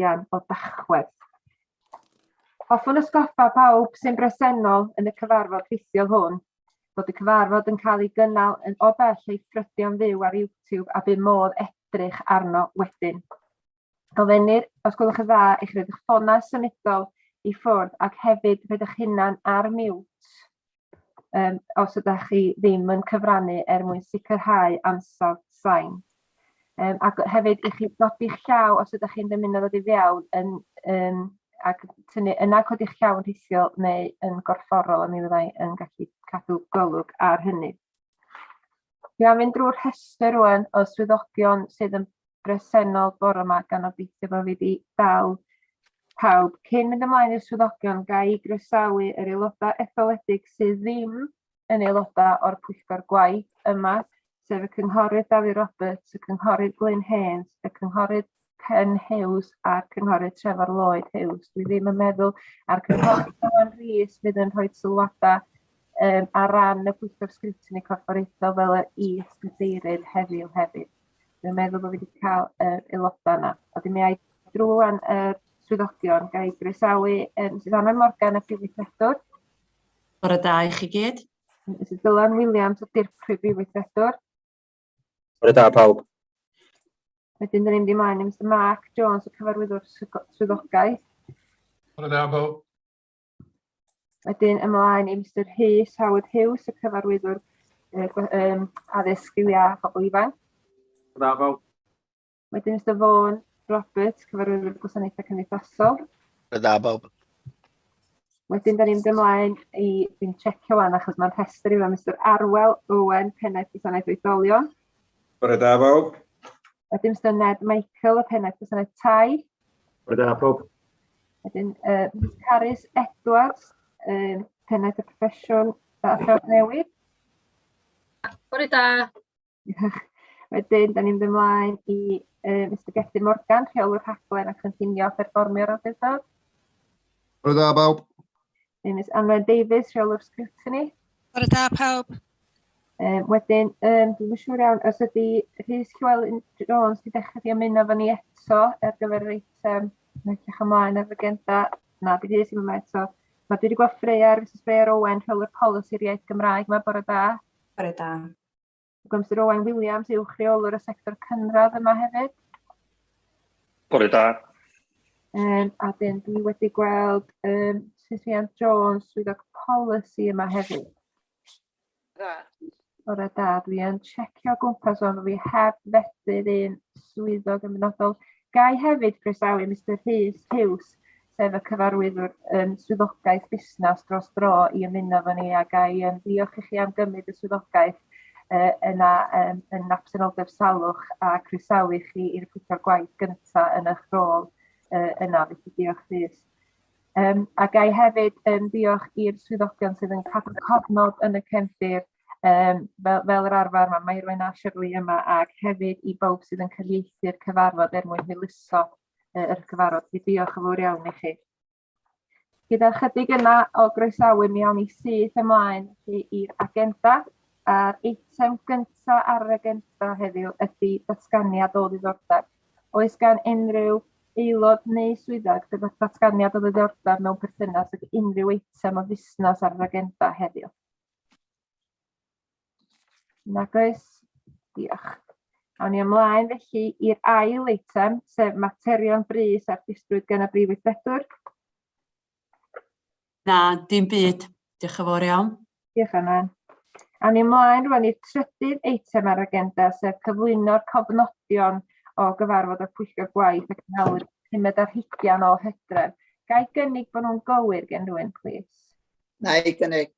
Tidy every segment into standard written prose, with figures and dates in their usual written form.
hugain o Dachwedd. Hoffwn atgoffa pawb sy'n bresennol yn y cyfarfod rhithiol hwn bod y cyfarfod yn cael ei gynnal yn o bell ei ffrydio'n fyw ar YouTube a bydd modd edrych arno wedyn. Gofynnir, os gwelwch yn dda, i chi roid eich ffonau symudol i ffwrdd ac hefyd rhoid eich hunan ar mute um, os ydych chi ddim yn cyfrannu er mwyn sicrhau ansawdd sain. Um, ac hefyd i chi godi'ch llaw os ydych chi'n dymuno ddod i fewn yn, um, ac tynnu yna codi'ch llaw yn rhithiol neu yn gorfforol a mi fyddai yn gallu cadw golwg ar hynny. Dwi am fynd drwy'r rhestr rwan o swyddogion sydd yn bresennol bore yma gan obeithio bod fi wedi dal pawb. Cyn mynd ymlaen i'r swyddogion, ga i groesawu yr aelodau etholedig sydd ddim yn aelodau o'r pwyllgor gwaith yma, sef y Cynghorydd Dafydd Roberts, y Cynghorydd Glyn Haynes, y Cynghorydd Ken Hughes a'r Cynghorydd Trefor Lloyd Hughes. Dwi ddim yn meddwl, a'r Cynghorydd Dylan Rees fydd yn rhoi sylwadau um, ar ran y pwyllgor sgriwtini corfforaethol fel yr is-gadeirydd heddiw hefyd. Dwi'n meddwl bod fi wedi cael yr aelodau yna. A dwi'n mi drwy wan yr swyddogion, ga i groesawu um, Mrs Anwen Morgan, y Prif Weithredwr. Bore da i chi gyd. Mrs Dylan Williams, y Dirprwy Brif Weithredwr. Bore da pawb. Wedyn, dyn ni'n mynd ymlaen i Mr Mark Jones, y Cyfarwyddwr Swyddogaeth. Bore da pawb. Wedyn ymlaen i Mister Rhys Howard Huws, y cyfarwyddwr uh, um, addysg sgiliau a phobl ifanc. Bravo. Wedyn Mr Vaughan Roberts, cyfarwyddwr gwasanaethau cymdeithasol. Da bawb. Wedyn, da ni'n mynd ymlaen i, fi'n checio wan achos mae'n rhestr i fe, Mr Arwel Owen, pennaeth gwasanaeth oedolion. Bore da bawb. Wedyn Mr Ned Michael, y pennaeth gwasanaeth tai. Bore da pawb. Wedyn uh, Miss Carys Edwards, uh, pennaeth y proffesiwn a Thrawsnewid. Bore da. Wedyn, da ni'n mynd ymlaen i uh, Mr Gethin Morgan, rheolwr rhaglen a chynllunio perfformio'r awdurdod. Bore da bawb. Miss Anwen Davies, rheolwr scrutiny. Bore da pawb. Um, wedyn, um, dwi'n siŵr iawn, os ydy Rhys Llywelyn Jones wedi dechrau di ymuno fo ni eto ar gyfer yr eitem, mae'n edrych ymlaen ar agenda. Na, di Rhys ddim yma eto. Mae dwi wedi gweld Freya, Mrs Freya Owen, rheolwr polisi'r iaith Gymraeg yma, bore da. Bore da. Gweld Mr Owain Williams, uwch reolwr y sector cynradd yma hefyd. Bore da. Um, a dyn dwi wedi gweld um, Suzanne Jones, swyddog polisi yma hefyd. Da. Bore da, dwi yn checio gwmpas o'n fi heb fethu'r un swyddog yn benodol. Gai hefyd groesawu Mr Rhys Hughes, sef y cyfarwyddwr um, swyddogaeth busnes dros dro i ymuno efo ni a gai um, diolch i chi am gymryd y swyddogaeth uh, yna um, yn absenoldeb salwch a croesawu chi i'r pwyllgor gwaith gyntaf yn eich rôl uh, yna. Felly diolch Rhys. Um, a gai hefyd um, diolch i'r swyddogion sydd yn cadw cofnod yn y cefndir um, fel, fel yr arfer, mae Mairwen a Shirley yma ac hefyd i bawb sydd yn cyfieithu'r cyfarfod er mwyn hwyluso uh, yr cyfarfod. Felly diolch yn fawr iawn i chi. Gyda chydig yna o groesawu mi awn ni syth ymlaen i'r agenda. A'r eitem gyntaf ar yr agenda heddiw ydy datganiad o ddiddordeb. Oes gan unrhyw aelod neu swyddog gyda datganiad o ddiddordeb mewn perthynas ag unrhyw eitem o fusnes ar yr agenda heddiw? Nag oes? Diolch. Awn ni ymlaen felly i'r ail eitem, sef materion brys a'r distrwyd gan y Brif Weithredwr. Na, dim byd. Diolch yn fawr iawn. Diolch, Anna. Awn ni ymlaen rwan i'r trydydd eitem ar agenda, sef cyflwyno'r cofnodion o gyfarfod o'r Pwyllgor Gwaith ac cynhaliwyd pumed ar hugain o Hydref. Ga i gynnig bod nhw'n gywir gen rhywun, plîs? Na i gynnig.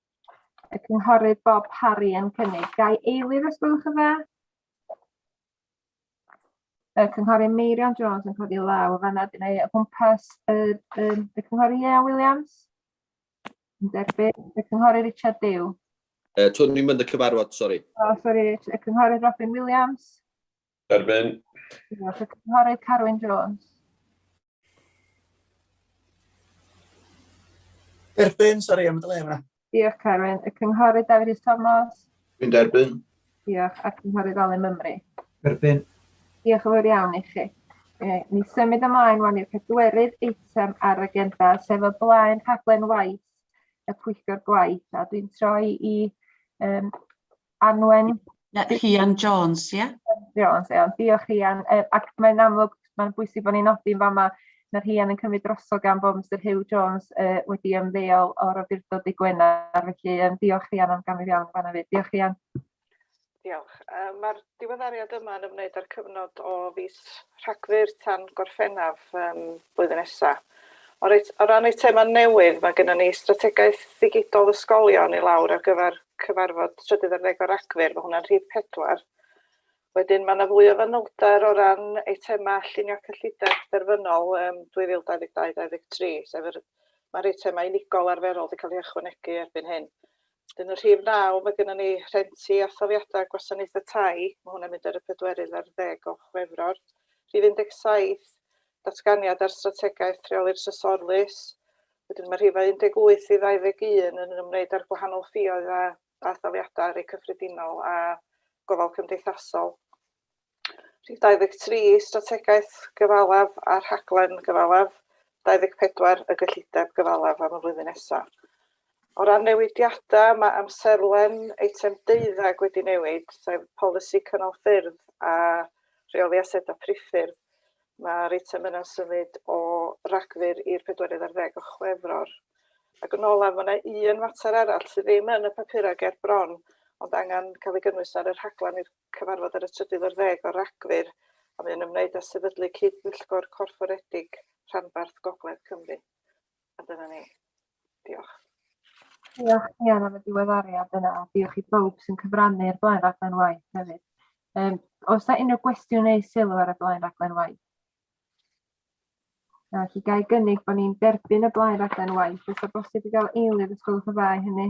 Y Cynghorydd Bob Parry yn cynnig. Ga i eilydd os gwelwch yn dda? Y Cynghorydd Meirion Jones yn codi law yn fanna. Dyna i o gwmpas y, y, y Cynghorydd Ieuan Williams. Yn derbyn. Y Cynghorydd Richard Dew. Uh, Twn i'n mynd y cyfarfod, sori. O, oh, sori, y Cynghorydd Robin Williams. Derbyn. Diolch. Y Cynghorydd Carwyn Jones. Derbyn, sori am y delay yma. Diolch, Carwyn. Y Cynghorydd David Rhys Thomas. Dwi'n derbyn. Diolch. A'r Cynghorydd Alun Mymru. Derbyn. Diolch yn fawr iawn i chi. Ie, ni symud ymlaen wan i'r pedwerydd eitem ar yr agenda, sef y blaen rhaglen waith y pwyllgor gwaith, a dwi'n troi i Anwen. Na, Rhian Jones, ie? Jones, iawn. Diolch Rhian. Ac mae'n amlwg, mae'n bwysig bod ni'n nodi yn fama, mae Rhian yn cymryd drosodd gan bod Mr Huw Jones wedi ymddeol o'r awdurdod dydd Gwener, felly diolch Rhian am gamu fewn fan'na 'fyd. Diolch Rhian. Diolch. Mae'r diweddariad yma yn ymwneud â'r cyfnod o fis Rhagfyr tan Gorffennaf blwyddyn nesa. O reit, o ran eitemau newydd, mae gennym ni strategaeth ddigidol ysgolion i lawr ar gyfer cyfarfod trydydd ar ddeg o Ragfyr, mae hwnna'n rhif 4. Wedyn mae yna fwy o fanylder o ran eitemau llunio cyllideb derfynol 2022-2023, sef yr, mae'r eitemau unigol arferol wedi cael eu hychwanegu erbyn hyn. Wedyn y rhif 9, mae gennym ni rhenti a thaliadau gwasanaethau tai, mae hwnna'n mynd ar y pedwerydd ar ddeg o Chwefror. Rhif 17, datganiad ar strategaeth rheoli'r trysorlys. Wedyn mae rhifau 18 i 21 yn ymwneud â'r gwahanol ffioedd a, a thaliadau rei cyffredinol a gofal cymdeithasol. Rhif 23, strategaeth gyfalaf a rhaglen gyfalaf. 24, y gyllideb gyfalaf am y flwyddyn nesaf. O ran newidiadau, mae amserlen eitem 12 wedi newid, sef polisi cynnal ffyrdd a rheoli asedau priffyrdd. Mae'r eitem yna'n symud o Ragfyr i'r pedwerydd ar ddeg o Chwefror. Ac yn olaf, mae yna un mater arall sydd ddim yn y papurau ger bron, ond angen cael ei gynnwys ar y rhaglen i'r cyfarfod ar y trydydd ar ddeg o Ragfyr, a mae'n ymwneud â sefydlu cyd-bwyllgor corfforedig rhanbarth Gogledd Cymru. A dyna ni. Diolch. Diolch Ian am y diweddariad yna, a diolch i bawb sy'n cyfrannu i'r blaen raglen waith hefyd. Oes 'na unrhyw gwestiwn neu sylw ar y blaen raglen waith? Na, felly ga i gynnig bod ni'n derbyn y blaen raglen waith. Oes 'na bosib i gael eilydd os gwelwch yn dda i hynny?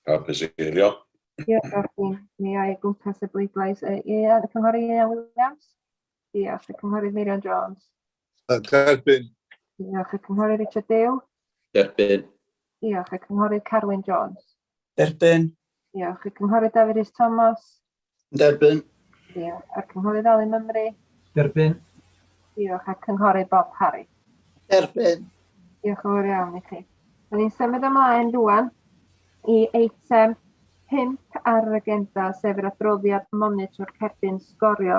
Hapus i eilio. Diolch, Arfyn. Mi ai o gwmpas y bleidlais. Ie, y cynghorydd Ieuan Williams? Diolch. Y cynghorydd Meirion Jones? Derbyn. Diolch. Y cynghorydd Richard Dew? Derbyn. Diolch. Y cynghorydd Carwyn Jones? Derbyn. Diolch. Y cynghorydd Dafydd Rhys Thomas? Derbyn. Diolch. A'r cynghorydd Alun Mymru? Derbyn. Diolch. A'r cynghorydd Bob Parry? Derbyn. Diolch yn fawr iawn i chi. Da ni'n symud ymlaen rwan i eitem 5 ar yr agenda, sef yr adroddiad monitro'r cerdyn sgorio.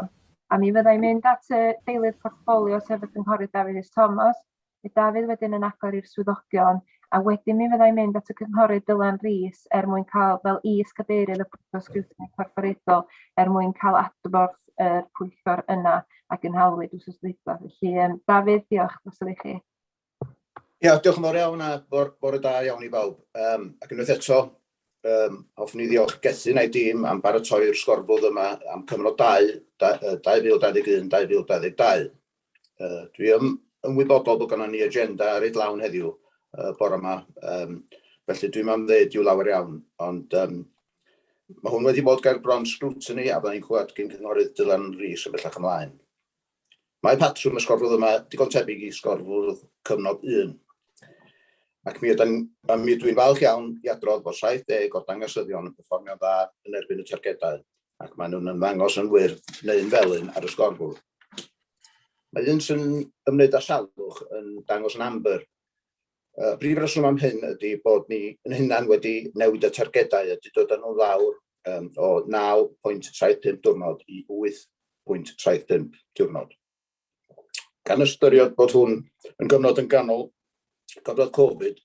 A mi fyddai'n mynd at y deilydd portffolio, sef y cynghorydd Dafydd Rhys Thomas. Bydd Dafydd wedyn yn agor i'r swyddogion, a wedyn mi fyddai'n mynd at y cynghorydd Dylan Rees er mwyn cael, fel is-gadeirydd y Pwyllgor Sgriwtini Corfforaethol, er mwyn cael adborth yr pwyllgor yna a gynhaliwyd wsos dwytha. Felly, Dafydd, diolch drosodd i chi. Ia, diolch yn fawr iawn a bore da iawn i bawb. Ac unwaith eto, hoffwn i ddiolch Gethin a'i dîm am baratoi'r sgorfwrdd yma am cyfnod 2, 2021-2022. Dwi yn ymwybodol bod gennym ni agenda reit lawn heddiw bore yma, felly dwi'm am ddeud i'w lawer iawn, ond mae hwn wedi bod ger bron scrutiny a fydda i'n clywed gyn cynghorydd Dylan Rees yn bellach ymlaen. Mae patrwm y sgorfwrdd yma digon tebyg i sgorfwrdd cyfnod 1. Ac mi ydan, a mi ydw i'n falch iawn i adrodd bod 70 o'r dangosyddion yn perfformio'n dda yn erbyn y targedau, ac maen nhw'n ymddangos yn wyrdd neu'n felyn ar y sgorfwrdd. Mae un sy'n ymwneud â salwch yn dangos yn amber. Y brif reswm am hyn ydy bod ni yn hunan wedi newid y targedau a 'di dod â nhw lawr o 9.75 diwrnod i 8.75 diwrnod. Gan ystyried bod hwn yn gyfnod yn ganol cyfnod Covid,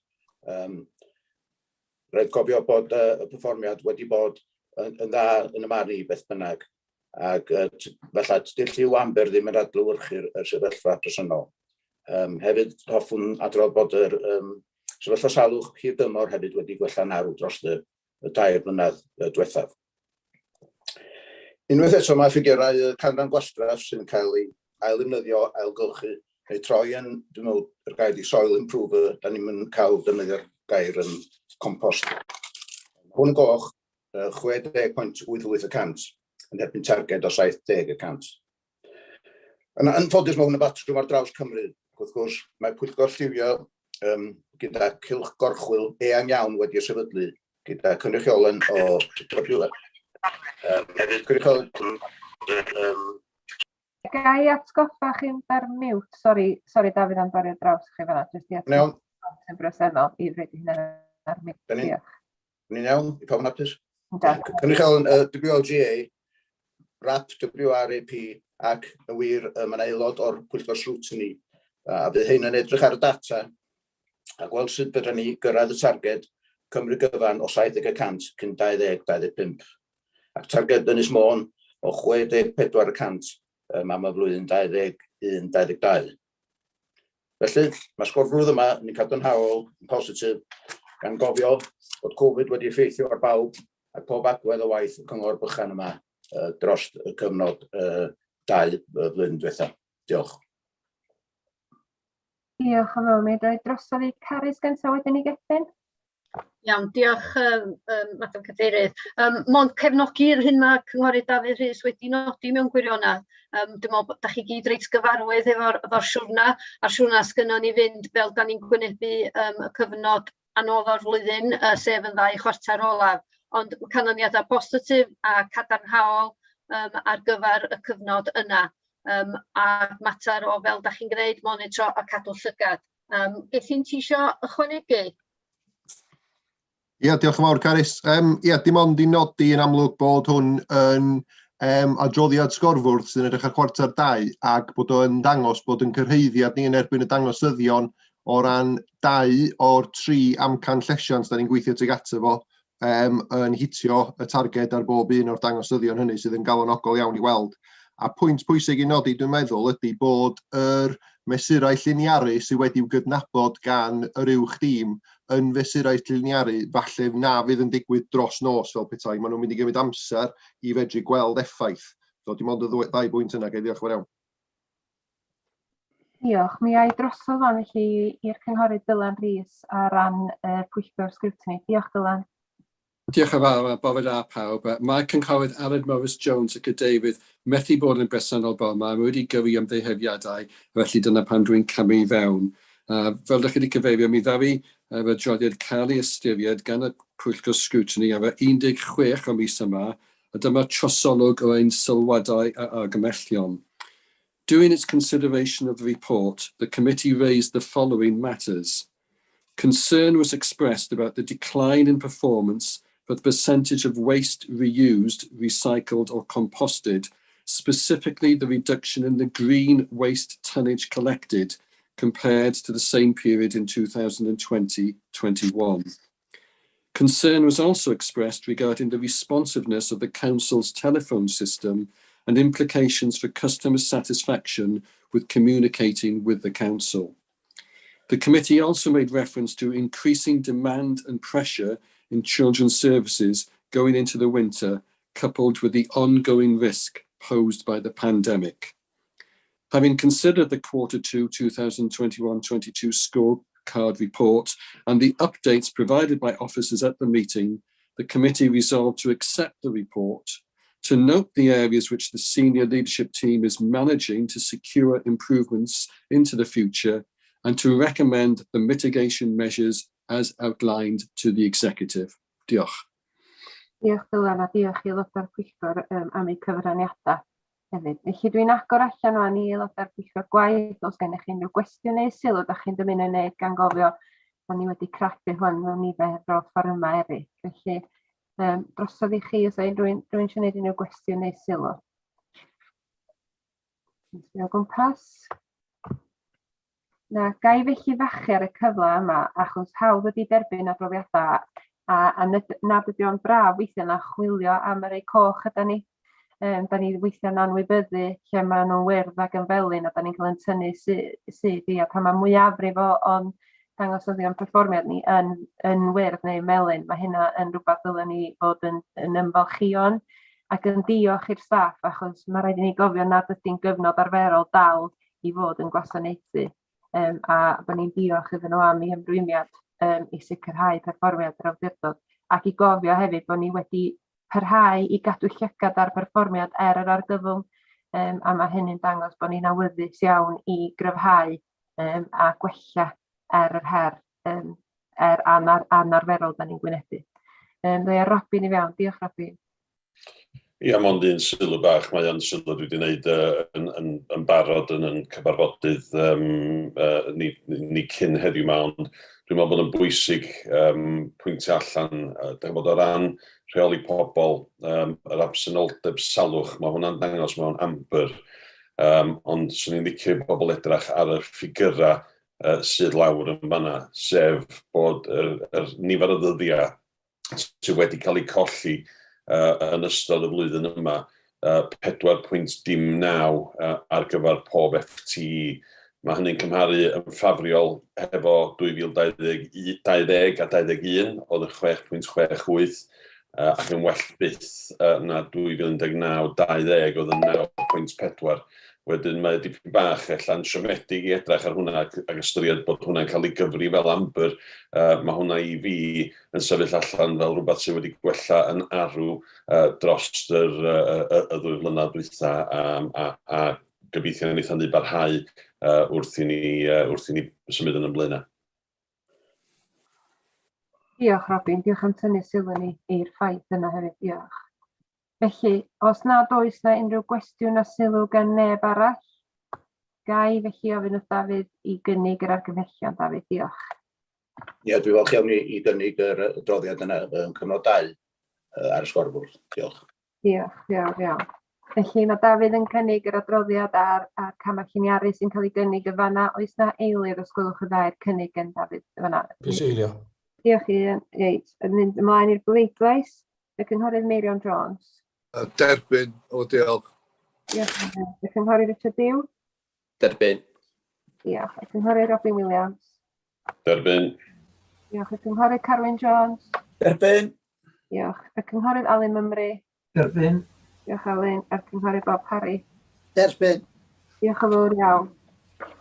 rhaid cofio bod y perfformiad wedi bod yn dda yn y marn i beth bynnag, ac falle dydy'r lliw amber ddim yn adlewyrchu'r sefyllfa presennol. Hefyd, hoffwn adrodd bod yr sefyllfa salwch hir dymor hefyd wedi gwella'n arw dros y 3 blynedd diwethaf. Unwaith eto, mae ffigurau y canran gwastraff sy'n cael ei ail-ddefnyddio, ailgylchu, neu troi yn, dwi'n meddwl, yr gair di soil improver, da ni'n mynd cael defnyddio'r gair yn compost. Hwn yn goch, 60.88% yn erbyn targed o 70%. Yn anffodus, mae hwn yn batrwm ar draws Cymru. Ac wrth gwrs, mae pwyllgor lliwio gyda cylch gorchwyl eang iawn wedi ei sefydlu gyda cynrychiolen o hefyd cynrychiolen. Ga i atgoffa chi ar mute? Sori, sori Dafydd am dorri ar draws chi fan'na, jyst i Iawn. atgoffa sy'n bresennol i roid eu hunain ar mute. Diolch. Ni'n iawn? I pawb yn hapus? Yndan. Cynrychiol yn WLGA, RAP, WRAP ac yn wir uh, mae'n aelod o'r pwyllgor scrutiny a bydd hyn yn edrych ar y data a gweld sut fedrwn ni gyrraedd y targed Cymru gyfan o 70 y cant cyn 2025 ac targed Ynys Môn o 64 y cant um, am y flwyddyn 21-22. Felly, mae sgorfrwdd yma yn cadarnhaol, yn positif, gan gofio bod Covid wedi effeithio ar bawb ac pob agwedd o waith y cyngor bychan yma uh, dros y cyfnod uh, dau flwyddyn diwetha. Diolch. Diolch yn fawr. Mi ddoi drosodd i Carys gyntaf wedyn i Gethin. Iawn, diolch Madam Cadeirydd. Mond cefnogi'r hyn mae Cynghorydd Dafydd Rhys wedi nodi mewn gwirionedd. Dwi'n meddwl bod da chi gyd reit gyfarwydd efo'r efo siwrna, a'r siwrna sgynnon ni fynd fel da ni'n gwynebu y cyfnod anodd o'r flwyddyn, sef yn ddau chwarter olaf. Ond canlyniadau positif a cadarnhaol ar gyfer y cyfnod yna. A mater o fel da chi'n gwneud, monitro a cadw llygad. Gethin, ti isio ychwanegu? Ia, diolch yn fawr, Carys. Ia, dim ond i nodi yn amlwg bod hwn yn adroddiad sgorfwrdd sydd yn edrych ar chwarter dau ac bod o'n dangos bod yn cyrhaeddiad ni yn erbyn y dangosyddion o ran dau o'r tri amcan llesiant da ni'n gweithio tuag ato fo yn hitio y targed ar bob un o'r dangosyddion hynny sydd yn galonogol iawn i weld. A pwynt pwysig i nodi, dwi'n meddwl, ydy bod yr mesurau lliniaru sydd wedi'w gydnabod gan yr uwch dîm yn fesurau lliniaru falle na fydd yn digwydd dros nos fel petai. Maen nhw'n mynd i gymryd amser i fedru gweld effaith. So dim ond y ddau bwynt yna, ga i ddiolch yn fawr iawn. Diolch. Mi ai drosodd wan felly i'r Cynghorydd Dylan Rees ar ran y Pwyllgor Sgriwtini. Diolch Dylan. Diolch yn fawr a bore da pawb. Mae Cynghorydd Aled Morris Jones y Cadeirydd methu bod yn bresennol bore 'ma, mae wedi gyrru ymddiheuriadau, felly dyna pam dwi'n camu i fewn. Fel dych chi wedi cyfeirio, mi ddaru yr adroddiad cael ei ystyried gan y Pwyllgor Sgriwtini ar y 16 o mis yma, a dyma trosolwg o ein sylwadau a argymhellion. During its consideration of the report, the committee raised the following matters. Concern was expressed about the decline in performance for the percentage of waste reused, recycled or composted, specifically the reduction in the green waste tonnage collected compared to the same period in 2020-21. Concern was also expressed regarding the responsiveness of the council's telephone system and implications for customer satisfaction with communicating with the council. The committee also made reference to increasing demand and pressure in children's services going into the winter, coupled with the ongoing risk posed by the pandemic. Having considered the quarter 2 2021-22 scorecard report and the updates provided by officers at the meeting, the committee resolved to accept the report, to note the areas which the senior leadership team is managing to secure improvements into the future, and to recommend the mitigation measures as outlined to the executive. Diolch. Diolch Dylan a diolch i aelodau'r pwyllgor am eu cyfraniadau hefyd. Felly dwi'n agor allan wan i aelodau'r pwyllgor gwaith os gennych chi unrhyw gwestiwn neu sylw da chi'n dymuno wneud, gan gofio bod ni wedi craffu hwn mewn nifer o fforymau eraill. Felly drosodd i chi os oes rhywun eisiau gwneud unrhyw gwestiwn neu sylw. Sbio o gwmpas. Na, ga i felly fachu ar y cyfle yma, achos hawdd ydi derbyn adroddiadau a nad ydi o'n braf weithiau na chwilio am y rei coch yda ni. Da ni weithiau'n anwybyddu lle maen nhw'n wyrdd ac yn felyn a da ni'n cael ein tynnu syth i, a pan mae mwyafrif o'n dangosyddion perfformiad ni yn wyrdd neu melyn, mae hynna yn rhywbeth ddylen ni fod yn ymfalchïo'n ac yn diolch i'r staff, achos mae rhaid i ni gofio nad ydy'n gyfnod arferol dal i fod yn gwasanaethu, a bod ni'n diolch iddyn nhw am eu hymrwymiad i sicrhau perfformiad yr awdurdod, ac i gofio hefyd bod ni wedi parhau i gadw llygad ar perfformiad er yr argyfwng, a mae hynny'n dangos bod ni'n awyddus iawn i gryfhau a gwella er yr her er anarferol da ni'n gwynebu. Ddoi ar Robin i fewn. Diolch, Robin. Ia, mond un sylw bach, mae o'n sylw dwi wedi gwneud yn barod yn yn cyfarfodydd ni cyn heddiw 'ma, ond dwi'n meddwl bod yn bwysig pwyntio allan, dych chi'n bod o ran rheoli pobl, yr absenoldeb salwch, mae hwnna'n dangos mewn amber, ond 'swn i'n licio i bobl edrych ar y ffigyrau sydd lawr yn fanna, sef bod yr nifer o ddyddiau sydd wedi cael eu colli yn ystod y flwyddyn yma, 4.09 ar gyfer pob FTE. Mae hynny'n cymharu yn ffafriol hefo 2020 a 21, oedd yn 6.68, ac yn well byth na 2019-20, oedd yn 9.4. Wedyn mae dipyn bach ella'n siomedig i edrych ar hwnna ac ystyried bod hwnna'n cael ei gyfri fel amber. Mae hwnna i fi yn sefyll allan fel rhywbeth sydd wedi gwella yn arw dros y 2 flynedd dwytha a gobeithio wneith hynny barhau wrth i ni symud yn y blaenau. Diolch, Robin, diolch am tynnu sylw ni i'r ffaith yna hefyd, diolch. Felly, os nad oes na unrhyw gwestiwn na sylw gan neb arall, ga i felly ofyn wrth Dafydd i gynnig yr argymhellion. Dafydd, diolch. Ie, dwi'n falch iawn i gynnig yr adroddiad yna yn cyfnod 2 ar y sgorfwrdd. Diolch. Diolch, diolch iawn. Felly mae Dafydd yn cynnig yr adroddiad a'r camau lliniaru sy'n cael ei gynnig y fanna. Oes na eilydd, os gwelwch yn dda, i'r cynnig gan Dafydd y fanna? Dwi'n eilio. Diolch i. Reit, yn mynd ymlaen i'r bleidlais. Y Cynghorydd Meirion Jones. Derbyn, o diolch. Diolch. Y Cynghorydd Richard Dew. Derbyn. Diolch. Y Cynghorydd Robin Williams. Derbyn. Diolch. Y Cynghorydd Carwyn Jones. Derbyn. Diolch. Y Cynghorydd Alun Mymru. Derbyn. Diolch, Alun. A'r Cynghorydd Bob Parry. Derbyn. Diolch yn fawr iawn.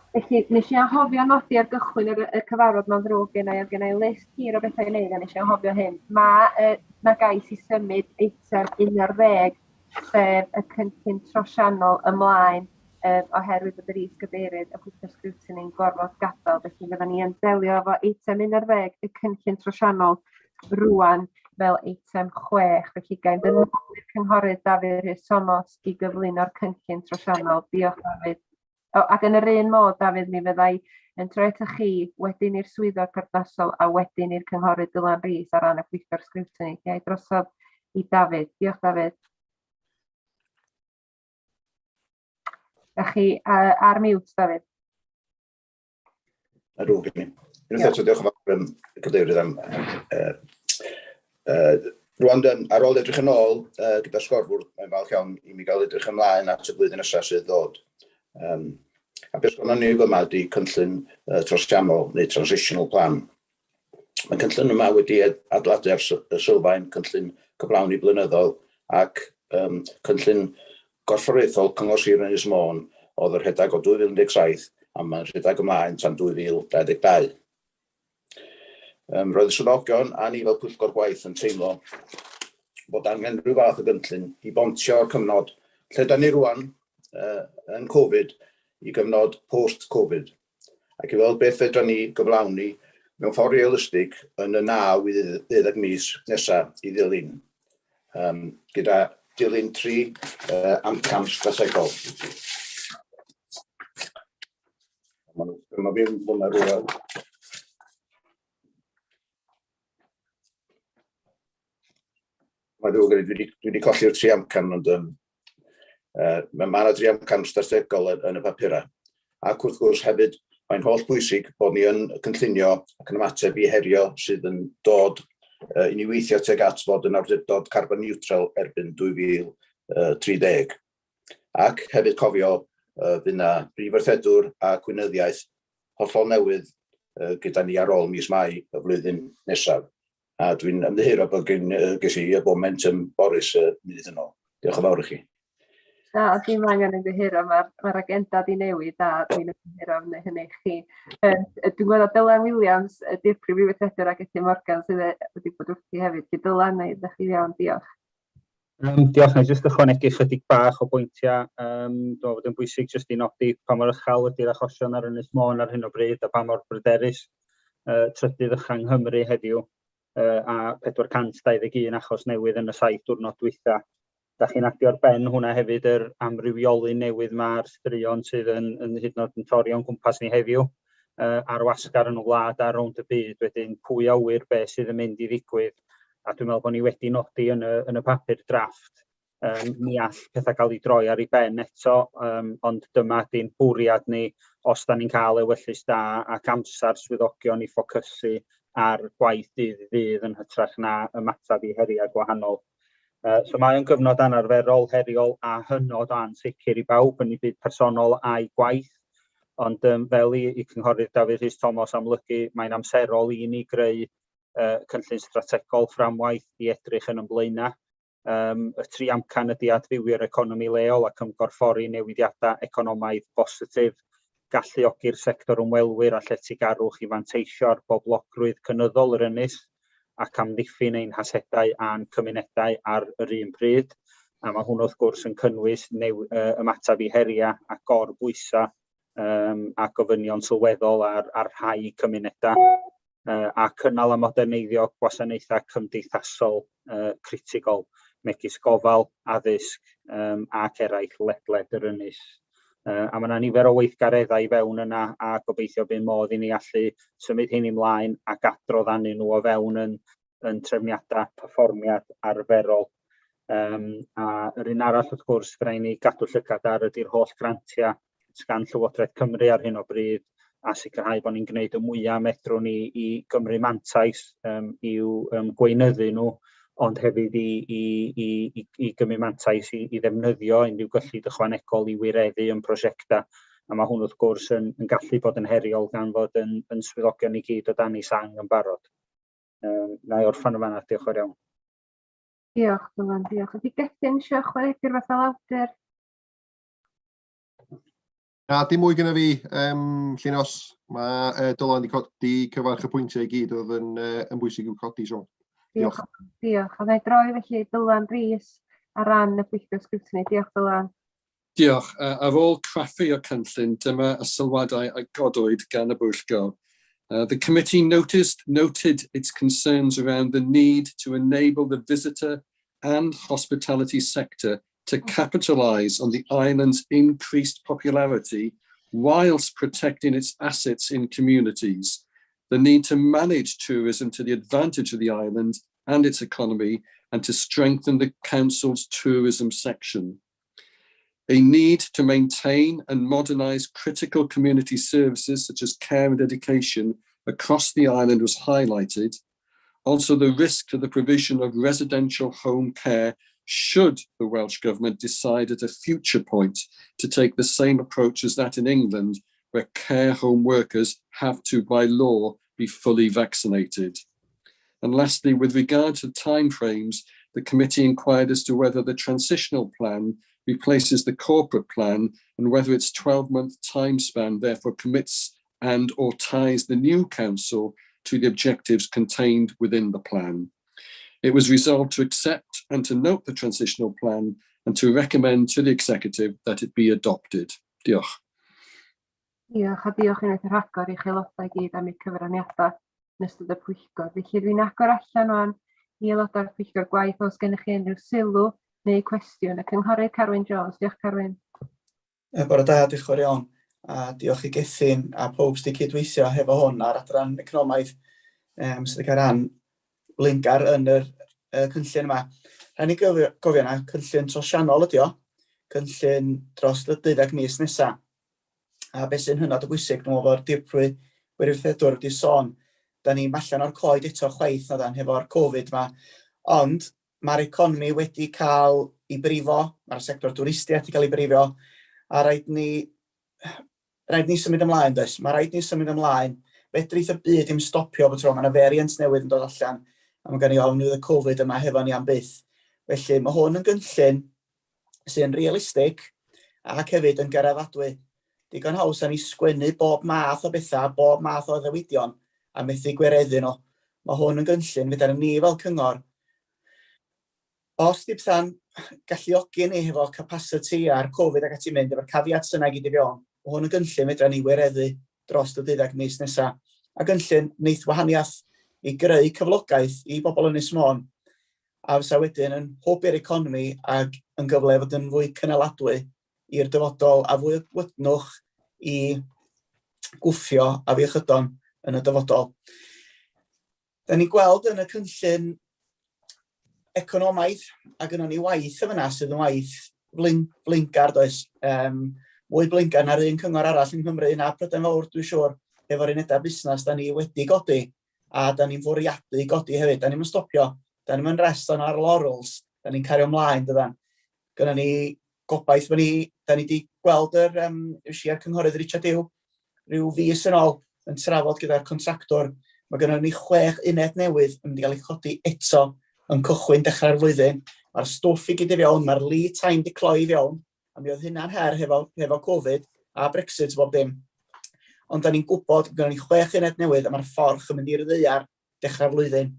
Felly, nes i anghofio nodi ar gychwyn y cyfarfod, mae'n ddrwg gen i, oedd gen i list hir o bethau i wneud a nes i anghofio hyn. Mae gais i symud eitem 11, sef y cynllun trosiannol, ymlaen, oherwydd bod yr is-gadeirydd y pwyllgor sgriwtini'n gorfod gadael. Felly fydden ni yn delio efo eitem 11, y cynllun trosiannol, rwan fel eitem 6. Felly ga i fynd yn ôl i'r Cynghorydd Dafydd Rhys Thomas i gyflwyno'r cynllun trosiannol. Diolch, Dafydd. O, ac yn yr un modd, Dafydd, mi fyddai yn troi atoch chi, wedyn i'r swyddog perthnasol a wedyn i'r Cynghorydd Dylan Rees ar ran y pwyllgor sgriwtini. Ga i drosodd i Dafydd. Diolch, Dafydd. Da chi ar mute, Dafydd. Na drwg gen i. Unwaith eto, diolch yn fawr, Cadeirydd, am rwan, ar ôl edrych yn ôl gyda'r sgorfwrdd, mae'n falch iawn i mi gael edrych ymlaen at y blwyddyn nesaf sydd ddod. A beth sgynnon ni fyma ydy cynllun trosiannol neu transitional plan. Mae cynllun yma wedi adeiladu ar y sylfaen cynllun cyflawni blynyddol ac cynllun gorfforaethol Cyngor Sir Ynys Môn oedd y rhedeg o 2017 a mae'n rhedeg ymlaen tan 2022. Roedd y swyddogion a ni fel pwyllgor gwaith yn teimlo bod angen rhyw fath o gynllun i bontio'r cyfnod lle da ni rwan yn Covid i gyfnod post-Covid ac i weld beth fedra ni gyflawni mewn ffordd realistig yn y 9 i 12 mis nesaf i ddilyn, gyda dilyn tri amcan strategol. Mae fi'n hwnna rhywle. Mae'n ddrwg gen i, dwi wedi colli'r tri amcan, ond mae yna dri amcan strategol yn y papurau. Ac wrth gwrs hefyd, mae'n holl bwysig bod ni yn cynllunio ac yn ymateb i herio sydd yn dod i ni weithio tuag at fod yn awdurdod carbon neutral erbyn 2030. Ac hefyd cofio fydd yna brif weithredwr a gweinyddiaeth hollol newydd gyda ni ar ôl mis Mai y flwyddyn nesaf. A dwi'n ymddiheuro bod gen ges i y foment yn Boris munud yn ôl. Diolch yn fawr i chi. Na, dim angen ymddiheuro, mae'r agenda di newid a dwi'n ymddiheuro am hynny i chi. Dwi'n gweld Dylan Williams, y dirprwy brif weithredwr, ac Gethin Morgan sydd wedi bod wrthi hefyd. Felly Dylan, neu ddech chi iawn, diolch. Diolch, na i jyst ychwanegu chydig bach o bwyntiau. Dwi'n meddwl bod yn bwysig jyst i nodi pa mor uchel ydy'r achosion ar Ynys Môn ar hyn o bryd a pa mor bryderus, trydydd ucha yng Nghymru heddiw a 421 achos newydd yn y 7 diwrnod dwytha. Da chi'n adio ar ben hwnna hefyd yr amrywiolyn newydd mae'r straeon sydd yn, yn hyd yn oed yn torri o'n gwmpas ni heddiw, ar wasgar yn y wlad a rownd y byd, wedyn pwy a ŵyr beth sydd yn mynd i ddigwydd. A dwi'n meddwl bod ni wedi nodi yn y, yn y papur drafft, mi all pethau gael ei droi ar ei ben eto, ond dyma di'n bwriad ni os da ni'n cael ewyllys da ac amser swyddogion i ffocysu ar gwaith dydd i ddydd yn hytrach na ymateb i heriau gwahanol. So mae o'n gyfnod anarferol, heriol a hynod o ansicr i bawb yn ei byd personol a'i gwaith, ond fel i Cynghorydd Dafydd Rhys Thomas amlygu, mae'n amserol i ni greu cynllun strategol fframwaith i edrych yn ymlaenau. Y tri amcan ydy adfywio'r economi leol ac ymgorffori newidiadau economaidd bositif, galluogi'r sector ymwelwyr a lletygarwch i fanteisio ar boblogrwydd cynyddol yr ynys, ac amddiffyn ein hasedau a'n cymunedau ar yr un pryd. A mae hwn wrth gwrs yn cynnwys ymateb i heriau a gorbwysau a gofynion sylweddol ar rhai cymunedau, a cynnal a moderneiddio gwasanaethau cymdeithasol critigol, megis gofal, addysg ac eraill ledled yr ynys. A mae yna nifer o weithgareddau i fewn yna a gobeithio bydd modd i ni allu symud hyn ymlaen ac adrodd arnyn nhw o fewn yn trefniadau perfformiad arferol. A yr un arall wrth gwrs, fe rhaid ni gadw llygad ar ydy'r holl grantiau sgan Llywodraeth Cymru ar hyn o bryd a sicrhau bod ni'n gwneud y mwyaf medrwn ni i gymryd mantais i'w gweinyddu nhw, ond hefyd i gymryd mantais i ddefnyddio unrhyw gyllid ychwanegol i wireddu yn prosiectau. A mae hwn wrth gwrs yn gallu bod yn heriol gan fod yn swyddogion i gyd o dan ei sang yn barod. Na i orffen yn fanna, diolch yn fawr iawn. Diolch, Dylan, diolch. Ydy Gethin eisiau ychwanegu rhywbeth fel awdur? Na, dim mwy gyda fi, Llinos. Mae Dylan wedi codi cyfarch y pwyntiau i gyd oedd yn bwysig i'w codi, so. Diolch. Diolch. A na i droi felly Dylan Rees ar ran y Pwyllgor Sgriwtini. Diolch, Dylan. Diolch. Ar ôl craffu o'r cynllun, dyma y sylwadau a godwyd gan y bwyllgor. The committee noted its concerns around the need to enable the visitor and hospitality sector to capitalise on the island's increased popularity whilst protecting its assets in communities, the need to manage tourism to the advantage of the island and its economy, and to strengthen the council's tourism section. A need to maintain and modernise critical community services such as care and education across the island was highlighted. Also, the risk to the provision of residential home care should the Welsh Government decide at a future point to take the same approach as that in England, where care home workers have to, by law, be fully vaccinated. And lastly, with regard to timeframes, the committee inquired as to whether the transitional plan replaces the corporate plan and whether its 12-month time span therefore commits and or ties the new council to the objectives contained within the plan. It was resolved to accept and to note the transitional plan and to recommend to the executive that it be adopted. Diolch. Diolch a diolch unwaith yn rhagor i'ch aelodau gyd am eu cyfraniadau yn ystod y pwyllgor. Felly dwi'n agor allan rwan i aelodau'r pwyllgor gwaith os gennych chi unrhyw sylw neu cwestiwn. Y Cynghorydd Carwyn Jones. Diolch, Carwyn. Bore da, diolch yn fawr iawn. A diolch i Gethin a pob sydd wedi cydweithio hefo hwn a'r adran economaidd sydd wedi cael rhan flaengar yn yr cynllun yma. Rhaid ni gofio na cynllun trosiannol ydi o, cynllun dros y 12 mis nesaf. A beth sy'n hynod o bwysig, dwi'n meddwl fo'r dirprwy wirfoddolwr wedi sôn, da ni'n allan o'r coed eto chwaith na dan hefo'r Covid yma, ond mae'r economi wedi cael ei brifo, mae'r sector twristiaeth wedi cael ei brifo, a rhaid ni symud ymlaen, does? Mae rhaid ni symud ymlaen. Fedrith y byd ddim stopio bod tro, mae yna variant newydd yn dod allan, a mae gen i ofn fydd y Covid yma hefo ni am byth. Felly mae hwn yn gynllun sy'n realistig ac hefyd yn gyraeddadwy. Digon haws ni sgwennu bob math o bethau, bob math o addewidion a methu gwireddu nhw. Mae hwn yn gynllun fedra ni fel cyngor. Os di petha'n galluogi ni hefo capacity a'r Covid ac ati'n mynd, efo'r caveats yna i gyd i fewn, mae hwn yn gynllun fedra ni wireddu dros y 12 mis nesaf. A gynllun wneith wahaniaeth i greu cyflogaeth i bobl Ynys Môn. A fysa wedyn yn hwb i'r economi ac yn gyfle i fod yn fwy cynaladwy i'r dyfodol a fwy o wydnwch i gwffio afiechydon yn y dyfodol. Da ni'n gweld yn y cynllun economaidd, a gynnon ni waith yn fyna sydd yn waith blaengar, does? Mwy blaengar na'r un cyngor arall yng Nghymru na Prydain Fawr, dwi'n siŵr, efo'r unedau busnes da ni wedi godi, a da ni'n fwriadu godi hefyd. Da ni'n stopio, da ni'n rest on our laurels, da ni'n cario ymlaen, dydan. Gynnon ni gobaith bod ni, da ni wedi gweld yr, a'r cynghorydd Richard Hugh rhyw fis yn ôl yn trafod gyda'r contractwr. Mae gennym ni 6 uned newydd yn mynd i gael ei chodi eto yn cychwyn dechrau'r flwyddyn. Mae'r stwff i gyd i fewn, mae'r lead time di cloi i fewn, a mi oedd hynna'n her hefo Covid a Brexit bob dim. Ond da ni'n gwybod, gennym ni 6 uned newydd a mae'r fforch yn mynd i'r ddaear dechrau'r flwyddyn.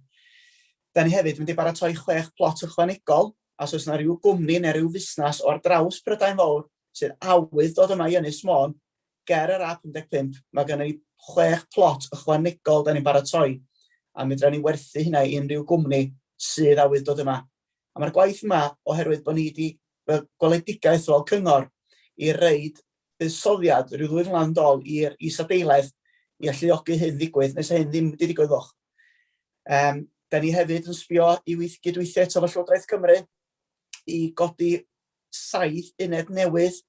Da ni hefyd mynd i baratoi 6 plot ychwanegol, a os oes yna rhyw gwmni neu rhyw fusnes o ar draws Prydain Fawr sydd awydd dod yma i Ynys Môn, ger yr A55, mae gennym ni 6 plot ychwanegol da ni'n baratoi, a medra ni werthu hynna i unrhyw gwmni sydd awydd dod yma. A mae'r gwaith yma, oherwydd bod ni wedi gweledigaeth fel cyngor i reid buddsoddiad rhyw 2 flynedd yn ôl i'r isadeiledd i alluogi hyn ddigwydd, nes hyn ddim wedi digwydd foch. Da ni hefyd yn sbio i gydweithio eto efo Llywodraeth Cymru i godi 7 uned newydd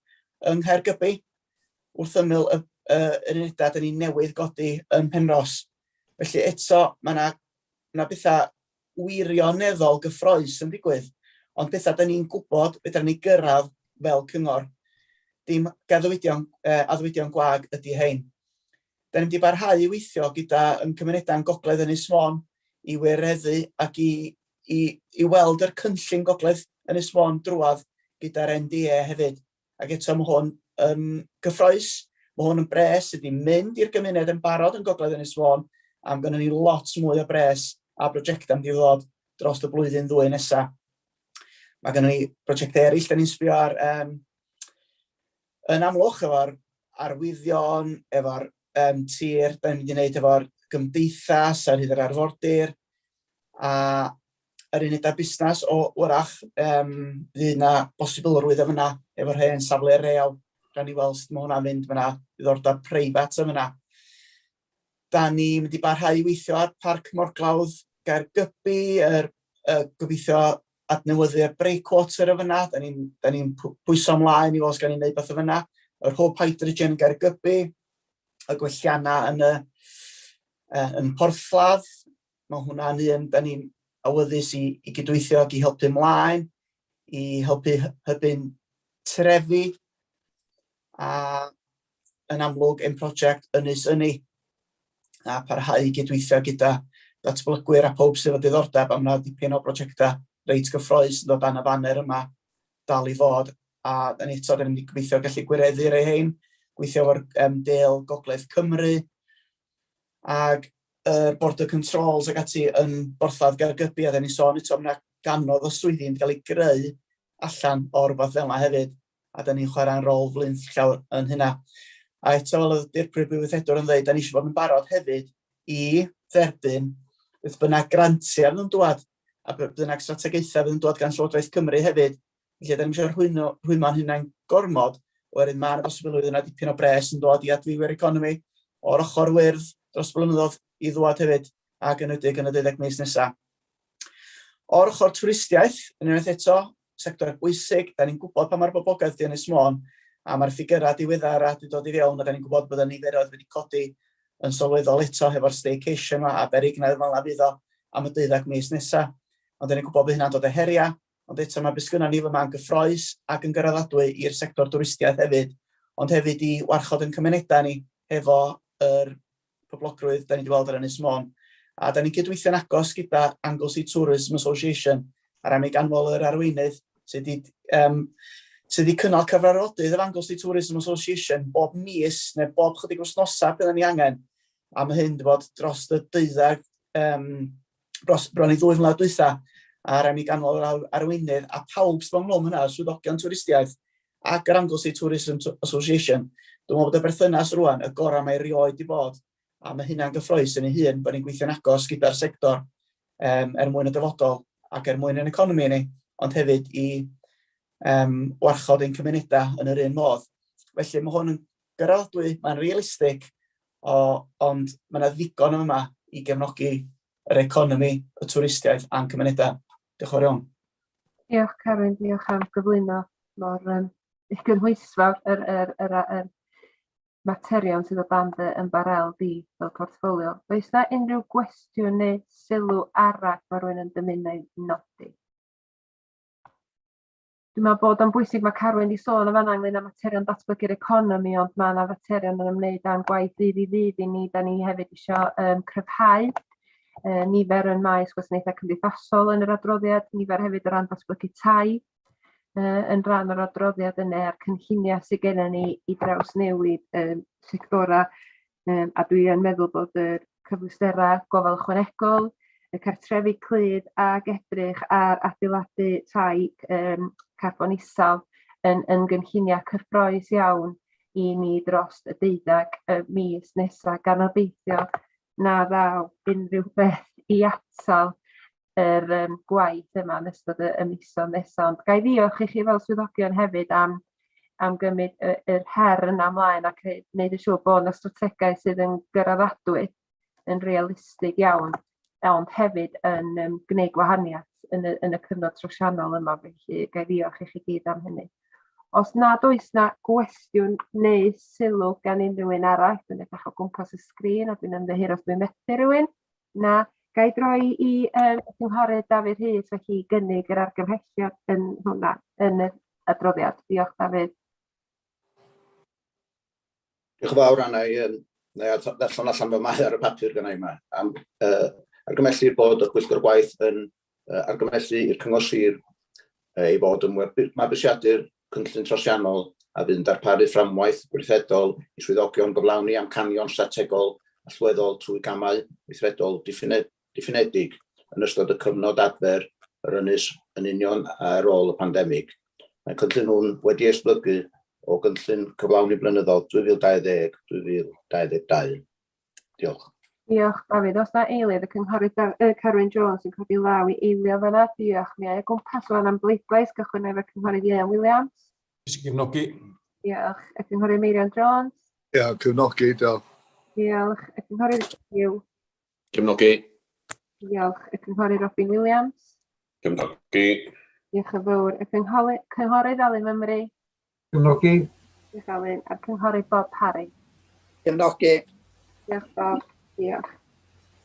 yng Nghaergybi, wrth ymyl yr unedau da ni newydd godi ym Mhenrhos. Felly eto, mae yna ma bethau wirioneddol gyffrous yn digwydd, ond pethau da ni'n gwybod fedra ni gyrraedd fel cyngor. Dim addewidion gwag ydy hein. Da ni'n mynd i barhau i weithio gyda yn cymunedau yn Gogledd Ynys Môn i wireddu ac i weld yr cynllun Gogledd Ynys Môn drwadd gyda'r NDA hefyd. Ac eto mae hwn yn gyffrous, mae hwn yn bres sydd wedi mynd i'r gymuned yn barod yn Gogledd Ynys Môn, a mae gennym ni lot mwy o bres a brosiectau mynd i ddod dros y blwyddyn ddwy nesaf. Mae gennym ni brosiectau eraill da ni'n sbio ar yn Amlwch efo'r arwyddion, efo'r tir, da ni'n mynd i wneud efo'r gymdeithas ar hyd yr arfordir, a yr unedau busnes o wrach, fydd yna bosibilrwydd o fyna efo'r hen safle reol. Gawn ni weld sut mae hwnna'n mynd, mae yna ddiddordeb preifat yn fyna. Da ni'n mynd i barhau i weithio ar Parc Morglawdd Gaergybi, gobeithio adnewyddu'r breakwater o fyna. Da ni'n ni pwyso ymlaen i weld os gawn ni wneud beth o fyna. Yr hwb hydrogen Gaergybi, y gwelliannau yn Porthladd. Mae hwnna'n un da ni'n awyddus i gydweithio ac i helpu ymlaen, i helpu hybu'n trefi, a yn amlwg ein prosiect Ynys Ynni, a parhau i gydweithio gyda datblygwyr a pob sydd â diddordeb, a mae yna dipyn o brosiectau reit gyffrous yn dod dan y faner yma dal i fod, a da ni eto, da ni'n mynd i gobeithio gallu gwireddu rhai hein, gweithio efo'r Dale Gogledd Cymru, ac yr border controls ac ati yn Borthladd Gaergybi, a da ni'n sôn eto, mae yna ganodd o swyddi yn cael ei greu allan o rywbeth fel yna hefyd, a da ni'n chwarae'n rôl flaenllaw yn hynna. A eto, fel oedd Dirprwy Brif Weithredwr yn dweud, da ni eisiau bod yn barod hefyd i dderbyn beth bynnag grantiau fydd yn dŵad, a beth bynnag strategaethau fydd yn dŵad gan Llywodraeth Cymru hefyd. Felly, da ni'n eisiau rhwymo'n hunain gormod, oherwydd mae'r posibilrwydd yna dipyn o bres yn dod i adfywio'r economi o'r ochr wyrdd dros blynyddoedd i ddwad hefyd, ac yn enwedig yn y 12 mis nesaf. O'r ochr twristiaeth, yn unwaith eto, sector bwysig, da ni'n gwybod pa mae'r boblogaeth di Ynys Môn, a mae'r ffigurau diweddar a wedi dod i fewn, a da ni'n gwybod bod y niferoedd wedi codi yn sylweddol eto hefo'r staycation yma, a beryg na fel yna fydd o am y 12 mis nesaf. Ond da ni'n gwybod bod hynna'n dod â heriau, ond eto mae beth sgynnon ni fyma yn gyffrous ac yn gyraeddadwy i'r sector dwristiaeth hefyd, ond hefyd i warchod yn cymunedau ni hefo yr poblogrwydd da ni wedi weld ar Ynys Môn. A da ni'n cydweithio'n agos gyda Anglesey Tourism Association, a'r am ei ganmol yr arweinydd sydd wedi, sydd wedi cynnal cyfarfodydd yr Anglesey Tourism Association bob mis neu bob chydig wythnosau byddwn ni angen. A mae hyn wedi bod dros y 12, dros bron i 2 mlynedd dwytha, a'r am ei ganmol yr arweinydd a pawb sydd ynghlwm hynna, swyddogion twristiaeth ac yr Anglesey Tourism Association. Dwi'n meddwl bod y berthynas rwan y gorau mae erioed di bod, a mae hynna'n gyffrous yn ei hun bod ni'n gweithio'n agos gyda'r sector er mwyn y dyfodol. ac er mwyn ein economi ni, ond hefyd i um, warchod ein cymunedau yn yr un modd. Felly mae hwn yn gyraeddadwy, mae'n realistig, o, ond mae yna ddigon yma i gefnogi yr economi, y twristiaeth a'n cymunedau. Diolch yn fawr iawn. Diolch Carwyn, diolch am gyflwyno mor um, gynhwysfawr yr, yr, yr, yr, materion sydd o dan dy ymbarel di fel portffolio. Oes 'na unrhyw gwestiwn neu sylw arall mae rhywun yn dymuno ei nodi? Dwi'n meddwl bod o'n bwysig, mae Carwyn wedi sôn yn fanna ynglyn â materion datblygu'r economi, ond mae yna faterion yn ymwneud â'n gwaith ddydd i ddydd i ni. Da ni hefyd eisiau um, cryfhau nifer yn maes gwasanaethau cymdeithasol yn yr adroddiad, nifer hefyd o ran datblygu tai yn rhan o'r adroddiad yna a'r cynlluniau sydd gennym ni i drawsnewid um, sectorau um, a dwi yn meddwl bod yr cyfleusterau gofal ychwanegol, y cartrefi clyd ac edrych ar adeiladu tai um, carbon isel yn, yn gynlluniau cyffroes iawn i ni dros y deuddag y mis nesaf, gan obeithio na ddaw unrhyw beth i atal yr um, gwaith yma yn ystod y, y misoedd nesaf. Ond ga i ddiolch i chi fel swyddogion hefyd am, am gymryd y, yr her yna ymlaen ac wneud yn siŵr bod yna strategaeth sydd yn gyraeddadwy, yn realistig iawn, ond hefyd yn um, gwneud gwahaniaeth yn y, yn y cyfnod trosiannol yma. Felly, ga i ddiolch i chi gyd am hynny. Os nad oes na gwestiwn neu sylw gan unrhyw un arall, dwi'n edrych o gwmpas y sgrin a dwi'n ymddiheuro os dwi'n methu rhywun. Na, ga i droi i um, y cynghorydd Dafydd Rhys felly i gynnig yr argymhelliad yn hwnna, yn y adroddiad. Diolch Dafydd. Diolch yn fawr Anna, i, um, na i ddarllen allan fel mae ar y papur gynnau yma. Am, uh, argymellir bod y Pwyllgor Gwaith yn uh, argymellu i'r Cyngor Sir uh, ei fod yn mabwysiadu'r cynllun trosiannol a fydd yn darparu fframwaith gweithredol i swyddogion gyflawni amcanion strategol allweddol trwy gamau gweithredol diffinedig yn ystod y cyfnod adfer yr ynys yn union ar ôl y pandemig. Mae'r cynllun hwn wedi esblygu o gynllun cyflawni blynyddol 2020-2022. Diolch. Diolch, Dafydd. Os na eilydd, y cynghorydd Daf- yy Carwyn Jones yn codi law i eilio fan'na. Diolch. Mi ai o gwmpas rwan am bleidlais. Gychwyn efo cynghorydd Ieuan Williams. Jyst i gefnogi. Diolch. Y cynghorydd Meirion Jones. Ia, cefnogi, diolch. Diolch. Y cynghorydd Hugh. Cefnogi. Diolch. Y cynghorydd Robin Williams. Cefnogi. Diolch yn fawr. Y cynghorydd Alun Mymru. Cefnogi. Diolch Alun. A'r cynghorydd Bob Parry. Cefnogi. Diolch Bob. Diolch.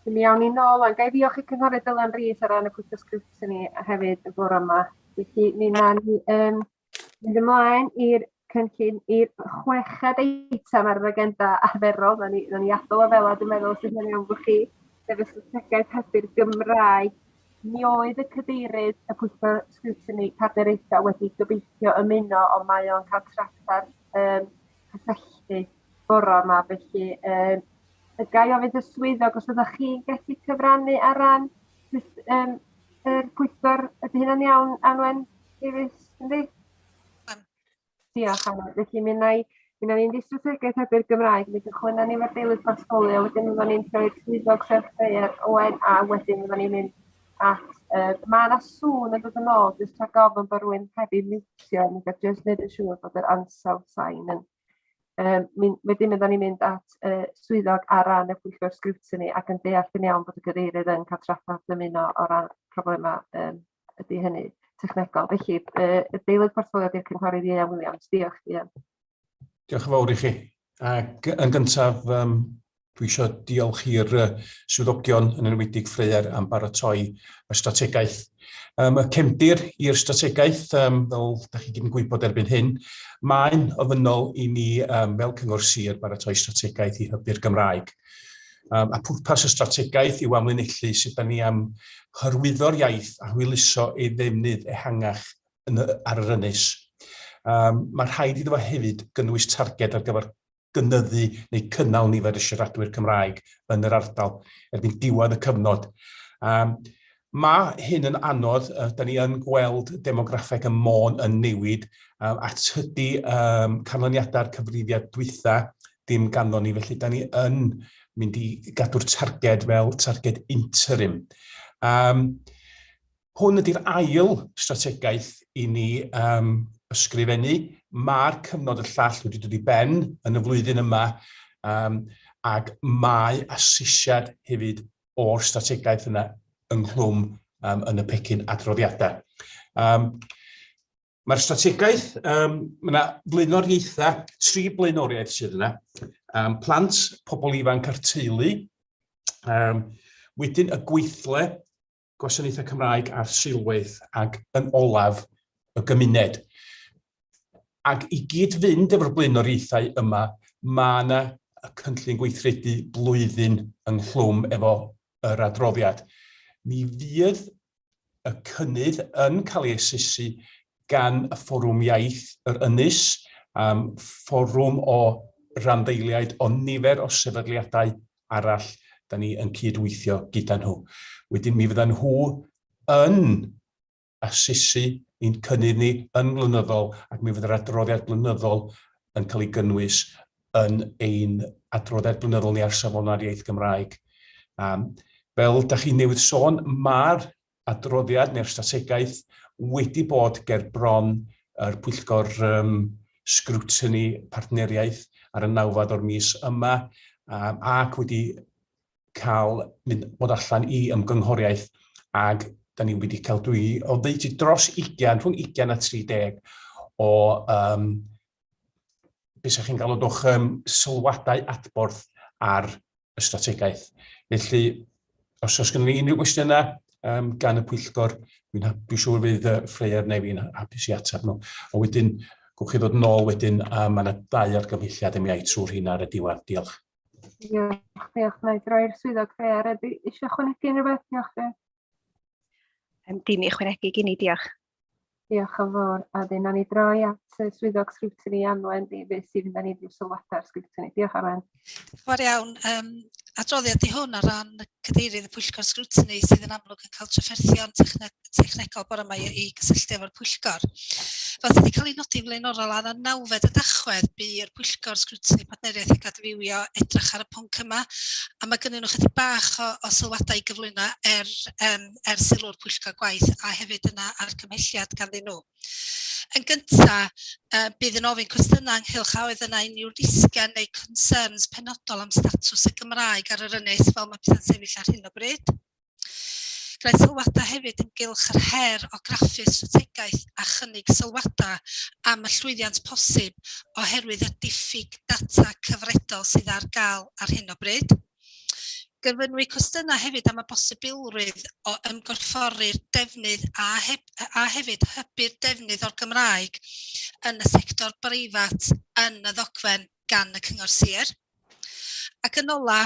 Mi awn ni nôl wan. Ga i ddiolch i cynghorydd Dylan Rees ar ran y pwyllgor sgrwtini hefyd y bore yma. Felly mi wnawn ni um, mynd ymlaen i'r cynllun i'r chweched eitem ar yr agenda arferol. Na ni, na ni adael o fel dwi'n meddwl, os ydych chi'n iawn bod chi, sef y strategaeth hybu'r Gymraeg. Mi oedd y cadeirydd y pwyllgor sgrwtini partneriaethau wedi gobeithio ymuno, ond mae o'n cael trafferth um, cysylltu bore yma, felly um, y gai ofyn y swyddog os ydych chi'n gallu cyfrannu ar ran um, yr pwyllgor, ydy hynna'n iawn, Anwen Davies, yndi? Diolch, Anna. Felly mi wna i, mi wna ni'n strategaeth hybu'r Gymraeg, mi gychwynna ni efo'r deilydd portffolio, wedyn fyddan ni'n rhoi'r swyddog sef Ffreier Owen, a wedyn fyddan ni'n mynd at... Uh, mae yna sŵn yn dod yn ôl, jyst rhag ofn bod rhywun heb ei miwtio, ni'n gael jyst wneud yn siŵr bod yr ansawdd sain yn... Um, wedyn fyddan ni'n mynd at uh, swyddog ar ran y pwyllgor sgrwtini ac yn deall yn iawn bod y cadeirydd yn cael trafferth ymuno o ran problemau um, ydy hynny technegol. Felly, uh, y deilydd portffolio ydy'r cynghorydd Ieuan Williams. Diolch, Ieuan. Diolch yn fawr i chi. Ac yn gyntaf, um, dwi eisiau diolch i'r uh, swyddogion yn enwedig Ffreier am baratoi y strategaeth. Um, y cefndir i'r strategaeth, um, fel da chi gyd yn gwybod erbyn hyn, mae'n ofynnol i ni um, fel Cyngor Sir baratoi strategaeth i hybu'r Gymraeg. Um, a pwrpas y strategaeth yw amlinellu sut da ni am hyrwyddo'r iaith a hwyluso ei ddefnydd ehangach yn y, ar yr ynys. Um, mae rhaid iddo fo hefyd gynnwys targed ar gyfer gynyddu neu cynnal nifer y siaradwyr Cymraeg yn yr ardal erbyn diwedd y cyfnod. Um, mae hyn yn anodd, uh, da ni yn gweld demograffeg y Môn yn newid, um, a tydi um, canlyniadau'r cyfrifiad dwytha ddim ganddo ni, felly da ni yn mynd i gadw'r targed fel targed interim. Um, Hwn ydy'r ail strategaeth i ni um, ysgrifennu. Mae'r cyfnod y llall wedi dod i ben yn y flwyddyn yma um, ac mae asesiad hefyd o'r strategaeth yna ynghlwm um, yn y pecyn adroddiadau. Um, Mae'r strategaeth, um, mae yna flaenoriaethau, tri blaenoriaeth sydd yna. Um, plant, pobl ifanc a'r teulu. Um, wedyn y gweithle, gwasanaethau Cymraeg a'r seilwaith ac yn olaf y gymuned. Ac i gyd fynd efo'r blaenoriaethau yma, mae yna y cynllun gweithredu blwyddyn ynghlwm efo yr adroddiad. Mi fydd y cynnydd yn cael ei asesu gan y Fforwm Iaith yr Ynys, um, fforwm o randdeiliaid o nifer o sefydliadau arall da ni yn cydweithio gyda nhw. Wedyn mi fyddan nhw yn asesu ein cynnydd ni yn flynyddol ac mi fydd yr adroddiad blynyddol yn cael ei gynnwys yn ein adroddiad blynyddol ni ar Safonau'r Iaith Gymraeg. Um, fel da chi newydd sôn, mae'r adroddiad neu'r strategaeth wedi bod ger bron yr pwyllgor um, sgrwtini partneriaeth ar y nawfad o'r mis yma um, ac wedi cael mynd, bod allan i ymgynghoriaeth ac da ni wedi cael dwi o ddeutu dros 20, rhwng 20 a 30 o um, beth sa'ch chi'n galw dwch um, sylwadau adborth ar y strategaeth. Felly, os oes gennym ni unrhyw gwestiynau um, gan y pwyllgor, dwi'n dwi siŵr fydd uh, Ffreier neu fi'n hapus i ateb nhw. A wedyn, gwch chi ddod nôl wedyn, a mae yna dau argymhelliad i mi ai trwy'r hyn ar y diwedd. Diolch. Diolch, diolch. Na i droi'r swyddog Ffreier. Ydy eisiau ychwanegu unrhyw beth? Diolch, Ffreier. Dim i ychwanegu gyn i, diolch. Diolch yn fawr. A wedyn nawn ni droi at y swyddog sgrwtini Anwen Davies i fynd â ni drwy sylwadau'r sgrwtini. Diolch Anwen. Diolch yn fawr iawn. Um, adroddiad di hwn ar ran cadeirydd y pwyllgor sgrwtini sydd yn amlwg yn cael trafferthion techne technegol bore yma i, i gysylltu efo'r pwyllgor. Fel sydd wedi cael ei nodi yn flaenorol ar y nawfed y Dachwedd, bu i'r pwyllgor sgrwtini partneriaeth ac adfywio edrych ar y pwnc yma, a mae gennyn nhw chydig bach o, o sylwadau i gyflwyno er, um, er sylw'r pwyllgor gwaith a hefyd yna argymhelliad ganddyn nhw. Yn gyntaf, uh, bydd yn ofyn cwestiynau ynghylch a oedd yna unrhyw risgiau neu concerns penodol am statws y Gymraeg ar yr ynys fel mae pethau'n sefyll ar hyn o bryd. Gwnaeth sylwadau hefyd ynghylch yr her o graffu strategaeth a chynnig sylwadau am y llwyddiant posib oherwydd y diffyg data cyfredol sydd ar gael ar hyn o bryd. Gofynnwyd cwestiynau hefyd am y posibilrwydd o ymgorffori'r defnydd a, heb, a hefyd hybu'r defnydd o'r Gymraeg yn y sector breifat yn y ddogfen gan y Cyngor Sir. Ac yn ola,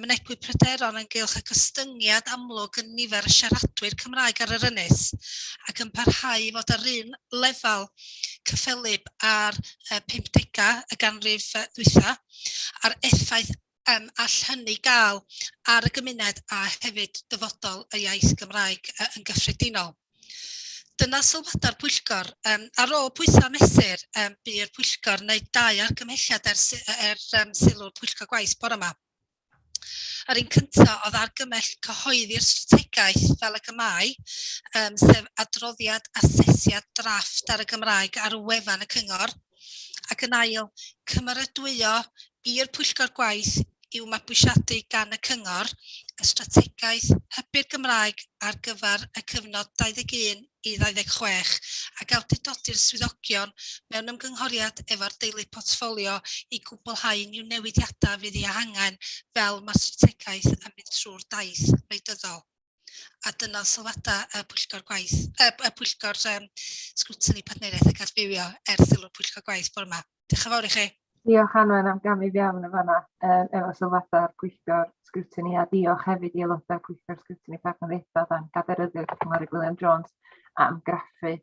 mynegwyd pryderon ynghylch y gostyngiad amlwg yn nifer y siaradwyr Cymraeg ar yr ynys ac yn parhau i fod ar un lefel cyffelyb ar 50au y ganrif ddwytha, a'r effaith um, all hynny gael ar y gymuned a hefyd dyfodol y iaith Gymraeg yn gyffredinol. Dyna sylwadau'r pwyllgor. Um, ar ôl pwyso a mesur, um, bu'r pwyllgor wneud dau argymhelliad er, er um, sylw'r pwyllgor gwaith bore yma. Yr un cyntaf oedd argymell cyhoeddi'r strategaeth fel ag y mae, um, sef adroddiad asesiad drafft ar y Gymraeg ar wefan y cyngor, ac yn ail, cymeradwyo i'r Pwyllgor Gwaith i'w mabwysiadu gan y Cyngor y strategaeth hybu'r Gymraeg ar gyfer y cyfnod 21 i 26 ac awdurdodi'r swyddogion mewn ymgynghoriad efo'r deulu portffolio i gwblhau unrhyw newidiadau fydd eu hangen fel mae'r strategaeth yn mynd trwy'r daith wleidyddol. A dyna sylwadau y Pwyllgor Gwaith, y, y Pwyllgor um, Sgrwtini Partneriaeth ac Adfywio er sylw'r Pwyllgor Gwaith bore yma. Diolch yn fawr i chi. Diolch Anwen am gamu fewn yn fanna um, efo sylwadau'r Pwyllgor Sgrwtini a diolch hefyd i aelodau'r Pwyllgor Sgrwtini Partneriaethau dan gadeiryddiaeth y Cynghorydd William Jones am graffu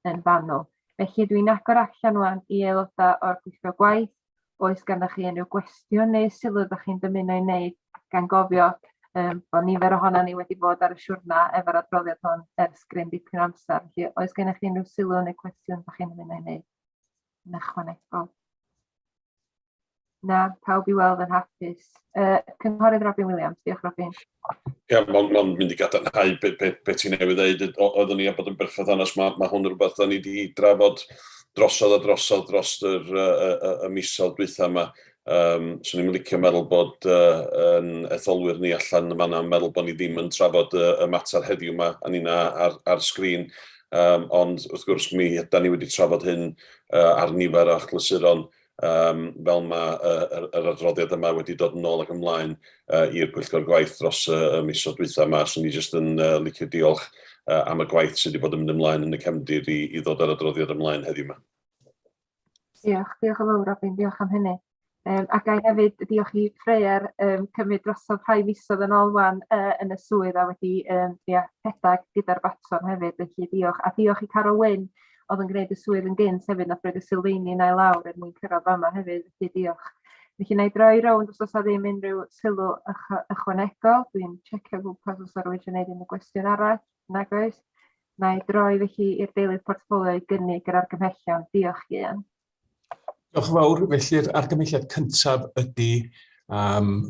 yn fanwl. Felly dwi'n agor allan wan i aelodau o'r Pwyllgor Gwaith. Oes ganddoch chi unrhyw gwestiwn neu sylw ydych chi'n dymuno ei wneud, gan gofio um, bod nifer ohono ni wedi bod ar y siwrna efo'r adroddiad hwn ers gryn dipyn o amser. Felly, oes gennych chi unrhyw sylw neu cwestiwn ydych chi'n dymuno ei wneud yn ychwanegol? Na, pawb i weld yn hapus. Cynghorydd Robin Williams, diolch Robin. Ie, yeah, mae'n ma mynd i gadarnhau be ti'n newydd ddeud. Oeddwn ni a bod yn berffaith onest, mae hwn yn rhywbeth da ni wedi drafod drosodd a drosodd dros yr, y misoedd dwytha yma. Swn i'n licio meddwl bod yn etholwyr ni allan yn fanna yn meddwl bod ni ddim yn trafod y mater heddiw yma a ni'na ar sgrin. Ond wrth gwrs mi yda ni wedi trafod hyn ar nifer o achlysuron fel mae yr adroddiad yma wedi dod yn ôl ac ymlaen i'r Pwyllgor Gwaith dros y misoedd dwytha yma. Swn i jyst yn licio diolch am y gwaith sydd wedi bod yn mynd ymlaen yn y cefndir i ddod â'r adroddiad ymlaen heddiw yma. Diolch, diolch yn fawr Robin, diolch am hynny. A ga i hefyd diolch i Freya cymryd drosodd rhai misoedd yn ôl wan yn y swydd a wedi ia, rhedeg gyda'r baton hefyd, felly diolch. A diolch i Carol Wyn oedd yn gwneud y swydd yn gynt hefyd, nath roed y sylfeini yna i lawr er mwyn cyrraedd fama hefyd, felly diolch. Felly na i droi rownd os oes ddim unrhyw sylw ychwanegol, dwi'n checio gwmpas os oes rhywun eisiau gwneud unrhyw gwestiwn arall, nag oes. Na i droi felly i'r deilydd portffolio i gynnig yr argymhellion. Diolch, Ian. Diolch yn fawr. Felly'r argymhelliad cyntaf ydy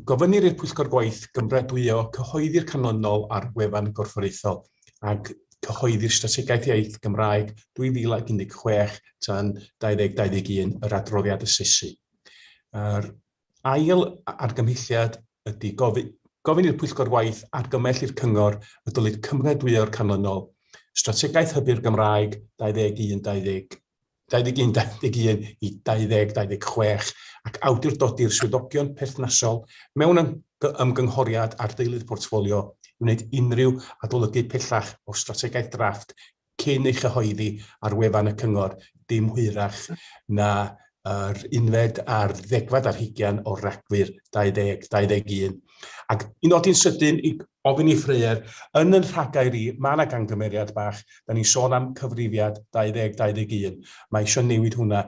gofynnir i'r Pwyllgor Gwaith gymradwyo cyhoeddi'r canlynol ar wefan gorfforaethol ac cyhoeddi'r Strategaeth Iaith Gymraeg 2016 tan 2021 yr adroddiad asesu. Yr ail argymhelliad ydy gofyn i'r Pwyllgor Gwaith argymell i'r Cyngor y dylid cymeradwyo'r canlynol, Strategaeth Hybu'r Gymraeg 21 21 21 i 2026 ac awdurdodi'r swyddogion perthnasol mewn ymgynghoriad â'r deilydd portffolio i wneud unrhyw adolygu pellach o'r strategaeth drafft cyn ei chyhoeddi ar wefan y Cyngor dim hwyrach na yr unfed a'r ddegfed ar hugain o Ragfyr 2021. Ac i nodi'n sydyn, i ofyn i Ffreier, yn yn rhagair i, mae yna gangymeriad bach, da ni'n sôn am cyfrifiad 2021, mae eisiau newid hwnna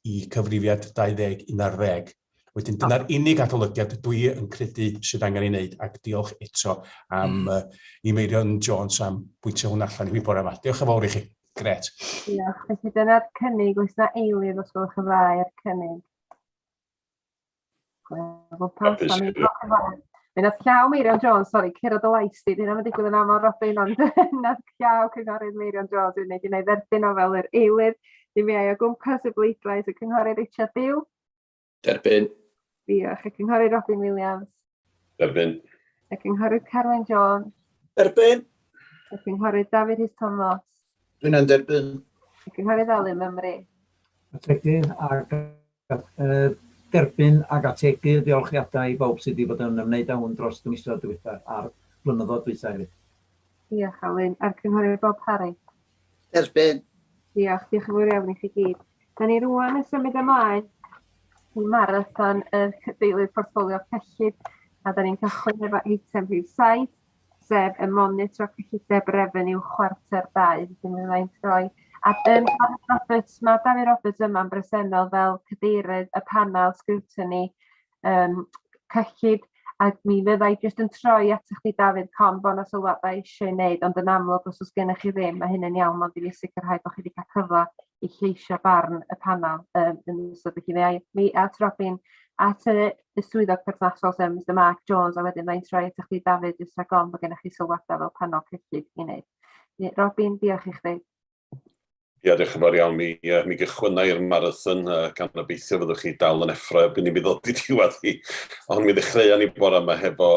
i cyfrifiad 2011. Wedyn dyna'r unig adolygiad dwi yn credu sydd angen ei wneud, ac diolch eto am i Meirion Jones am bwyntio hwnna allan i fi bore yma. Diolch yn fawr i chi. Gret. Diolch. Felly dyna'r cynnig. Oes na eilydd os gwelwch yn dda i'r cynnig? Mi nath llaw Meirion Jones, sori, curo dy lais di, di hynna digwydd yn aml, Robin, ond nath llaw cynghorydd Meirion Jones i wneud i wneud dderbyn o fel yr eilydd. Di mi ai o gwmpas y bleidlais y cynghorydd Richard Dew. Derbyn. Diolch. Y cynghorydd Robin Williams. Derbyn. Y cynghorydd Carwyn Jones. Derbyn. Y cynghorydd David Rhys Thomas. Dwi'n derbyn. Y cynghorydd Alun Mymru. Ategu ac derbyn ac ategu diolchiadau i bawb sydd wedi bod yn ymwneud â hwn dros y misoedd diwetha a'r blynyddoedd dwytha hefyd. Diolch Alun. A'r cynghorydd Bob Parry. Derbyn. Diolch, diolch yn fawr iawn i chi gyd. Da ni rwan yn symud ymlaen i marathon y deilydd portffolio cyllid, a da ni'n cychwyn efo eitem rhif 7, sef y monitro cyllideb refeniw chwarter 2. Felly mi fyddai'n troi. A Dafydd Roberts, mae Dafydd Roberts yma'n bresennol fel cadeirydd y panel scrutiny cyllid, a mi fyddai jyst yn troi atoch chi Dafydd con bod 'na sylwadau eisiau ei wneud, ond yn amlwg os oes gennych chi ddim, mae hynny'n iawn, ond i ni sicrhau bod chi wedi cael cyfle i lleisio barn y panel yn ystod. Felly mi, mi at Robin, at y swyddog perthnasol sef Mr Mark Jones, a wedyn mae'n troi atoch chi Dafydd jyst rhag ofn bod gennych chi sylwadau fel panel cyllid i wneud. Robin, diolch i chdi. Ia, diolch yn fawr iawn. Mi gychwynna i'r marathon, gan obeithio fyddwch chi dal yn effro erbyn i mi ddod i diwedd hi. Ond mi ddechreuon ni bore yma hefo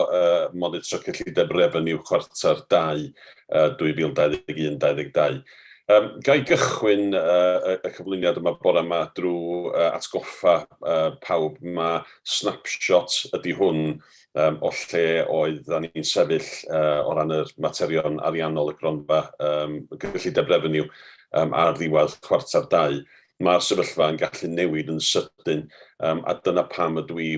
monitro cyllideb refeniw chwarter 2 2021-22. Ga i gychwyn y cyflwyniad yma bore yma drwy atgoffa pawb mae snapshot ydy hwn o lle oedd ni'n sefyll o ran yr materion ariannol y gronfa gyllideb refeniw ar ddiwedd chwarter 2. Mae'r sefyllfa yn gallu newid yn sydyn, a dyna pam ydw i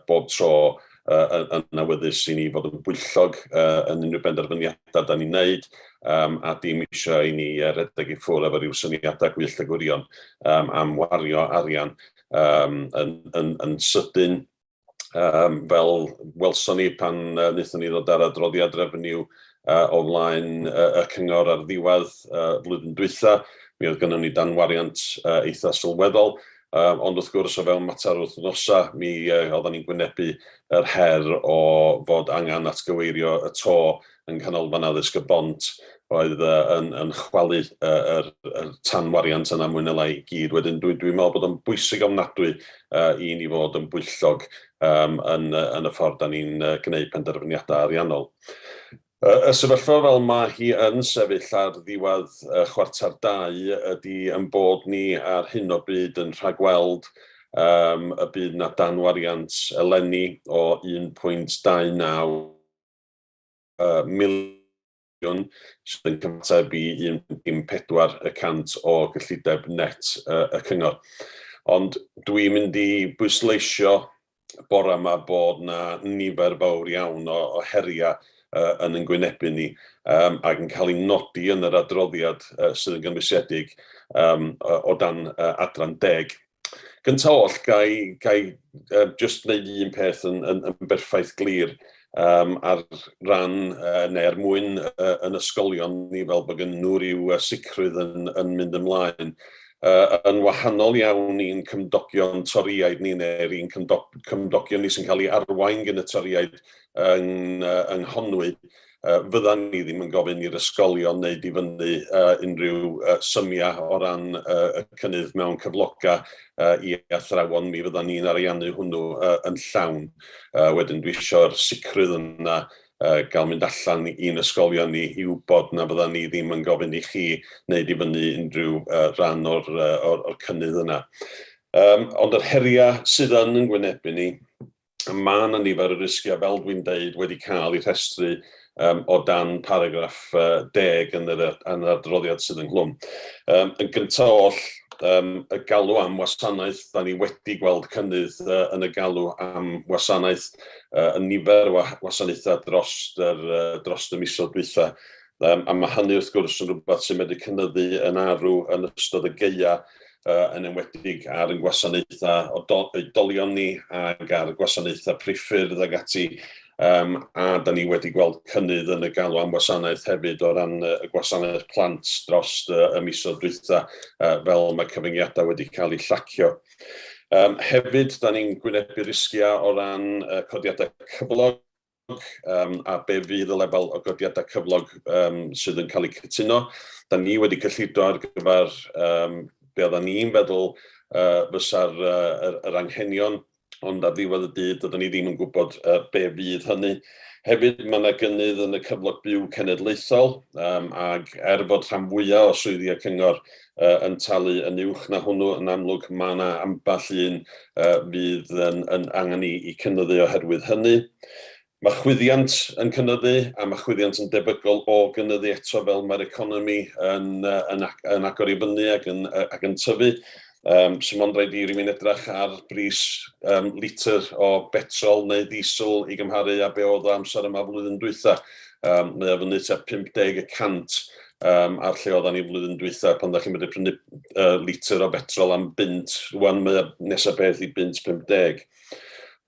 bob tro yn awyddus i ni fod yn bwyllog yn unrhyw benderfyniadau da ni'n neud, a dim eisiau i ni redeg i ffwrdd efo rhyw syniadau gwyllt a gwirion am wario arian yn sydyn. Fel welson ni pan wnaethon ni ddod ar adroddiad refeniw o flaen y cyngor ar ddiwedd flwyddyn dwytha, mi oedd gynnon ni danwariant eitha sylweddol. Ond wrth gwrs, o fewn mater wythnosa, mi oedden ni'n gwynebu yr her o fod angen atgyweirio y to yng Nghanolfan Addysg y Bont oedd yn, yn chwalu yr, yr tanwariant yna mwy neu lai i gyd. Wedyn dwi'n dwi meddwl bod o'n bwysig ofnadwy i ni fod yn bwyllog um, yn, yn y ffordd da ni'n gwneud penderfyniadau ariannol. Y sefyllfa fel mae hi yn sefyll ar ddiwedd chwarter dau ydy ein bod ni ar hyn o bryd yn rhagweld um, y bydd na danwariant eleni o 1.29 miliwn sydd yn cyfateb i 1.4 y cant o gyllideb net y cyngor. Ond dwi'n mynd i bwysleisio bore yma bod na nifer fawr iawn o, o heriau yn ein gwynebu ni um, ac yn cael ei nodi yn yr adroddiad sydd yn gynwysiedig um, o dan adran deg. Gyntaf oll, gai, gai just wneud un peth yn, yn, yn berffaith glir um, ar ran neu er mwyn yn ysgolion ni fel bod gen nhw rhyw sicrwydd yn, yn mynd ymlaen. Yn wahanol iawn i'n cymdogion Torïaid ni, neu'r un cymdogion ni sy'n cael ei arwain gan y Torïaid yng, yng Nghonwy, fyddan ni ddim yn gofyn i'r ysgolion wneud i fyny unrhyw symiau o ran y cynnydd mewn cyflogau i athrawon, mi fyddan ni'n ariannu hwnnw yn llawn. Wedyn dwi eisiau'r sicrwydd yna gael mynd allan i'n ysgolion ni i wybod na fyddan ni ddim yn gofyn i chi wneud i fyny unrhyw ran o'r, or, or cynnydd yna. Um, ond yr heriau sydd yn yn gwynebu ni, mae yna nifer o risgiau, fel dwi'n deud, wedi cael eu rhestru um, o dan paragraff 10 yn yr, yn yr adroddiad sydd ynghlwm. Um, yn gyntaf oll, um, y galw am wasanaeth, da ni wedi gweld cynnydd yn y galw am wasanaeth, yn nifer o wasanaethau dros yr, dros y misoedd dwytha. Um, a mae hynny wrth gwrs yn rhywbeth sy'n medru cynyddu yn arw yn ystod y gaea, yn enwedig ar ein gwasanaethau oedolion ni ac ar gwasanaethau priffyrdd ac ati. Um, a da ni wedi gweld cynnydd yn y galw am wasanaeth hefyd o ran y gwasanaeth plant dros y, y misoedd dwytha, fel mae cyfyngiadau wedi cael eu llacio. Um, hefyd, da ni'n gwynebu risgiau o ran codiadau cyflog, um, a be fydd y lefel o godiadau cyflog um, sydd yn cael eu cytuno. Da ni wedi cyllido ar gyfer um, be oedden ni'n feddwl fysa'r yr, yr anghenion, ond ar ddiwedd y dydd, dydyn ni ddim yn gwybod be fydd hynny. Hefyd, mae yna gynnydd yn y cyflog byw cenedlaethol, um, ac er fod rhan fwyaf o swyddi y cyngor yn talu yn uwch na hwnnw, yn amlwg mae yna ambell un fydd yn, yn angen i, i cynyddu oherwydd hynny. Mae chwyddiant yn cynyddu, a mae chwyddiant yn debygol o gynyddu eto fel mae'r economi yn, yn, yn agor i fyny ac yn, ac yn tyfu. Um, sy'n mond rhaid i rywun edrach ar bris um, litr o betrol neu diesel i gymharu â be oedd o amser yma flwyddyn dwytha. Um, mae o fyny tua 50 y cant um, ar lle oedden ni flwyddyn dwytha pan da chi'n medru prynu litr o betrol am bunt. Rwan mae o nesaf beth i bunt 50.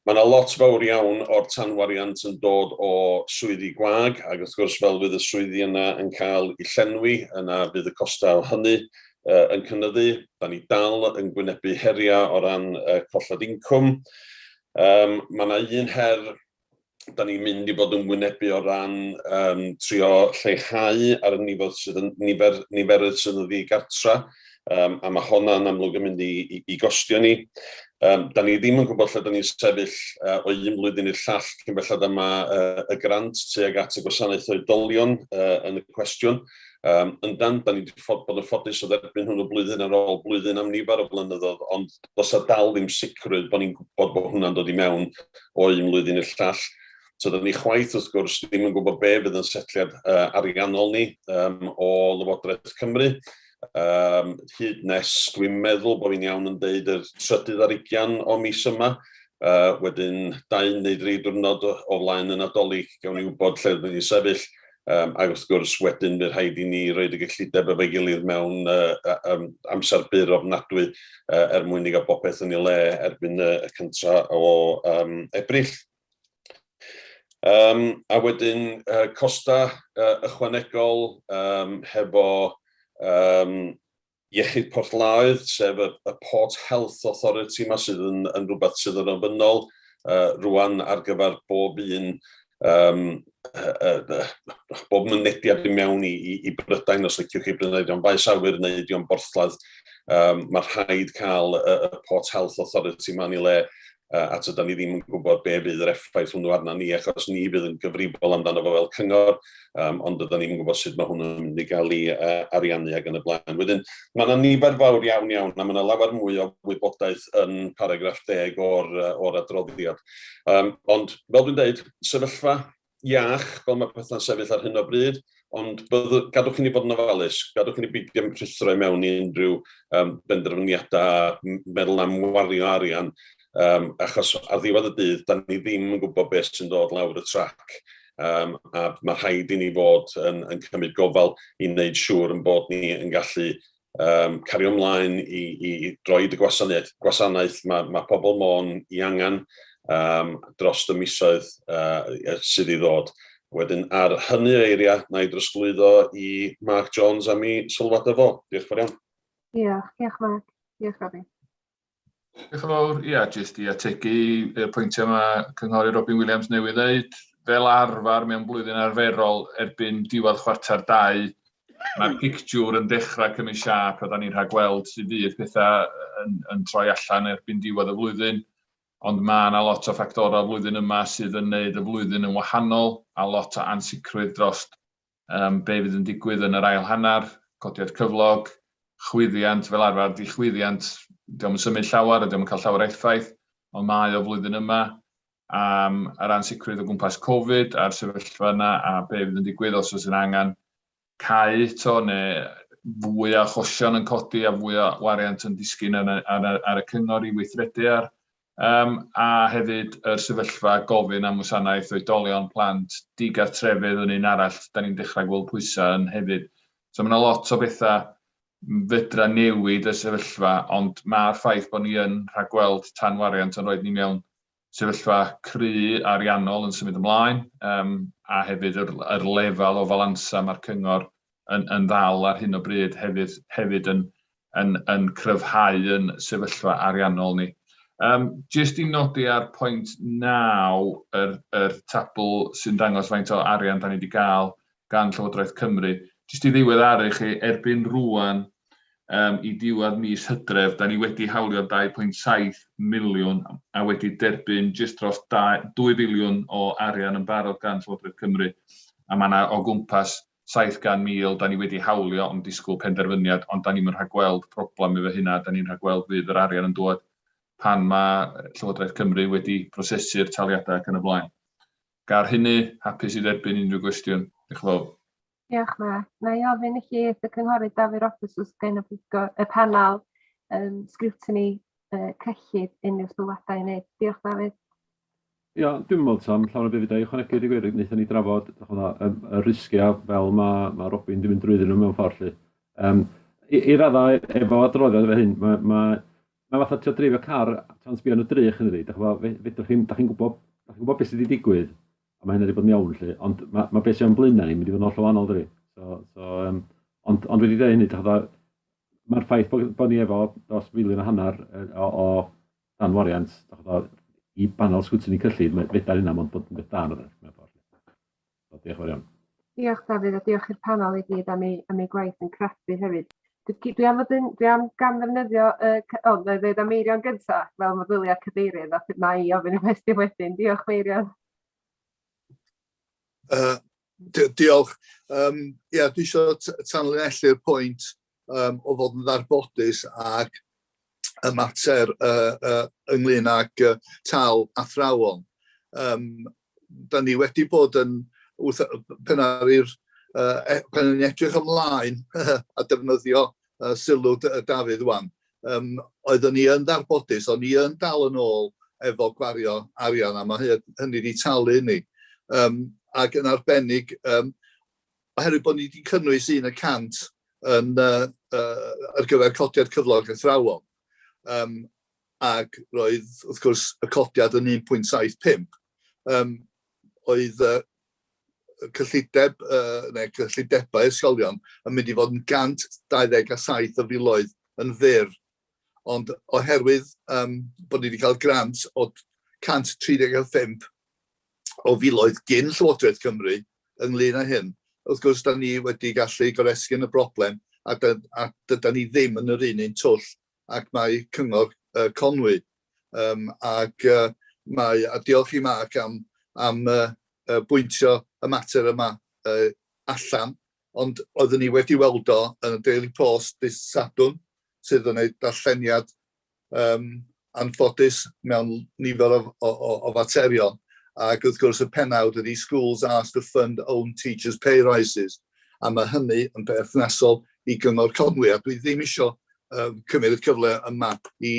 Mae yna lot fawr iawn o'r tanwariant yn dod o swyddi gwag, ac wrth gwrs fel fydd y swyddi yna yn cael eu llenwi, yna fydd y costau o hynny yn cynyddu. Da ni dal yn gwynebu heriau o ran colled incwm. Um, mae yna un her da ni'n mynd i fod yn wynebu o ran um, trio lleihau ar y nifer sydd yn, nifer, niferoedd sydd yn ddigartra, um, a mae hwnna'n amlwg yn mynd i, i, i gostio ni. Um, da ni ddim yn gwybod lle da ni'n sefyll o un flwyddyn i'r llall cyn belled yma y grant tuag at y gwasanaeth oedolion yn y cwestiwn. Um, yndan, da ni wedi bod yn ffodus o dderbyn hwnnw blwyddyn ar ôl blwyddyn am nifer o flynyddoedd, ond does a dal ddim sicrwydd bod ni'n gwybod bod hwnna'n dod i mewn o un flwyddyn i'r llall. So, da ni chwaith, wrth gwrs, ddim yn gwybod be fydd yn setliad ariannol ni um, o Lywodraeth Cymru. Um, hyd nes, dwi'n meddwl bod fi'n iawn yn deud yr trydydd ar ugian o mis yma. Wedyn, dau neu dri diwrnod o, o flaen y Nadolig, gawn ni wybod lle rydyn ni'n sefyll. Um, ac wrth gwrs, wedyn fydd rhaid i ni roed y gyllideb efo'i gilydd mewn um, amser byr ofnadwy er mwyn i gael bopeth yn ei le erbyn y cyntaf o um, Ebrill. Um, a wedyn costa ychwanegol um, hefo um, Iechyd Porthllaoedd, sef y, y Port Health Authority yma sydd yn, yn rhywbeth sydd yn ofynnol rwan ar gyfer bob un um, bob mynediad i mewn i, i, i Brydain, os liciwch chi brynu ydy o'n faes awyr neu ydy o'n borthladd, um, mae rhaid cael y, y Port Health Authority ma'n i le a tydan ni ddim yn gwybod be fydd yr effaith hwnnw arna ni, achos ni fydd yn gyfrifol amdano fo fel cyngor, um, ond dydan ni'n gwybod sut mae hwnnw'n mynd i gael ei ariannu ac yn y blaen. Wedyn, mae yna nifer fawr iawn iawn, a mae yna lawer mwy o wybodaeth yn paragraff 10 o'r, or adroddiad. Um, ond, fel dwi'n dweud, sefyllfa iach fel mae pethau'n sefyll ar hyn o bryd, ond bydd, gadwch i ni fod yn ofalus, gadwch i ni beidio rhuthro i mewn i unrhyw um, benderfyniadau, meddwl am wario arian, um, achos ar ddiwedd y dydd, da ni ddim yn gwybod beth sy'n dod lawr y trac. Um, a mae rhaid i ni fod yn, yn cymryd gofal i wneud siŵr yn bod ni yn gallu um, cario ymlaen i, i, i droed y gwasanaeth. gwasanaeth mae, mae pobl Môn i angen um, dros y misoedd uh, sydd i ddod. Wedyn, ar hynny eiriau, na i drosglwyddo i Mark Jones am ei sylwadau fo. Diolch fawr iawn. Diolch, diolch Mark. Diolch Robin. Diolch yn fawr. Ia, jyst i ategu y pwyntiau mae Cynghorydd Robin Williams newydd ddeud. Fel arfer mewn blwyddyn arferol erbyn diwedd chwarter dau, mae'r pictiwr yn dechrau cymryd siâp a da ni'n rhagweld sydd fydd pethau yn, yn troi allan erbyn diwedd y flwyddyn. Ond mae yna lot o ffactorau flwyddyn yma sydd yn neud y flwyddyn yn wahanol a lot o ansicrwydd dros um, be fydd yn digwydd yn yr ail hanner, codiad cyflog, chwyddiant, fel arfer di chwyddiant, diolch yn symud llawer a diolch yn cael llawer effaith, ond mae o flwyddyn yma, um, yr ansicrwydd o gwmpas Covid a'r sefyllfa yna a be fydd yn digwydd os oes yn angen cau eto neu fwy o achosion yn codi a fwy o wariant yn disgyn ar, ar, ar y cyngor i weithredu ar. Um, a hefyd yr sefyllfa gofyn am wasanaeth oedolion, plant, digartrefedd yn un arall, da ni'n dechrau gweld pwysau yn hefyd. So mae yna lot o bethau fedra newid y sefyllfa, ond mae'r ffaith bod ni yn rhagweld tanwariant yn rhoi ni mewn sefyllfa cry ariannol yn symud ymlaen, um, a hefyd yr, yr lefel o falansa mae'r cyngor yn, yn ddal ar hyn o bryd hefyd, hefyd yn, yn, yn cryfhau yn sefyllfa ariannol ni. Um, jyst i nodi ar pwynt 9 yr, yr tabl sy'n dangos faint o arian da ni wedi gael gan Llywodraeth Cymru. Jyst i ddiweddaru chi, erbyn rwan um, i diwedd mis Hydref, da ni wedi hawlio 2.7 miliwn a wedi derbyn jyst dros 2 filiwn o arian yn barod gan Llywodraeth Cymru. A mae yna o gwmpas 700,000 da ni wedi hawlio ond disgwyl penderfyniad, ond da ni'n rhagweld problem efo hynna, da ni'n rhagweld fydd yr arian yn dod pan mae Llywodraeth Cymru wedi prosesu'r taliadau ac yn y blaen. Gar hynny, hapus i dderbyn unrhyw gwestiwn. Diolch yn fawr. Diolch, Mark. Na i ofyn i chi y cynghorydd Dafydd Roberts os gen y pwyllgor, y panel um, scrutiny uh, cyllid unrhyw sylwadau i wneud. Diolch, Dafydd. Ia, dwi'n meddwl Tom, llawer o beth i ychwanegu i gwir, wnaethon ni drafod ch'mo', y, y risgiau fel mae, mae Robin di mynd drwyddyn nhw mewn ffordd 'lly. Um, i, I raddau efo adroddiad efo hyn, mae, mae, mae fatha trio dreifio car tra'n sbio yn y drych yn dydi. Dach chi'n fedrwch chi, dach chi'n gwybod, dach chi'n gwybod beth sydd wedi digwydd, a mae hynny wedi bod yn iawn 'lly, ond mae, mae beth sydd o'n blaenau ni'n mynd i fod yn hollol wahanol dydi. So, so, um, ond, ond wedi dweud hynny, dach chi'n mae'r ffaith bod, bod ni efo dros filiwn a hanner o, o dan wariant, dach chi'n i banel sgwtini cyllid, mae fedar hynna mond bod yn beth da yn mewn ffordd. So, diolch yn fawr iawn. Diolch Dafydd a diolch i'r panel i gyd am ei, am ei gwaith yn craffu hefyd. Dwi, dwi am fod yn, dwi am gam ddefnyddio, uh, o, na i ddweud am Meirion gyntaf, fel meddyliau cadeirydd, a na i ofyn y cwestiwn wedyn. Diolch Meirion. Uh, diolch. Um, ia, dwi eisiau tanlinellu'r pwynt um, o fod yn ddarbodus ac y mater uh, uh, ynglyn ag uh, tal athrawon. Um, da ni wedi bod yn, wrth, pen ar i'r, uh, pan ni'n edrych ymlaen a defnyddio uh, sylw Dafydd wan, um, oeddwn ni yn ddarbodus, o'n ni yn dal yn ôl efo gwario arian, a mae hynny wedi talu ni. Um, ac yn arbennig, um, oherwydd bod ni wedi cynnwys 1% yn, uh, uh, ar gyfer codiad cyflog athrawon. Um, ac roedd, wrth gwrs, y codiad yn 1.75. Um, oedd uh, cyllideb neu cyllidebau ysgolion yn mynd i fod yn 127 o filoedd yn fyr, ond oherwydd bod ni wedi cael grant o 135 o filoedd gyn Llywodraeth Cymru ynglyn â hyn, wrth gwrs, da ni wedi gallu goresgyn y broblem a, a dyda ni ddim yn yr un un twll ac mae Cyngor Conwy. Ac mae, a diolch i Mark am, am bwyntio y mater yma allan, ond oeddwn ni wedi weld o yn y Daily Post dydd Sadwrn, sydd yn ei darlleniad anffodus mewn nifer o faterion, ac wrth gwrs y pennawd ydy Schools asked to fund own teachers pay rises, a mae hynny yn berthnasol i Gyngor Conwy, a dwi ddim eisiau cymryd y cyfle yma i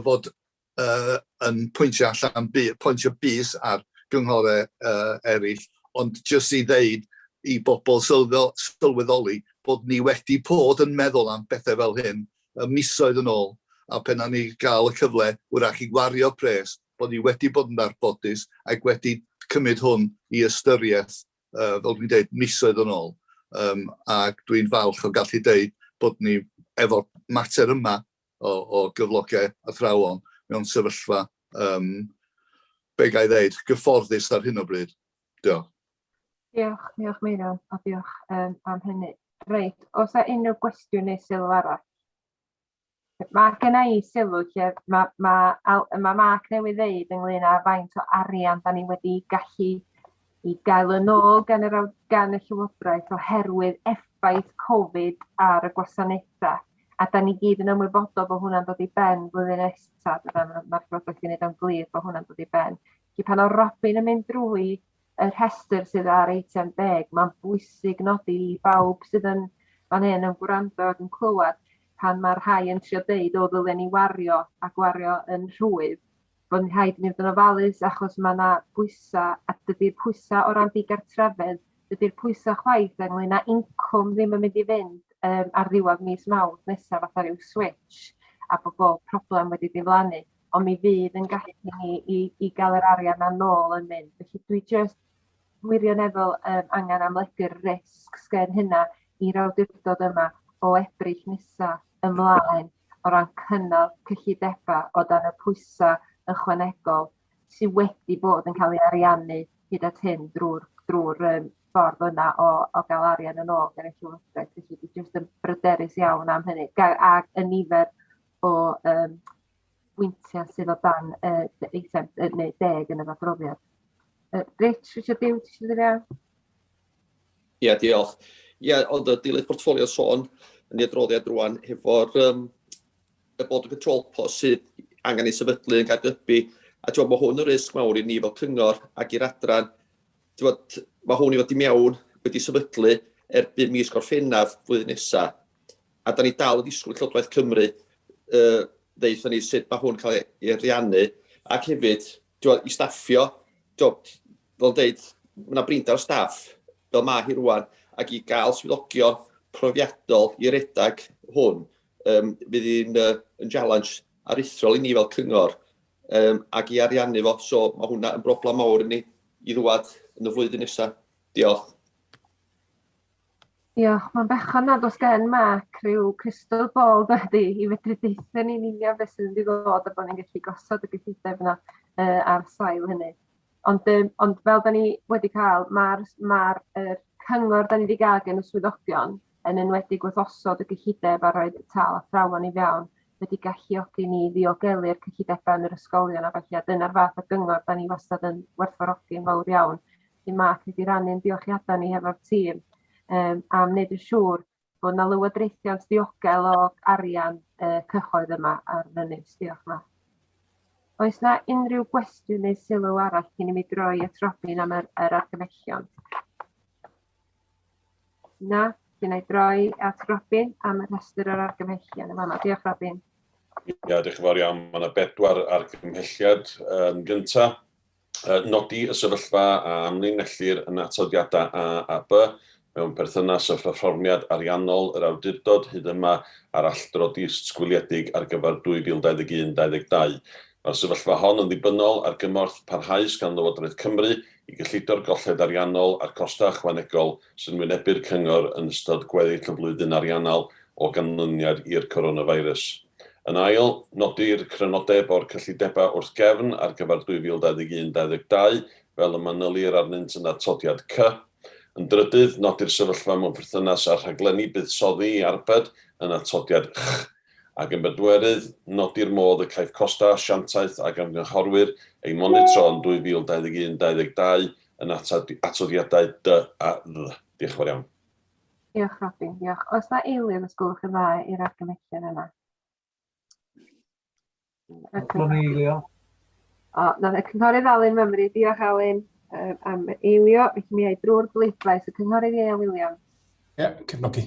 fod yn pwyntio allan, pwyntio bys ar gynghorau eraill, ond jyst i ddeud i bobl sylweddoli bod ni wedi bod yn meddwl am bethau fel hyn y misoedd yn ôl, a pen ni gael y cyfle wrach i wario pres, bod ni wedi bod yn ddarbodus ac wedi cymryd hwn i ystyriaeth, fel dwi'n dweud, misoedd yn ôl. Ac dwi'n falch o gallu deud bod ni efo'r mater yma o gyflogau athrawon mewn sefyllfa, be ga i ddeud, gyfforddus ar hyn o bryd. Diolch. Diolch, diolch Meirion, a diolch am hynny. Reit, oes 'na unrhyw gwestiwn neu sylw arall? Mae genna i sylw lle mae Mark newydd ddeud ynglyn â faint o arian da ni wedi gallu i gael yn ôl gan y Llywodraeth oherwydd effaith Covid ar y gwasanaethau. A da ni gyd yn ymwybodol bod hwnna'n dod i ben flwyddyn nesaf. Mae'r Llywodraeth wedi gwneud o'n glir bod hwnna'n dod i ben. Felly pan oedd Robin yn mynd drwy y rhestr sydd ar eitem 10, mae'n bwysig nodi i bawb sydd yn fan hyn yn gwrando ac yn clywed pan mae rhai yn trio deud o ddylen ni wario a gwario yn rhwydd, bod yn rhaid i ni fod yn ofalus achos mae yna bwysau, a dydy'r pwysau o ran digartrefedd, dydy'r pwysau chwaith ynglyn â incwm ddim yn mynd i fynd ar ddiwedd mis Mawrth nesaf fatha rhyw switch a bod bob problem wedi diflannu, ond mi fydd yn gallu ni i gael yr arian yna nôl yn mynd. Felly dwi jyst wirioneddol angen amlygu'r risg sgen hynna i'r awdurdod yma o Ebrill nesa ymlaen o ran cynnal cyllidebau o dan y pwysau ychwanegol sydd wedi bod yn cael ei ariannu hyd at hyn drwy'r drwy ffordd yna o gael arian yn ôl gan y Llywodraeth. Felly dwi jyst yn bryderus iawn am hynny. Ac y nifer o bwyntiau sydd o dan eitem neu 10 yn yr adroddiad. Rich, eisiau Duw, ti eisiau dod? Ie, diolch. Ie, ond y dilyd portffolio sôn yn ei adroddiad rwan hefo'r y border control post sydd angen ei sefydlu yn Caergybi. A ti'n mae hwn yn risg mawr i ni fel cyngor ac i'r adran. Ti'n mae hwn i fod i mewn wedi sefydlu erbyn mis Gorffennaf flwyddyn nesaf. A da ni dal yn disgwyl Llywodraeth Cymru ddeutha ni sut mae hwn cael ei ariannu. Ac hefyd, ti'n i staffio, ti'n fel deud, mae yna brinder o staff fel mae hi rwan, ac i gael swyddogion profiadol i redag hwn, fydd hi'n yn challenge aruthrol i ni fel cyngor ac i ariannu fo. So mae hwnna yn broblem mawr i ni i ddwad yn y flwyddyn nesaf. Diolch. Diolch. Mae'n bechod nad oes gen Mark rhyw crystal ball dydy i fedru deutha ni'n union beth sydd yn mynd i ddod a bod ni'n gallu gosod y gyllideb yna ar sail hynny. Ond fel da ni wedi cael, mae'r ma cyngor da ni wedi gael gen y swyddogion, yn enwedig wrth osod y gyllideb a rhoi tâl athrawon i fewn, wedi galluogi ni ddiogelu'r cyllidebau yn yr ysgolion a felly, a dyna'r fath o gyngor da ni wastad yn werthfawrogi'n fawr iawn. Felly Mark wedi rannu'n diolchiadau ni hefo'r tîm am wneud yn siŵr bod 'na lywodraethiant diogel o arian cyhoedd yma ar ynys. Diolch Mark. Oes 'na unrhyw gwestiwn neu sylw arall cyn i mi droi at Robin am yr argymhellion? Na, felly wna i droi at Robin am y rhestr o'r argymhellion yn fan'na. Diolch Robin. Ia, diolch yn fawr iawn. Mae yna bedwar argymhelliad yn gyntaf. Nodi y sefyllfa a amlinellir yn atodiadau A a B mewn perthynas â pherfformiad ariannol yr awdurdod hyd yma a'r alldro disgwyliedig ar gyfer 2021-22. Mae'r sefyllfa hon yn ddibynnol ar gymorth parhaus gan Lywodraeth Cymru i gyllido'r golled ariannol a'r costau ychwanegol sy'n wynebu'r Cyngor yn ystod gweddill y flwyddyn ariannol o ganlyniad i'r coronavirus. Yn ail, nodir crynodeb o'r cyllidebau wrth gefn ar gyfer 2021-22 fel y manylir arnynt yn Atodiad C. Yn drydydd, nodir sefyllfa mewn perthynas â'r rhaglenni buddsoddi i arbed yn Atodiad Ch. Ac yn bedwerydd, nodi'r modd y caiff costau asiantaeth ac ymgynghorwyr eu monitro yn 2021-22 yn atodiadau D a Dd. Diolch yn fawr iawn. Diolch Robin, diolch. Oes na eilydd os gwelwch yn dda i'r argymhellion yna? Hoffwn i eilio. O, na, y cynghorydd Alun Mymru, diolch Alun am eilio. Felly mi ai drwy'r bleidlais, y cynghorydd Ieuan Williams. Ie, yeah, cefnogi.